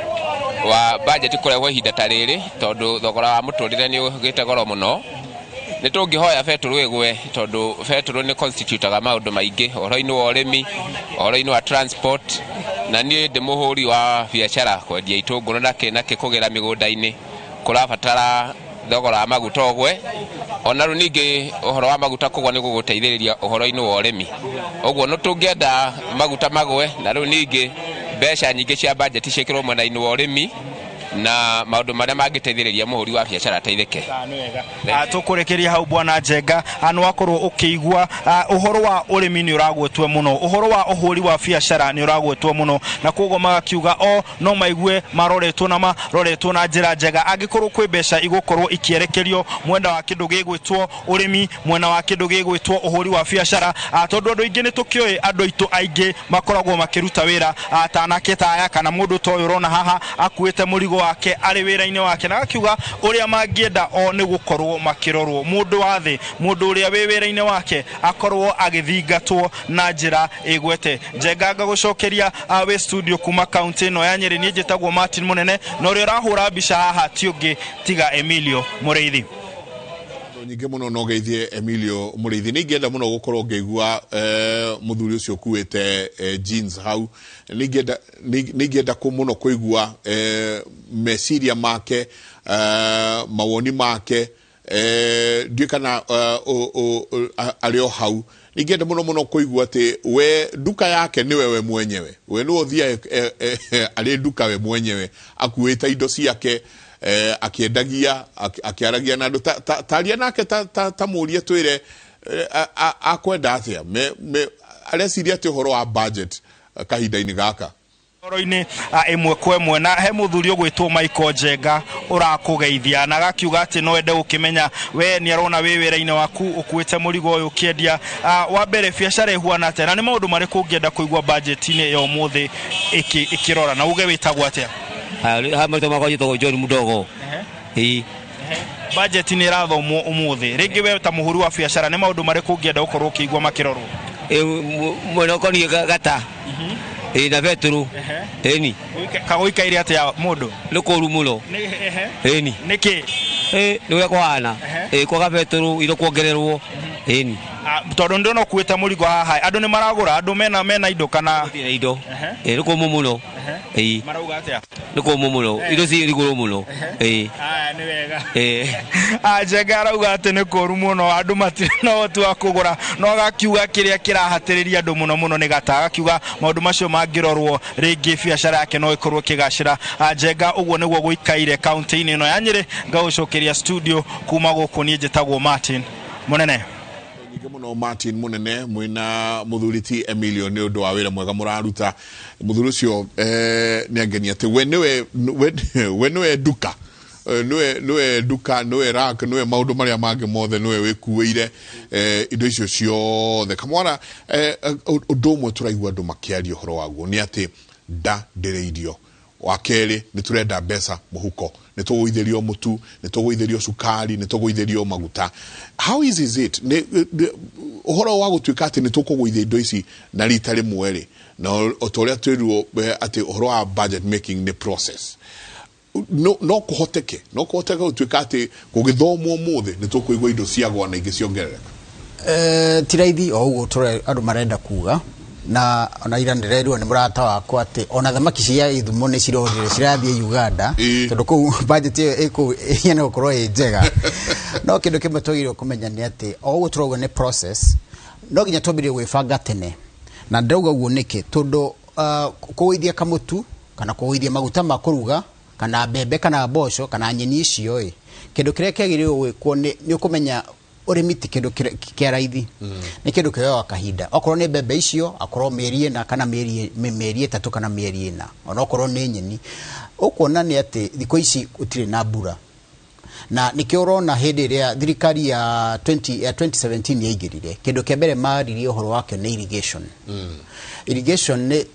wa budget kũrehwo ihinda ta rĩrĩ, tondũ thogora wa mũtũrĩre nĩ ũgĩte goro mũno. Nĩ tũngĩhoya betũrũ ĩgwe, tondũ betũrũ nĩ constitutaga maũndũ maingĩ ũhoro-inĩ wa ũrĩmi, ũhoro-inĩ wa transport, na niĩ ndĩ mũhũri wa biacara kwendia itũngũrũ na kĩ na kĩ kũgĩra mĩgũnda-inĩ, kũrabatara thogora wa maguta ũgwe. Ona rĩu ningĩ ũhoro wa maguta kũgwa nĩ gũgũteithĩrĩria ũhoro-inĩ wa ũrĩmi, ũguo nĩ tũngĩenda maguta magwe, na rĩu ningĩ mbeca nyingĩ cia budget ciĩkĩrwo mwena-inĩ wa ũrĩmi. Na maũndũ marĩa mangĩteithĩrĩria mũhũri wa biacara ateithĩke. Tũkũrĩkĩria hau, bwana Njenga, nĩ wakorwo ũkĩigua ũhoro wa ũrĩmi nĩ ũragwetwo mũno, ũhoro wa ũhũri wa biacara nĩ ũragwetwo mũno, na koguo magakiuga o no maigue maroretwo na maroretwo na njĩra njega angĩkorwo kwĩ mbeca igũkorwo ikĩerekerio mwena wa kĩndũ gĩgwĩtwo ũrĩmi, mwena wa kĩndũ gĩgwĩtwo ũhũri wa biacara, tondũ andũ aingĩ nĩ tũkĩũĩ andũ aitũ aingĩ makoragwo makĩruta wĩra ta anake ta aya kana mũndũ ta ũyũ ũrona haha akuĩte mũrigo wake arĩ wĩra-inĩ wake, na agakiuga ũrĩa mangĩenda o nĩ gũkorwo makĩrorwo mũndũ wa thĩ, mũndũ ũrĩa wĩ wĩra-inĩ wake akorwo agĩthingatwo na njĩra ĩgwete. Njenga, ngagũcokeria wĩ studio kuma kaunti ĩno ya Nyĩrĩ. Niĩ njĩtagwo Martin Mũnene, na ũrĩa ũrahũra mbica haha ti ũngĩ tiga Emilio Mũrĩithi. Nyingĩ mũno no geithie Emilio Mũrĩithi. Nĩ ingĩenda mũno gũkorwo ngĩigua mũthuri ũcio ũkuĩte jeans hau. Nĩ ingĩenda mũno kũigua meciria make, mawoni make. Ndiũĩ kana arĩ o hau. Nĩ ingĩenda mũno mũno kũigua atĩ we nduka yake nĩwe we mwenyewe, we nĩwe ũthiaga arĩ nduka we mwenyewe akuĩte indo ciake, akĩendagia, akĩaragia na andũ. Taria nake, ta mũrie twĩre akwenda atĩa, areciria atĩ ũhoro wa budget kahinda-inĩ gaka. Ũhoro-inĩ ĩmwe kwa ĩmwe na he mũthuri ũgwĩtwo Michael Njenga ũrakũgeithia na agakiuga atĩ no ende gũkĩmenya we nĩ arona wĩ wĩra-inĩ waku ũkuĩte mũrigo ũyũ ũkĩendia. Wa mbere, biacara ĩhuana atĩa, na nĩ maũndũ marĩkũ ũngĩenda kũigua budget-inĩ ya ũmũthĩ ĩkĩrora, na uge wĩtagwo atĩa? Ha, marĩtwa makwa njĩtagwo John Mudogo, ĩĩ. Budget nĩ ĩrathomwo ũmũthĩ rĩngĩ, we ta mũhũri wa biacara nĩ maũndũ marĩkũ ũngĩenda gũkorwo ũkĩigua makĩrorwo? Mwena ũkoniĩ gata, ĩĩ, na betũrũ, ĩni. Kagũikaire atĩa mũndũ? Nĩ kũru mũno, ĩni. Nĩkĩ? Nĩ ũrĩa kũhana, ĩĩ, kwaga betũrũ, indo kuongererwo, ĩni. Tondũ ndĩrona ũkuĩte mũrigo haha, andũ nĩ maragũra, andũ mena indo kana? Na indo, ĩĩ, nĩ kũmũ mũno, ĩĩ. Marauga atĩa? Nĩ kũmũ mũno, indo ciĩ igũrũ mũno, ĩĩ. Aya, nĩ wega. Ĩĩ. Njenga arauga atĩ nĩ kũru mũno, andũ matirĩ na ũhoti wa kũgũra, no agakiuga kĩrĩa kĩrahatĩrĩria andũ mũno mũno nĩ gata. Agakiuga maũndũ macio mangĩrorwo rĩngĩ biacara yake no ĩkorwo ĩkĩgacĩra. Njenga, ũguo nĩguo gũikaire kaunti-inĩ ĩno ya Nyĩrĩ. Ngagũcokeria studio kuma gũkũ, niĩ njĩtagwo Martin Mũnene. Nyingĩ mũno, Martin Mũnene, mwĩna mũthuri ti Emilio, nĩ ũndũ wa wĩra mwega mũraruta. Mũthuri ũcio nĩ angenia atĩ we nĩwe we nĩwe nduka, nĩwe nduka, nĩwe rack, nĩwe maũndũ marĩa mangĩ mothe, nĩwe wĩkuĩire indo icio ciothe. Kamwara, ũndũ ũmwe tũraigua andũ makĩaria ũhoro waguo nĩ atĩ nda ndĩrĩ irio. Wa kerĩ, nĩ tũrenda mbeca mũhuko, nĩ tũgũithĩrio mũtu, nĩ tũgũithĩrio cukari, nĩ tũgũithĩrio maguta. How easy is it nĩ ũhoro wa gũtuĩka atĩ nĩ tũkũgũithia indo ici na rita rĩmwe rĩ, na o ta ũrĩa twĩrirwo atĩ ũhoro wa budget making nĩ process, no kũhoteke gũtuĩka atĩ gũgĩthomwo ũmũthĩ nĩ tũkũigua indo ciagwa na ingĩ ciongerereka? Ti raithi o ũguo andũ marenda kuga, na ona ira ndĩrerirwo nĩ mũrata wakwa atĩ ona thamaki cia Gĩthumo nĩ cirorire cirathiĩ Uganda, tondũ kũu budget ĩyo ĩ kũu ĩhiana gũkorwo ĩ njega. No kĩndũ kĩmwe twagĩrĩirwo kũmenya nĩ atĩ o ũguo tũrauga nĩ process, no nginya twambĩrĩrie gwĩbanga tene. Na ndĩrauga ũguo nĩkĩ? Tondũ kũgũithia kamũtu kana kũgũithia maguta ma kũruga kana mbembe kana mboco kana nyeni icio ĩ, kĩndũ kĩrĩa kĩagĩrĩirwo gwĩkwo nĩ ũkũmenya ũrĩmi ti kĩndũ kĩa raithi, nĩ kĩndũ kĩoyaga kahinda. Okorwo nĩ mbembe icio, akorwo mĩeri 4 kana mĩeri 3 kana mĩeri 4. Ona okorwo nĩ nyeni, ũkuona nĩ atĩ thikũ ici gũtirĩ na mbura, na nĩkĩo ũrona hĩndĩ ĩrĩa thirikari ya 20, ya 2017 yaingĩrire, kĩndũ kĩa mbere maririe ũhoro wakĩo nĩ irrigation. Irrigation nĩ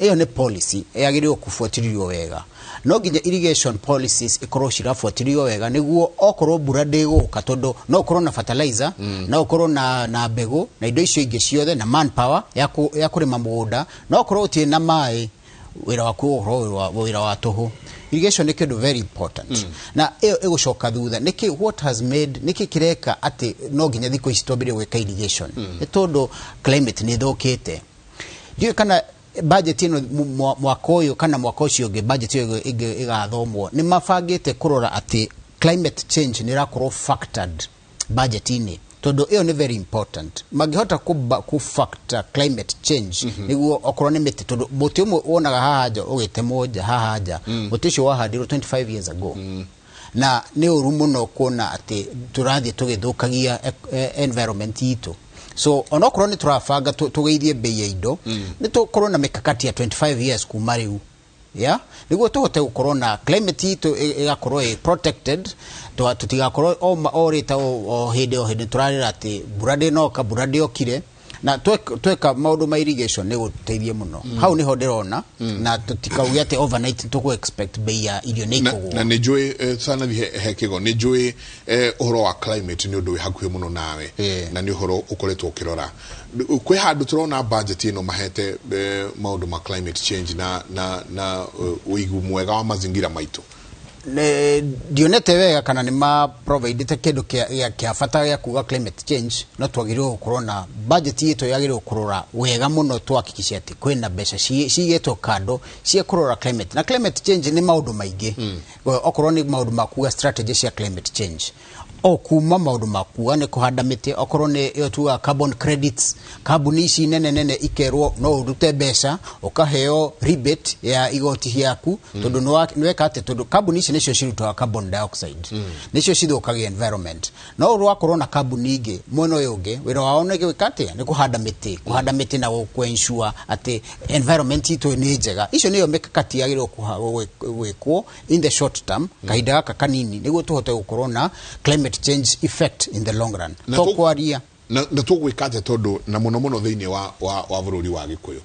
ĩyo nĩ policy yagĩrĩirwo kũbuatĩrĩrio wega. No nginya irrigation policies ikorwo cirabuatĩrĩrio wega nĩguo okorwo mbura ndĩgũka, tondũ no ũkorwo na fertilizer, no ũkorwo na mbegũ na indo icio ingĩ ciothe na manpower ya kũrĩma mũgũnda, no okorwo ũtirĩ na maĩ, wĩra waku ũgũkorwo wĩra wa tũhũ. Irrigation nĩ kĩndũ very important, na ĩyo ĩgũcoka thutha nĩkĩ? What has made, nĩkĩ kĩreka atĩ no nginya thikũ ici twambĩrĩrie gwĩka irrigation? Nĩ tondũ climate nĩ ĩthũkĩte. Ndiũĩ kana budget ĩno mwaka ũyũ kana mwaka ũcio ũngĩ, budget ĩyo ĩngĩ ĩgathomwo, nĩ mabangĩte kũrora atĩ climate change nĩ ĩrakorwo factored budget-inĩ, Tondũ ĩyo nĩ very important. Mangĩhota kũ factor climate change nĩguo okorwo nĩ mĩtĩ, tondũ mũtĩ ũmwe wonaga haha nja ũgĩtemwo nja haha nja, mũtĩ ũcio wahandirwo 25 years ago, na nĩ ũru mũno kuona atĩ tũrathiĩ tũgĩthũkagia environment itũ. So onokorwo nĩ tũrabanga tũgeithie bei ya indo, nĩ tũkorwo na mĩkakati ya 25 years kuma rĩu, yeah, nĩguo tũhote gũkorwo na climate itũ ĩgakorwo ĩ protected, tũtigakorwo o rĩta o hĩndĩ tũrarĩra atĩ mbura ndĩnoka, mbura ndĩokire. Na tweka maũndũ ma irrigation nĩ gũteithie mũno. Hau nĩho ndĩrona, na tũtikauge atĩ overnight tũkũ expect bei ya irio nĩ Na, ikũgũa. Na nä njå sanathi he kä nä njå å horo wa climate nä å ndå wä hakuhä må no nawe, na nä å horo å koretwo å kä rora kwä handå tå rona budget ä no mahete maå ndå ma climate change na ũigu mwega wa mazingira maitũ. Ndionete wega kana nĩ ma providete kĩndũ kĩa bata gĩa kuga climate change, no twagĩrĩirwo gũkorwo na budget itũ yagĩrĩirwo kũrora wega mũno, tuhakikishe atĩ kwĩna mbeca cigĩtwo kando cia kũrora climate. Na climate change nĩ maũndũ maingĩ. Okorwo nĩ maũndũ ma kuga strategy cia climate change, o kuma maũndũ ma kuga nĩ kũhanda mĩtĩ, okorwo nĩ ĩyo tugaga carbon credits, kambuni ici nene nene ikerwo no ũrute mbeca ũkaheo rebate ya igoti yaku, tondũ nĩweka atĩ, tondũ kambuni ici nĩcio cirutaga carbon dioxide, nĩcio cithũkagia environment. No rwakorwo na kambuni ingĩ mwena ũyũ ũngĩ, wĩra wao nĩ gwĩka atĩa? Nĩ kũhanda mĩtĩ, kũhanda mĩtĩ na kũ-ensure atĩ environment itũ nĩ njega. Icio nĩyo mĩkakati yagĩrĩirwo gwĩkwo in the short term, kahinda gaka kanini, nĩguo tũhote gũkorwo na climate change effect in the long run. Na to kwaria Na tũgwĩka atĩa? Tondũ na mũno mũno thĩinĩ wa bũrũri wa Gĩkũyũ,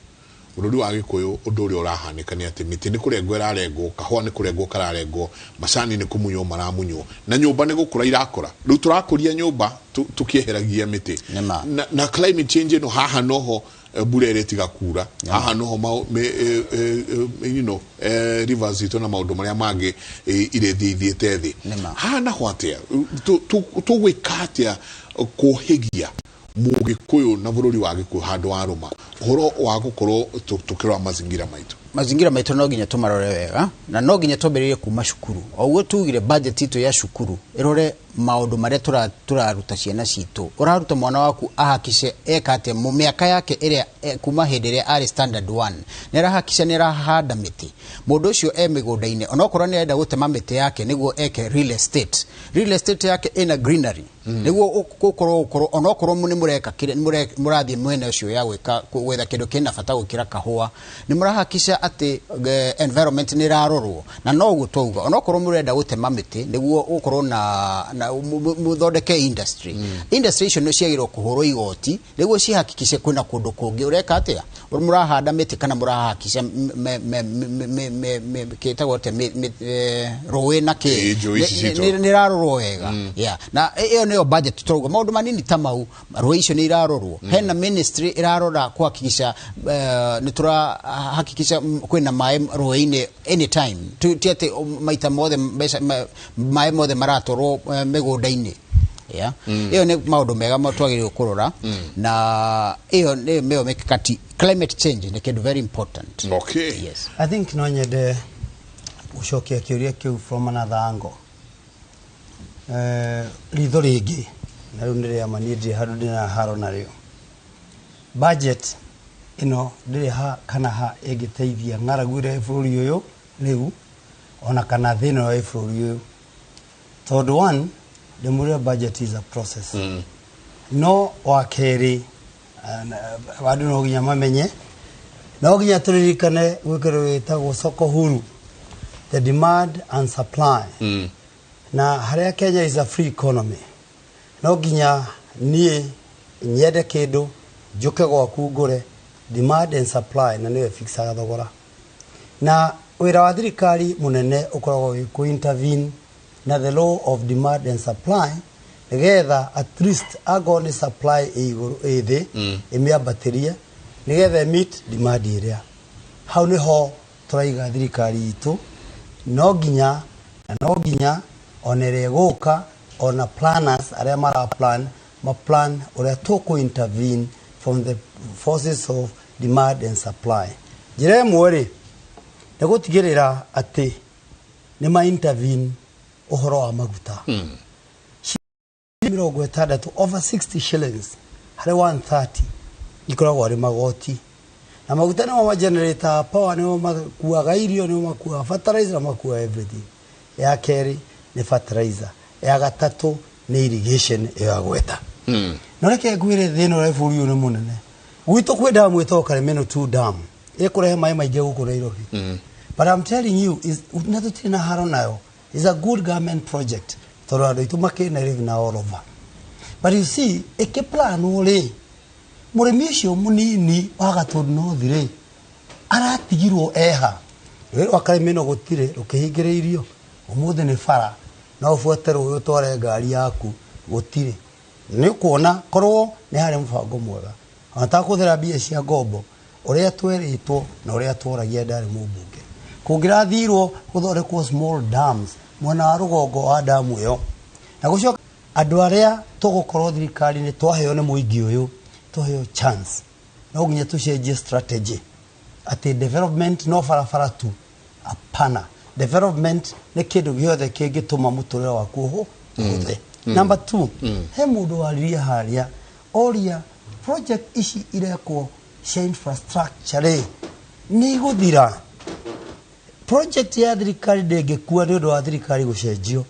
bũrũri wa Gĩkũyũ, ũndũ ũrĩa ũrahanĩka nĩ atĩ mĩtĩ nĩ kũrengwo ĩrarengwo, kahũa nĩ kũrengwo kararengwo, macani nĩ kũmunywo maramunywo, na nyũmba nĩ gũkũra irakũra. Rĩu tũrakũria nyũmba tũkĩeheragia mĩtĩ na climate change ĩno. Haha noho mbura ĩrĩtiga kura, haha noho rivers itũ na maũndũ marĩa mangĩ irĩthiĩ ithiĩte thĩ. Haha naho atĩa? Tũgwĩka atĩa kũhĩgia Mũgĩkũyũ na bũrũri wa Gĩkũyũ handũ wa rũma ũhoro wa gũkorwo tũkĩrora mazingira maitũ? Mazingira maitũ no nginya tũmarore wega, na no nginya twambĩrĩrie kuma cukuru. O ũguo tugire budget itũ ya cukuru ĩrore maũndũ marĩa tũraruta ciana citũ. Ũraruta mwana waku ahakice eka atĩa mu mĩaka yake ĩrĩa kuma hĩndĩ ĩrĩa arĩ standard 1 nĩ arahakica nĩ arahanda mĩtĩ. Mũndũ ũcio e mĩgũnda-inĩ, onokorwo nĩ arenda gũtema mĩtĩ yake nĩguo eke real estate, real estate yake ĩna greenery, nĩguo gũkorwo onokorwo nĩ mũreka kĩrĩa nĩ mũrathiĩ mwena ũcio ya gwĩka gwetha kĩndũ kĩna bata gũkĩra kahũa, nĩ mũrahakica atĩ environment nĩ ĩrarorwo. Na no ũguo twauga, onokorwo mũrenda gũtema mĩtĩ nĩguo gũkorwo na mũthondeke industry, industry icio nĩ ciagĩrĩirwo kũhũrwo igoti nĩguo cihakikice kwĩna kũndũ kũngĩ ũreka atĩa, mũrahanda mĩtĩ kana mũrahakica kĩtagwo atĩa, rũĩ na kĩ Ĩ, njũĩ ici citũ. Nĩ ĩrarorwo wega. Yeah. Na ĩyo nĩyo budget tũrauga, maũndũ manini ta mau, rũĩ icio nĩ irarorwo. Hena ministry ĩrarora kuhakikisha nĩ tũrahakikisha kwĩna maĩ rũĩ-inĩ anytime. Ti atĩ maita mothe mbeca maĩ mothe maratwarwo mĩgũnda-inĩ. Yeah. Ĩyo nĩ maũndũ mega twagĩrĩirwo kũrora, na ĩyo nĩ mĩo mĩkakati. Climate change nĩ kĩndũ very important. Okay. Yes. I think no nyende gũcokia kĩũria kĩu from another angle. Ritho rĩngĩ na rĩu nĩ rĩama, niĩ ndirĩ handũ ndĩna haro narĩo. Budget ĩno ndĩrĩ ha kana ha ĩngĩteithia ng'aragu ĩrĩa ĩ bũrũri ũyũ rĩu, ona kana thĩna ũrĩa wĩ bũrũri ũyũ, tondũ one, ndĩmwĩre budget is a process. No wa kerĩ, andũ no nginya mamenye, no nginya tũririkane gwĩkĩrwo wĩtagwo soko huru, the demand and supply, na harĩa Kenya is a free economy. No nginya niĩ nyende kĩndũ njũke gwaku ngũre, demand and supply, na nĩyo ĩfixaga thogora. Na wĩra wa thirikari mũnene ũkoragwo wĩ kũ intervene na the law of demand and supply, nĩgetha at least angorwo nĩ supply ĩ igũrũ ĩ thĩ, ĩmĩambatĩrie nĩgetha meet demand ĩrĩa. Hau nĩho tũraiga thirikari itũ no nginya, na no nginya ona ĩrĩa ĩgũka, ona planners arĩa mara plan, ma plan ũrĩa tũkũ intervene from the forces of demand and supply. Njĩra ĩmwe rĩ, nĩ gũtigĩrĩra atĩ nĩ ma intervene ũhoro wa maguta. 60, over 60 shillings harĩ 130 ikoragwo arĩ magoti, na maguta nĩmo magenerate power, nĩmo makuaga irio, nĩmo makuaga fertilizer na makuaga everything. Ya kerĩ nĩ fertilizer, ya gatatũ nĩ irrigation ĩyo ya gweta. No reke ngwĩre, thĩna ũrĩa bũrũri ũyũ nĩ mũnene. Gwitũ kwĩ damu ĩtagwo Karemeno 2 Dam, ĩkũrehe maĩ maingĩ gũkũ Nairobi. But I'm telling you is na tũtirĩ na haro nayo, is a good government project tondũ andũ aitũ makĩ Nairobi na all over. But you see, ĩkĩplanwo rĩ, mũrĩmi ũcio mũnini wa Gatũndũ North rĩ, aratigirwo eha. Rũĩ rwa Karemeno gũtirĩ, rũkĩhingĩrĩirio. Ũmũthĩ nĩ bara, no ũbuate rũĩ ũtware ngari yaku, gũtirĩ. Nĩ ũkuona korwo nĩ harĩ mũbango mwega ona takũhũthĩra mbia cia ngombo ũrĩa twerĩtwo na ũrĩa tworagia ndarĩ mũmbunge, kũngĩrathirwo gũthondekwo small dams mwena wa rũgongo wa damu ĩyo, na gũcoka andũ arĩa tũgũkorwo thirikari-inĩ twaheo nĩ mũingĩ ũyũ, tũheo chance, no nginya tũcenjie strategy atĩ development no barabara tu. Hapana, development nĩ kĩndũ gĩothe kĩngĩtũma mũtũrĩre waku ũhũthe. Number two, he mũndũ waririe harĩa oria project ici irekwo cia infrastructure rĩ, nĩ igũthira? Project ya thirikari ndĩngĩkua nĩ ũndũ wa thirikari gũcenjio.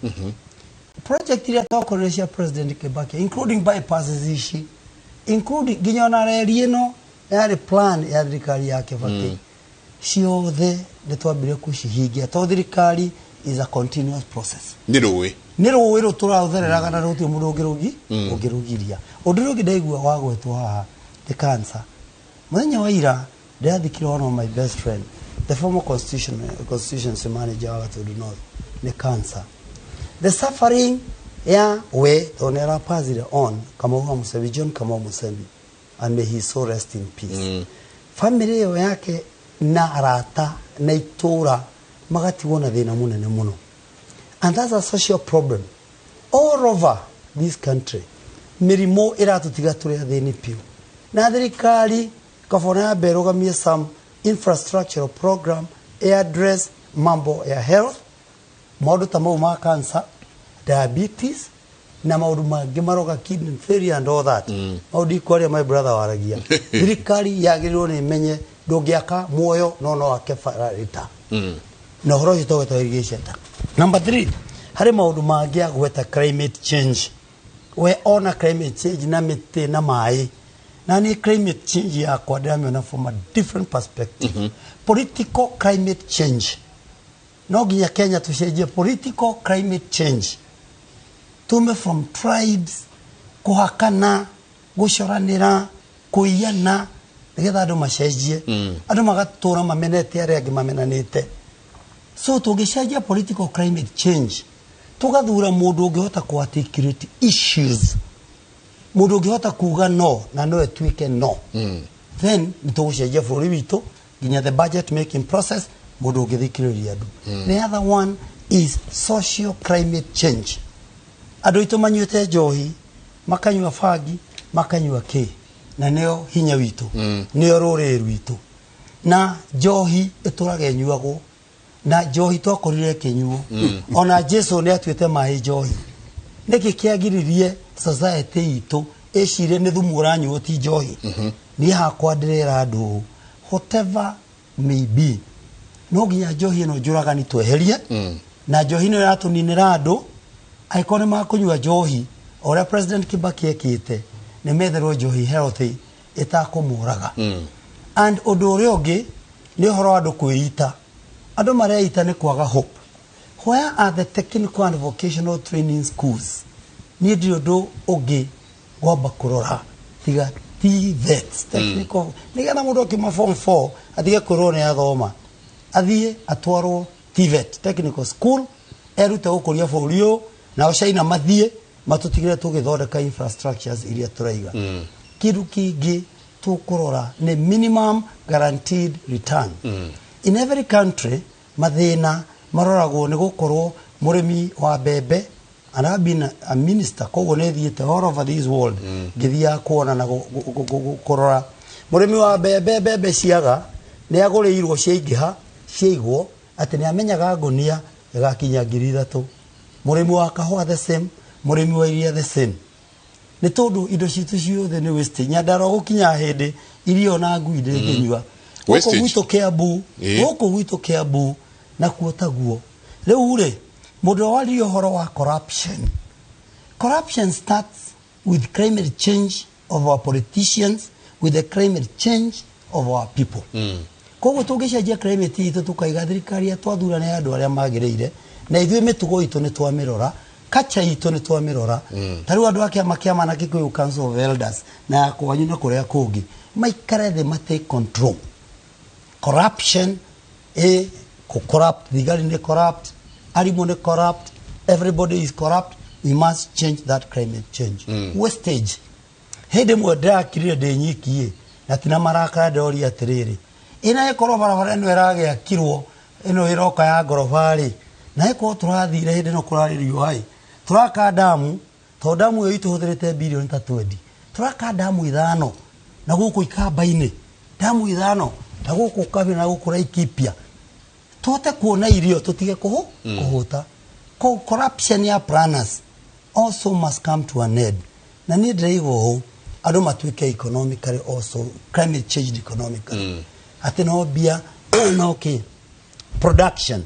Project iria twakorire cia President Kibaki, including bypasses ici, including nginya ona reri ĩno yarĩ plan ya thirikari ya Kibaki, ciothe nĩ twambire kũcihingia tondũ thirikari is a continuous process. Nĩ rũĩ. Nĩ rũĩ rũtũrathereraga na rũtirĩ mũndũ ũngĩrũgi ũngĩrũgiria. Ũndũ ũrĩa ũngĩ ndaigua wagwetwo haha nĩ cancer. Mũthenya wa ira ndĩrathikire one of my best friend, the former constituency manager wa Gatundu North, nĩ cancer. The suffering ya we, tondũ nĩ arapasire on, Kamau wa Musembi, John Kamau Musembi, and may his soul rest in peace. Family ĩyo yake na arata na itũra magatigwo na thĩna mũnene mũno, and that's a social problem all over this country. Mĩrimũ ĩratũtiga tũrĩ athĩni piũ, na thirikari kabona yambe ĩrũgamie some infrastructural program address mambo ya health, maũndũ ta mau ma cancer, diabetes na maũndũ mangĩ maroga kidney failure and all that. Maũndũ ikwaria my brother waragia, thirikari yagĩrĩirwo nĩ ĩmenye ndũngĩaka muoyo no no ake bararĩta na ũhoro ũcio tũgweta irrigation. Number three, harĩ maũndũ mangĩ agweta climate change. We ona climate change na mĩtĩ na maĩ, na nĩ climate change yakwa ndĩramĩona from a different perspective. Political climate change, no nginya Kenya tũcenjie political climate change, tume from tribes, kũhakana, gũcoranĩra, kũiyana, nĩgetha andũ macenjie. Andũ magatũra mamenete arĩa angĩ mamenanĩte. So tũngĩcenjia political climate change, tũgathura mũndũ ũngĩhota kũ articulate issues, mũndũ ũngĩhota kuga no na no ĩtuĩke no, then nĩ tũgũcenjia bũrũri witũ, nginya the budget making process, mũndũ ũngĩthikĩrĩria andũ. The other one is social climate change. Andũ aitũ manyuĩte njohi, makanyua bangi, makanyua kĩ, na nĩo hinya witũ, nĩo rũrĩrĩ rwitũ. Na njohi ĩtũraga ĩnyuagwo, na njohi twakorire ĩkĩnyuo. Ona Jesu nĩ atuĩte maĩ njohi. Nĩkĩ kĩagiririe society itũ ĩcirie nĩ thumu ũranyuo ti njohi? Niĩ hakwa ndĩrera andũ ũũ, whatever may be, no nginya njohi ĩno njũragani tweherie, na njohi ĩno ĩratũninĩra andũ. Angĩkorwo nĩ makũnyua njohi o ũrĩa President Kibaki ekĩte, nĩ metherwo njohi healthy ĩtakũmũraga. And ũndũ ũrĩa ũngĩ nĩ ũhoro wa andũ kwĩita. Andũ mareita nĩ kwaga hope. Where are the technical and vocational training schools? Niĩ ndirĩ ũndũ ũngĩ ngwamba kũrora tiga TVETs, technical, nĩgetha mũndũ akiuma form 4 atige kwĩrwo nĩ athoma, athiĩ atwarwo TVET, technical school, erute gũkũria bũrũri ũyũ. Nao China mathiĩ matũtigĩre tũgĩthondeka infrastructures iria tũraiga. Kĩndũ kĩngĩ tũkũrora nĩ minimum guaranteed return. In every country mathĩna maroragwo nĩ gũkorwo mũrĩmi wa mbembe, and I've been a minister, koguo nĩ thiĩte all over this world ngĩthiaga kuona na kũrora mũrĩmi wa mbembe. Mbembe ciaga nĩ agũrĩirwo, ciaingĩha ciaigwo, atĩ nĩ amenyaga ngũnia ĩgakinya 3,000. Mũrĩmi wa kahũa the same, Mũrĩmi wa iria the same, nĩ tondũ indo citũ ciothe nĩ waste. Nyandarua gũkinya hĩndĩ irio na ngui ndĩngĩnyua. Gũkũ Wastage. gwitũ Kiambu, gũkũ gwitũ Kiambu nakuo taguo. Rĩu rĩ, mũndũ ũrĩa waririe ũhoro wa corruption, corruption starts with climate change of our politicians, with the climate change of our people. Koguo tũngĩcenjia climate itũ, tũkaiga thirikari ya twathura nĩ andũ arĩa magĩrĩire, na ithuĩ mĩtugo itũ nĩ twamĩrora, kacha itũ nĩ twamĩrora. Ta rĩu andũ a kĩama kĩa na Kikuyu Council of Elders na ya kwanyu na kũrĩa kũngĩ maikare thĩ, ma take control. Corruption ĩ corrupt, thigari nĩ corrupt, arimũ nĩ corrupt, everybody is corrupt. We must change that climate change. Wastage, hĩndĩ ĩmwe ndĩrakirire ndĩ nyiki ĩ na tina marakara, ndoria atĩrĩrĩ, ĩna ĩkorwo barabara ĩno ĩragĩakirwo ĩno ĩroka ya ngoroba rĩ, na ĩkorwo tũrathire hĩndĩ ĩno kũrarĩ riũa ĩ, tũraka ndamu, tondũ ndamu ĩyo itũ hũthĩrĩte birioni ta 20, tũraka ndamu 5 na gũkũ Ikamba-inĩ, ndamu 5 na gũkũ Kabira na gũkũ Laikipia, tũhote kuona irio tũtige kũhũta. Corruption ya planners also must come to an end. Na niĩ ndĩraigua ũũ, andũ matuĩke economically also climate changed economically, atĩ no mbia no kĩ production.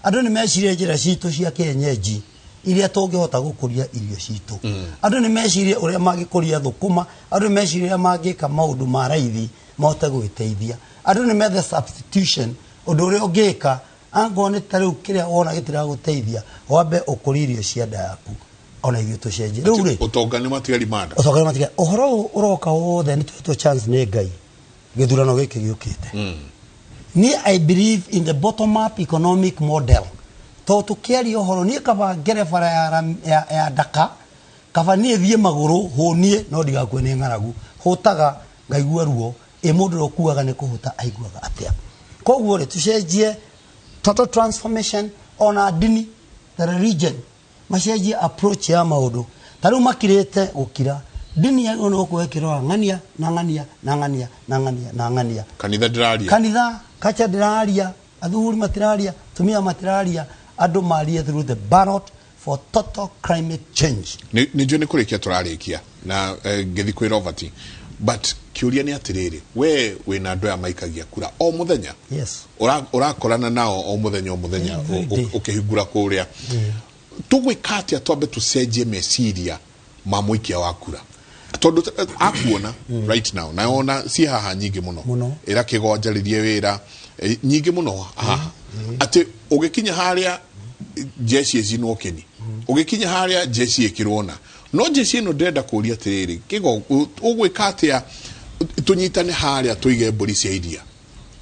Andũ nĩ mecirie njĩra citũ cia kĩenyenji iria tũngĩhota gũkũria irio citũ. Andũ nĩ mecirie ũrĩa mangĩkũria thũkũma, andũ nĩ mecirie ũrĩa mangĩka maũndũ ma raithi mahote gwĩteithia. Andũ nĩ methe substitution, ũndũ ũrĩa ũngĩka angorwo nĩ ta rĩu kĩrĩa wona gĩtiragũteithia, wambe ũkũrie irio cia nda yaku, ona ithuĩ tũcenjie rĩu rĩ. Ũtonga nĩ matigari manda. Ũtonga nĩ matigari. Ũhoro ũyũ ũroka wothe nĩ tũhetwo chance nĩ Ngai, gĩthurano gĩkĩ gĩũkĩte. Niĩ I believe in the bottom up economic model, tondũ tũkĩaria ũhoro niĩ kaba ngere bara ya ndaka, kaba niĩ thiĩ magũrũ hũnie no ndigakue nĩ ng'aragu. Hũtaga ngaigua ruo, ĩ mũndũ ũrĩa ũkuaga nĩ kũhũta aiguaga atĩa? Koguo rĩ, tũcenjie total transformation, ona ndini, the religion, macenjie approach ya maũndũ. Ta rĩu makirĩte gũkira, ndini yagĩrĩirwo nĩ gũkorwo ĩkĩrora ng'ania na ng'ania na ng'ania na ng'ania na ng'ania. Kanitha ndĩraria. Kanitha kacha ndĩraria, athuri matiraria, atumia matiraria, andũ marie through the ballot for total climate change. Nĩ njũĩ nĩ kũrĩkia tũrarĩkia na ngĩthi kwĩ Robert, but kĩũria nĩ atĩrĩrĩ, we wĩna andũ aya maikagia kura o mũthenya. Yes. Ũrakorana nao o mũthenya o mũthenya. Every day. Ũkĩhingũra kũrĩa, tũgwĩka atĩa twambe tũcenjie meciria ma mũikia wa kura, tondũ akuona right now na ona ci haha nyingĩ mũno? Mũno. Ĩra kĩgonjarĩrie wĩra nyingĩ mũno haha, atĩ ũgĩkinya harĩa jeshi ĩcinwo kĩni, ũgĩkinya harĩa jeshi ĩkĩrwo na no jeshi ĩno. Ndĩrenda kũria atĩrĩrĩ, kĩgo ũgwĩka atĩa tũnyitane harĩa tũige mbũri cia iria?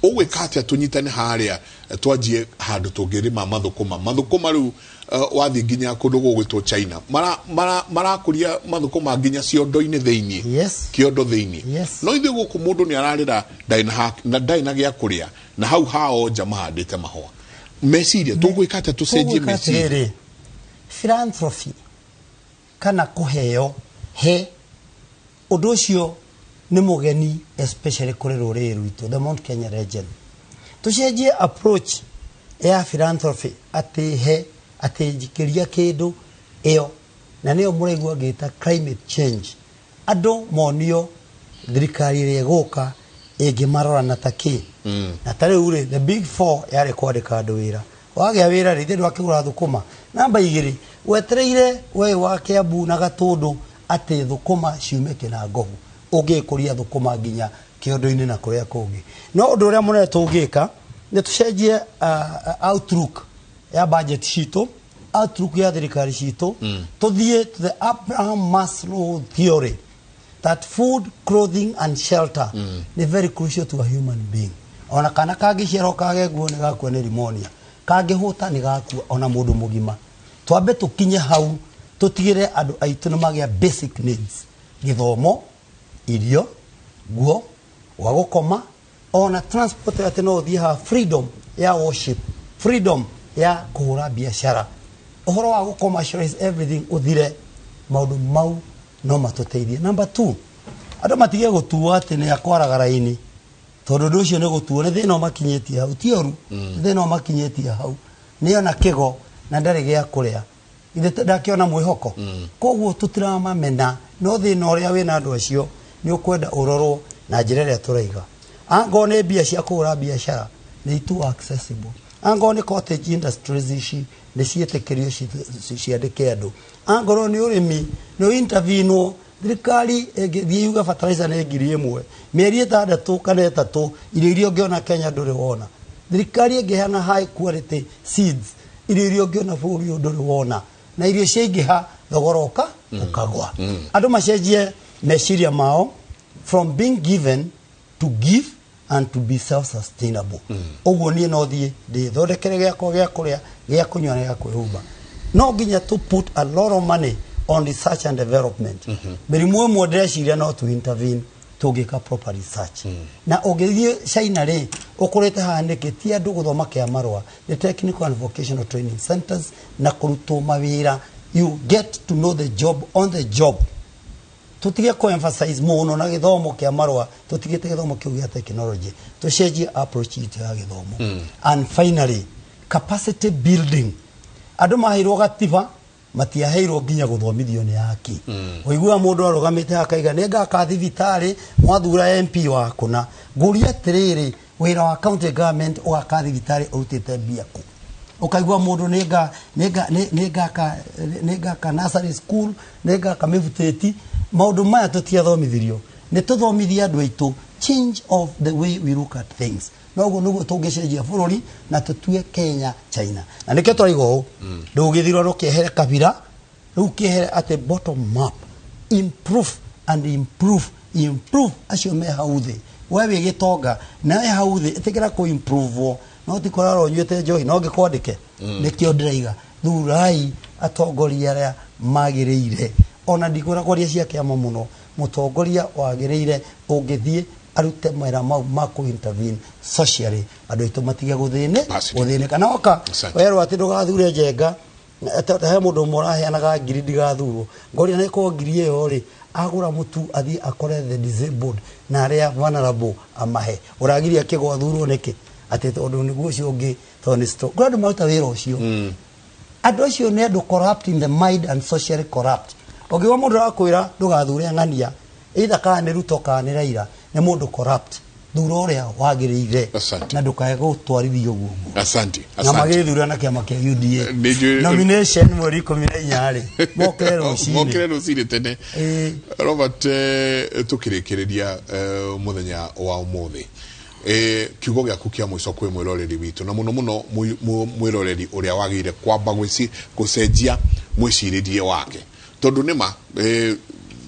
Ũgwĩka atĩa tũnyitane harĩa twanjie handũ tũngĩrĩma mathũkũma? Mathũkũma rĩu wathiĩ nginya kũndũ gũgwĩtwo China, marakũria mathũkũma nginya ciondo-inĩ thĩiniĩ. Kĩondo thĩiniĩ. No ithuĩ gũkũ mũndũ nĩ ararĩra ndarĩ na na ndarĩ na gĩa kũrĩa, na hau hao nja mahandĩte mahũa. Meciria, tũgwĩka atĩa tũcenjie Tũgwĩka meciria? atĩrĩrĩ, philanthropy kana kũheo he ũndũ ũcio nĩ mũgeni, especially kũrĩ rũrĩrĩ rwitũ, the Mount Kenya region. Tũcenjie approach ya philanthropy, atĩ he atĩ njikĩria kĩndũ ĩyo, na nĩyo mũraigua ngĩta climate change. Andũ monio thirikari ĩrĩa ĩgũka ĩngĩmarora na ta kĩ. Na ta rĩu rĩ, the big four yarĩ kwandĩka andũ wĩra. Wagĩa wĩra rĩ, ithe ndwakĩgũra thũkũma namba 2 wetereire we wa Kiambu na Gatũndũ atĩ thũkũma ciume Kĩnangobu, ũngĩkũria thũkũma nginya kĩondo-inĩ na kũrĩa kũngĩ. No ũndũ ũrĩa mũnene tũngĩka nĩ tũcenjie outlook ya budget citũ, outlook ya thirikari citũ, tũthiĩ to the Abraham Maslow theory that food, clothing and shelter nĩ very crucial to a human being. Ona kana kangĩciarwo kage nguo nĩ gakua nĩ pneumonia, kangĩhũta nĩ gakua, ona mũndũ mũgima. Twambe tũkinye hau, tũtigĩre andũ aitũ nĩ magĩa basic needs: gĩthomo, irio, nguo, gwa gũkoma, ona transport, atĩ no ũthiĩ haha, freedom ya worship, freedom ya kũhũra biacara, ũhoro wa gũ commercialize everything ũthire. Maũndũ mau no matũteithie. Number two, andũ matige gũtuo atĩ nĩ akwaraga raini, tondũ ũndũ ũcio nĩ gũtuo, nĩ thĩna ũmakinyĩtie hau, ti ũru, nĩ thĩna ũmakinyĩtie hau, nĩ ona kĩgo na ndarĩ gĩa kũrĩa. Ithe ndakiona mwĩhoko. Koguo tũtiramamena, no thĩna ũrĩa wĩna andũ acio nĩ ũkwenda ũrorwo na njĩra ĩrĩa tũraiga. Angorwo nĩ mbia cia kũhũra biacara nĩ too accessible, angorwo nĩ cottage industries ici nĩ ciĩtĩkĩrio ciandĩke andũ, angorwo nĩ ũrĩmi nĩ intervenwo. Thirikari ĩngĩthiĩ yuge fertilizer nĩ 1000 mĩeri 6 kana 3, irio iria ũngĩona Kenya ndũrĩ wona. Thirikari ĩngĩheana high quality seeds, irio iria ũngĩona bũrũri ũyũ ndũrĩ wona, na irio ciaingĩha thogora ũka ũkagwa. Andũ macenjie meciria mao from being given to give and to be self sustainable. Ũguo niĩ no thiĩ ndĩthondekere gĩakwa gĩa kũrĩa, gĩa kũnyua na gĩa kwĩhumba. No nginya to put a lot of money on research and development. Mĩrimũ ĩmwe ndĩreciria no to intervene tũngĩka proper research. Na ũngĩthiĩ China rĩ, ũkũrĩte haha nĩkĩ? Ti andũ gũthoma kĩa marũa, nĩ technical and vocational training centers na kũrutwo mawĩra. You get to know the job on the job. Tutige ku emphasize mũno na gĩthomo kĩa marũa, tũtigĩte gĩthomo kĩu gĩa technology, tũcenjie approach itũ ya gĩthomo. And finally, capacity building. Andũ maheirwo gatiba, matiaheirwo nginya gũthomithio nĩ aki. Ũiguaga mũndũ arũgamĩte akaiga nĩ ngaka thibitarĩ mwathura MP wa kũna. Ngũria atĩrĩrĩ, wĩra wa county government ũgaka thibitarĩ ũrutĩte mbia kũ? Ũkaigua mũndũ nĩ ngaka nursery school, nĩ ngaka mĩbutĩti. Maũndũ maya tũtiathomithirio. Nĩ tũthomithie andũ aitũ change of the way we look at things. Noguo nĩguo tũngĩcenjia bũrũri na tũtue Kenya China. Na nĩkĩo tũraiga ũũ, ndũgĩthirwo rũkĩehere kabira rĩu kĩehere atĩ bottom up, improve and improve, improve acio me hau thĩ. We wĩ gĩtonga na we hau thĩ, ĩtĩkĩra kũ improve, no ti kũrara ũnyuĩte njohi no ngĩkwandĩke. Nĩkĩo ndĩraiga thurai atongoria arĩa magĩrĩire. Ona ndikwĩra kwaria cia kĩama mũno, mũtongoria wagĩrĩire ũngĩthiĩ arute mawĩra mau ma kũ intervene socially, andũ aitũ matige gũthĩnĩka. Na oka werwo atĩ ndũgathure Njenga, he mũndũ ũmwe ũraheanaga ngiri ndigathurwo, ngoria nĩ korwo ngiri ĩyo rĩ agũra mũtu athiĩ akore the disabled na arĩa vulnerable amahe. Ũragiria kĩgwa thurwo nĩkĩ? Atĩ tondũ nĩguo ũcio ũngĩ, tondũ nĩ strong. Kũrĩ andũ maruta wĩra ũcio. Andũ acio nĩ andũ corrupt in the mind and socially corrupt. Ũngĩigua mũndũ arakwĩra ndũgathure ng'ania, either kana nĩ Ruto kana nĩ Raila, nĩ mũndũ corrupt. Thura ũrĩa wagĩrĩire na ndũkae gũtwarithio ũguo. Asante. Na magĩthura na kĩama kĩa UDA. Nomination mweri 14 rĩ, mokĩre rũcinĩ. Mokĩre rũcinĩ tene. Robert, tũkĩrĩkĩrĩria mũthenya wa ũmũthĩ, kiugo gĩaku kĩa mũico kwĩ mwĩroreri witũ, na mũno mũno mwĩroreri ũrĩa wagĩrĩire kwamba gũcenjia mwĩcirĩrie wake, tondũ nĩma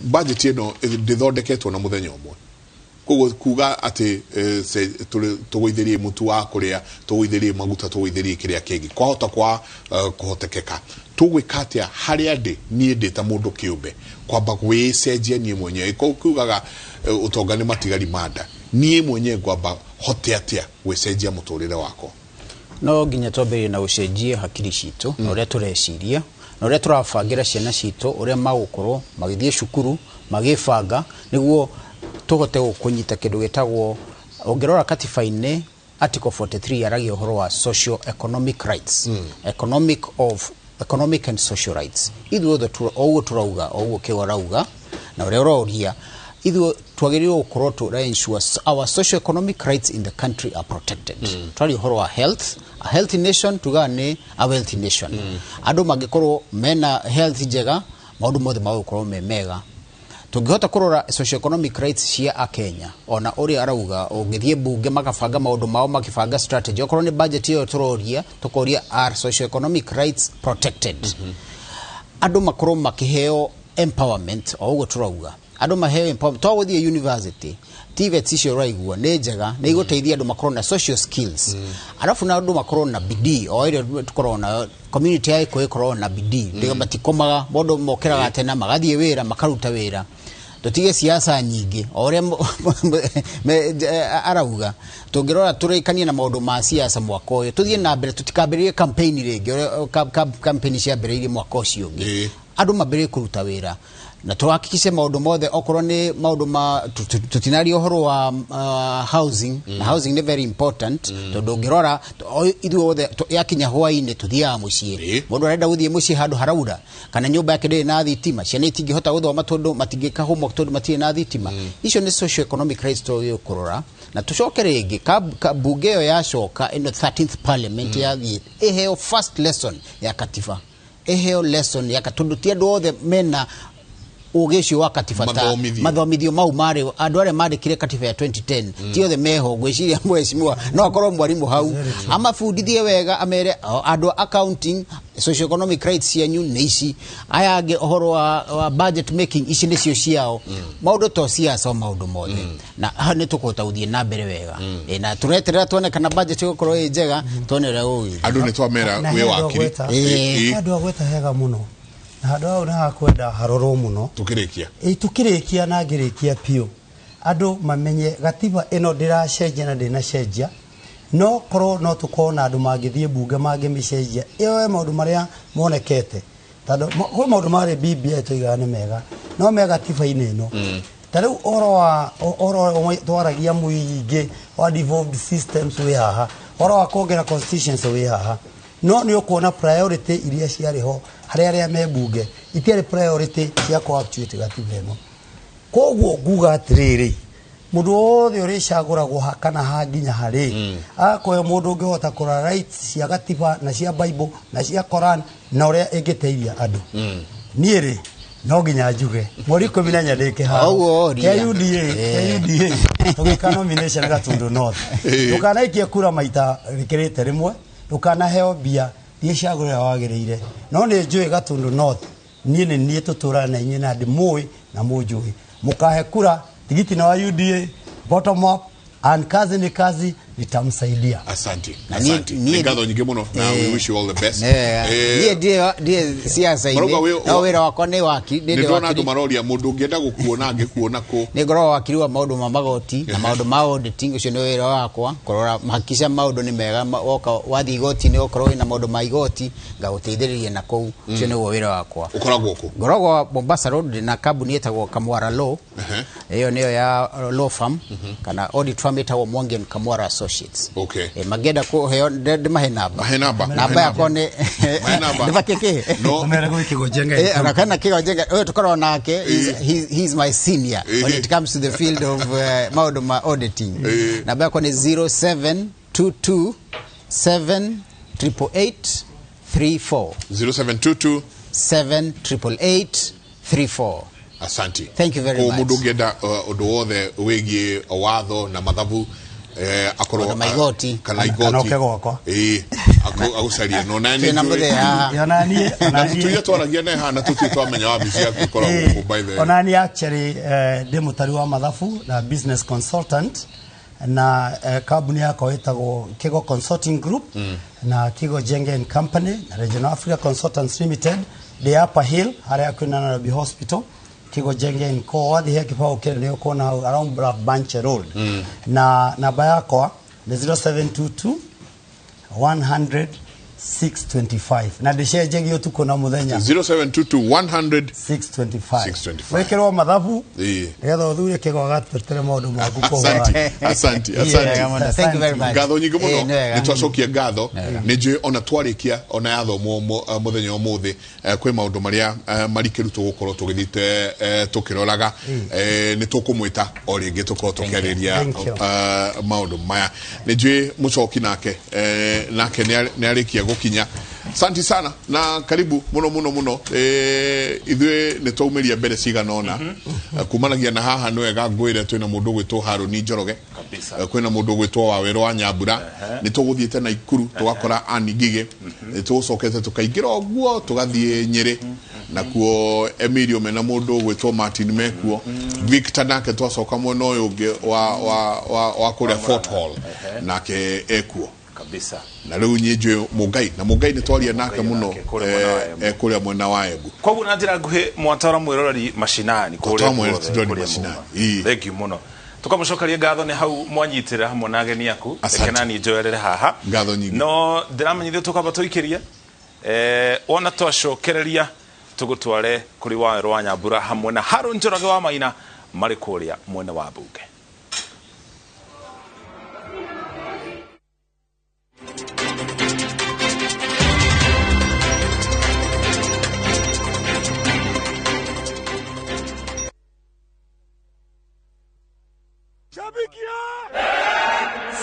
budget ĩno ndĩthondeketwo na mũthenya ũmwe. Koguo kuga atĩ tũgũithĩrie mũtu wa kũrĩa, tũgũithĩrie maguta, tũgũithĩrie kĩrĩa kĩngĩ, kwahota kwa kũhotekeka. Tũgwĩka atĩa harĩa ndĩ niĩ ndĩ ta mũndũ kĩũmbe kwamba gwĩcenjia niĩ mwenyewe? Kiugaga ũtonga nĩ matigari ma nda. Niĩ mwenyewe ngwamba hote atĩa gwĩcenjia mũtũrĩre wakwa? No nginya twambĩrĩrie na gũcenjia hakiri citũ, na ũrĩa tũreciria, na ũrĩa tũrabangĩra ciana citũ, ũrĩa magũkorwo magĩthiĩ cukuru magĩbanga, nĩguo tũhote kũnyita kĩndũ gĩtagwo, ũngĩrora katiba-inĩ article 43 yaragia ũhoro wa socio economic rights, economic and social rights. Ithuothe o ũguo tũrauga, o ũguo kĩo arauga na ũrĩa ũroria, ithuĩ twagĩrĩirwo gũkorwo tũra ensure our socio economic rights in the country are protected. Twaria ũhoro wa health, a healthy nation tugaga nĩ a wealthy nation. Andũ mangĩkorwo mena health njega, maũndũ mothe magũkorwo me mega. Tũngĩhota kũrora socio-economic rights cia Akenya, ona ũrĩa arauga, ũngĩthiĩ bunge makabanga maũndũ mao, makĩbanga strategy, okorwo nĩ budget ĩyo tũroria, tũkoria are socio-economic rights protected? Andũ makorwo makĩheo empowerment, o ũguo tũrauga andũ maheo empowerment. To gũthiĩ university, TVETs icio ũraigua nĩ njega, nĩ igũteithia andũ makorwo na social skills, arabu na andũ makorwo na bidii o ĩrĩa tũkoragwo nayo. Community ya Gĩkũyũ ĩkoragwo na bidii, matikomaga, mũndũ mokĩraga tene magathiĩ wĩra makaruta wĩra. Tũtige siasa nyingĩ, o ũrĩa arauga, tũngĩrora tũrĩkanie na maũndũ ma siasa mwaka ũyũ, tũthiĩ na mbere, tũtikambĩrĩrie campaign rĩngĩ ũrĩa campaign ciambĩrĩirie mwaka ũcio ũngĩ. Andũ mambĩrĩrie kũruta wĩra. Na tuhakikishe maundu mothe okorwo ni maundu ma tutinaria uhoro wa housing. Na housing ni very important, tondu ungirora ithuĩ othe yakinya hwainĩ tuthiaga muciĩ. Mundu arenda guthie muciĩ handu haraura kana nyumba yake ndĩrĩ na thitima, ciana itingĩhota gũthoma tondu matingĩka homework tondu matirĩ na thitima. Icio nĩ socio economic rights twagĩrĩirwo kũrora. Na tucoke rĩngĩ bunge ĩyo yacoka ĩno 13th parliament yathiĩ ĩheo first lesson ya katiba, ĩheo lesson ya tondu ti andũ othe mena ũgĩ ũcio wa katiba ta mathomithio mau marĩ andũ arĩa mandĩkire katiba ya 2010 ti othe meho. Ngwĩciria mheshimiwa no akorwo mwarimũ hau amabundithie wega, amere andũ a accounting socioeconomic rights cianyu nĩ ici, aya angĩ ũhoro wa budget making ici nĩcio ciao. Maũndũ to siasa o maũndũ mothe, na haha nĩ tũkũhota gũthiĩ na mbere wega. Na tũreterera tuone kana budget ĩgũkorwo ĩ njega, tuone ũrĩa gũgũthiĩ. Andũ nĩ twamera wĩ wakiri. Handũ agweta hega mũno, na handũ hau nĩ hakwenda harorwo mũno. Tukĩrĩkia. Tukĩrĩkia na ngĩrĩkia piũ, andũ mamenye gatiba ĩno ndĩracenjia na ndĩnacenjia, no korwo no tũkorwo na andũ mangĩthiĩ bunge mangĩmĩcenjia ĩyoe maũndũ marĩa monekete, tondũ kwĩ maũndũ marĩ BBI tũigaga nĩ mega, no me gatiba-inĩ ĩno. Ta rĩu ũhoro twaragia mũingĩ wa devolved systems wĩ haha, ũhoro wa kuongerera constituency wĩ haha, no nĩ ũkuona priority iria ciarĩ ho harĩ arĩa me bunge itiarĩ priority cia kũ-actuate gatiba ĩno. Koguo nguga atĩrĩrĩ, mũndũ wothe ũrĩcagũragwo kana ha nginya harĩ agakorwo mũndũ ũngĩhota kũrora rights cia gatiba na cia Bible na cia Koran na ũrĩa ĩngĩteithia andũ. Niĩ rĩ no nginya njuge mweri 14 ndĩ kĩharo kĩa UDA, kĩa UDA tũgĩka nomination Gatundu North. Ndũkanaikie kura maita rĩkĩrĩte rĩmwe, ndũkanaheo mbia, thiĩ cagũra ũrĩa wagĩrĩire. No nĩ njũĩ Gatundu North, niĩ nĩ niĩ tũtũraga na inyuĩ na ndĩmũĩ na mũnjũĩ. Mũkahe kura tigiti na wa UDA bottom up and kazi ni kazi, nitamsaidia. Asante. Asante. Nĩ ngatho nyingĩ mũno na we wish you all the best. Niĩ ndiĩ siasa-inĩ, no wĩra wakwa nĩ wakiri. Nĩ ndona andũ maroria mũndũ ũngĩenda gũkuona angĩkuona kũ? Nĩ ngoragwo wakiri wa maũndũ ma magoti na maũndũ ma auditing, ũcio nĩ wĩra wakwa, kũrora hakikisha maũndũ nĩ mega. Woka wathiĩ igoti-inĩ ũkorwo wĩna maũndũ ma igoti ngagũteithĩrĩria na kũu, ũcio nĩguo wĩra wakwa. Ũkoragwo kũ? Ngoragwo Mombasa Road na kambuni ĩtagwo Kamwara Law. Ĩyo nĩyo ya law firm kana audit firm ĩtagwo Mwangi and Kamwara Associates. Mangĩenda kũheo ndĩmahe namba. Mahe namba. Namba yakwa nĩ ndĩbakĩkĩ? No. Ona kana Kĩgonjenga ũyũ tũkoragwo nake, he's my senior when it comes to the field of maũndũ ma auditing. Namba yakwa nĩ 0722 788 34. 0722 788 34. Asante. Thank you very much. Mũndũ ũngĩenda ũndũ wothe wĩgiĩ watho na mathabu, akorwo kana igoti kana igoti oke gwakwa agũcarie. No nani Twĩna mũthee haha. Na tũtũire twaragia naye haha na tũtirĩ twamenya wabici yaku ĩkoragwo kũ, by the way. Onani actually ndĩ mũtari wa mathabu na business consultant, na kambuni yakwa ĩtagwo Kigo Consulting Group na Kigo Jenge and Company na Regional Africa Consultants Limited. Ndĩ Upper Hill harĩa kwĩna Nairobi Hospital. Kigo Jenge and Co wathiĩ he kĩbaũ kĩrĩa nĩ ũkuona hau around Black Bunch Road. Na namba yakwa nĩ 0722 100 625, na ndĩcenjagia ũtukũ na mũthenya. 0722 100 625. 625. Wĩkĩrwo mathabu nĩgetha ũthure Kĩgo agatũrutĩre maũndũ maku kũu. Asante, asante, asante. Thank you very much. Ngatho nyingĩ mũno. Nĩ wega. Nĩ twacokia ngatho. Nĩ njũĩ ona twarĩkia ona yathomwo mũthenya wa ũmũthĩ, kwĩ maũndũ marĩa marikĩru tũgũkorwo tũgĩthiĩte tũkĩroraga. Nĩ tũkũmwĩta o rĩngĩ tũkorwo tũkĩarĩria Thank you. maũndũ maya. Nĩ njũĩ mũcoki nake nake nĩ arĩkia gũkinya. Asante sana na karibu muno muno muno. Ithuĩ nĩ twaumĩria mbere cigana ũna. Kumanagia na haha nĩ wega ngwĩre twĩna mũndũ ũgwĩtwo Harũni Njoroge. Kwĩna mũndũ ũgwĩtwo Wawerũ wa Nyambura. Nĩ tũgũthiĩte Naikuru tũgakora Ann Ngigĩ. Nĩ tũgũcokete tũkaingĩra ũguo tũgathiĩ Nyĩrĩ. Nakuo Emilio mena mũndũ ũgwĩtwo Martin mekuo. Victor nake twacoka mwena ũyũ ũngĩ wa kũrĩa Fort Hall nake ekuo. Kabisa. Na rĩu niĩ njũĩ Mũngai, na Mũngai nĩ twaria nake mũno, kũrĩa mwena wa Embu. Kũrĩa mwena wa Embu. Koguo na njĩra nguhĩ mwatwara mwĩroreri macinani kũrĩa Twatwara mwĩroreri guothe, kũrĩa macinani. muma. Thank you mũno. Tukamũcokeria ngatho nĩ hau mwanyitĩrĩra hamwe na ageni aku. Asante. Reke nani njoerere haha. Ngatho nyingĩ. No ndĩramenyithio tũkamba tũikĩrie. Wona twacokereria Tũgũtware kũrĩ Wawerũ wa Nyambura hamwe na Harũ Njoroge wa Maina marĩ kũrĩa mwena wa mbunge.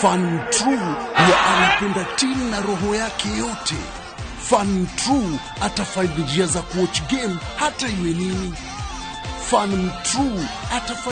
Fan True huwa anapenda timu na roho yake yote. Fan True atafind njia za kuwatch game hata iwe nini. Fan True atafind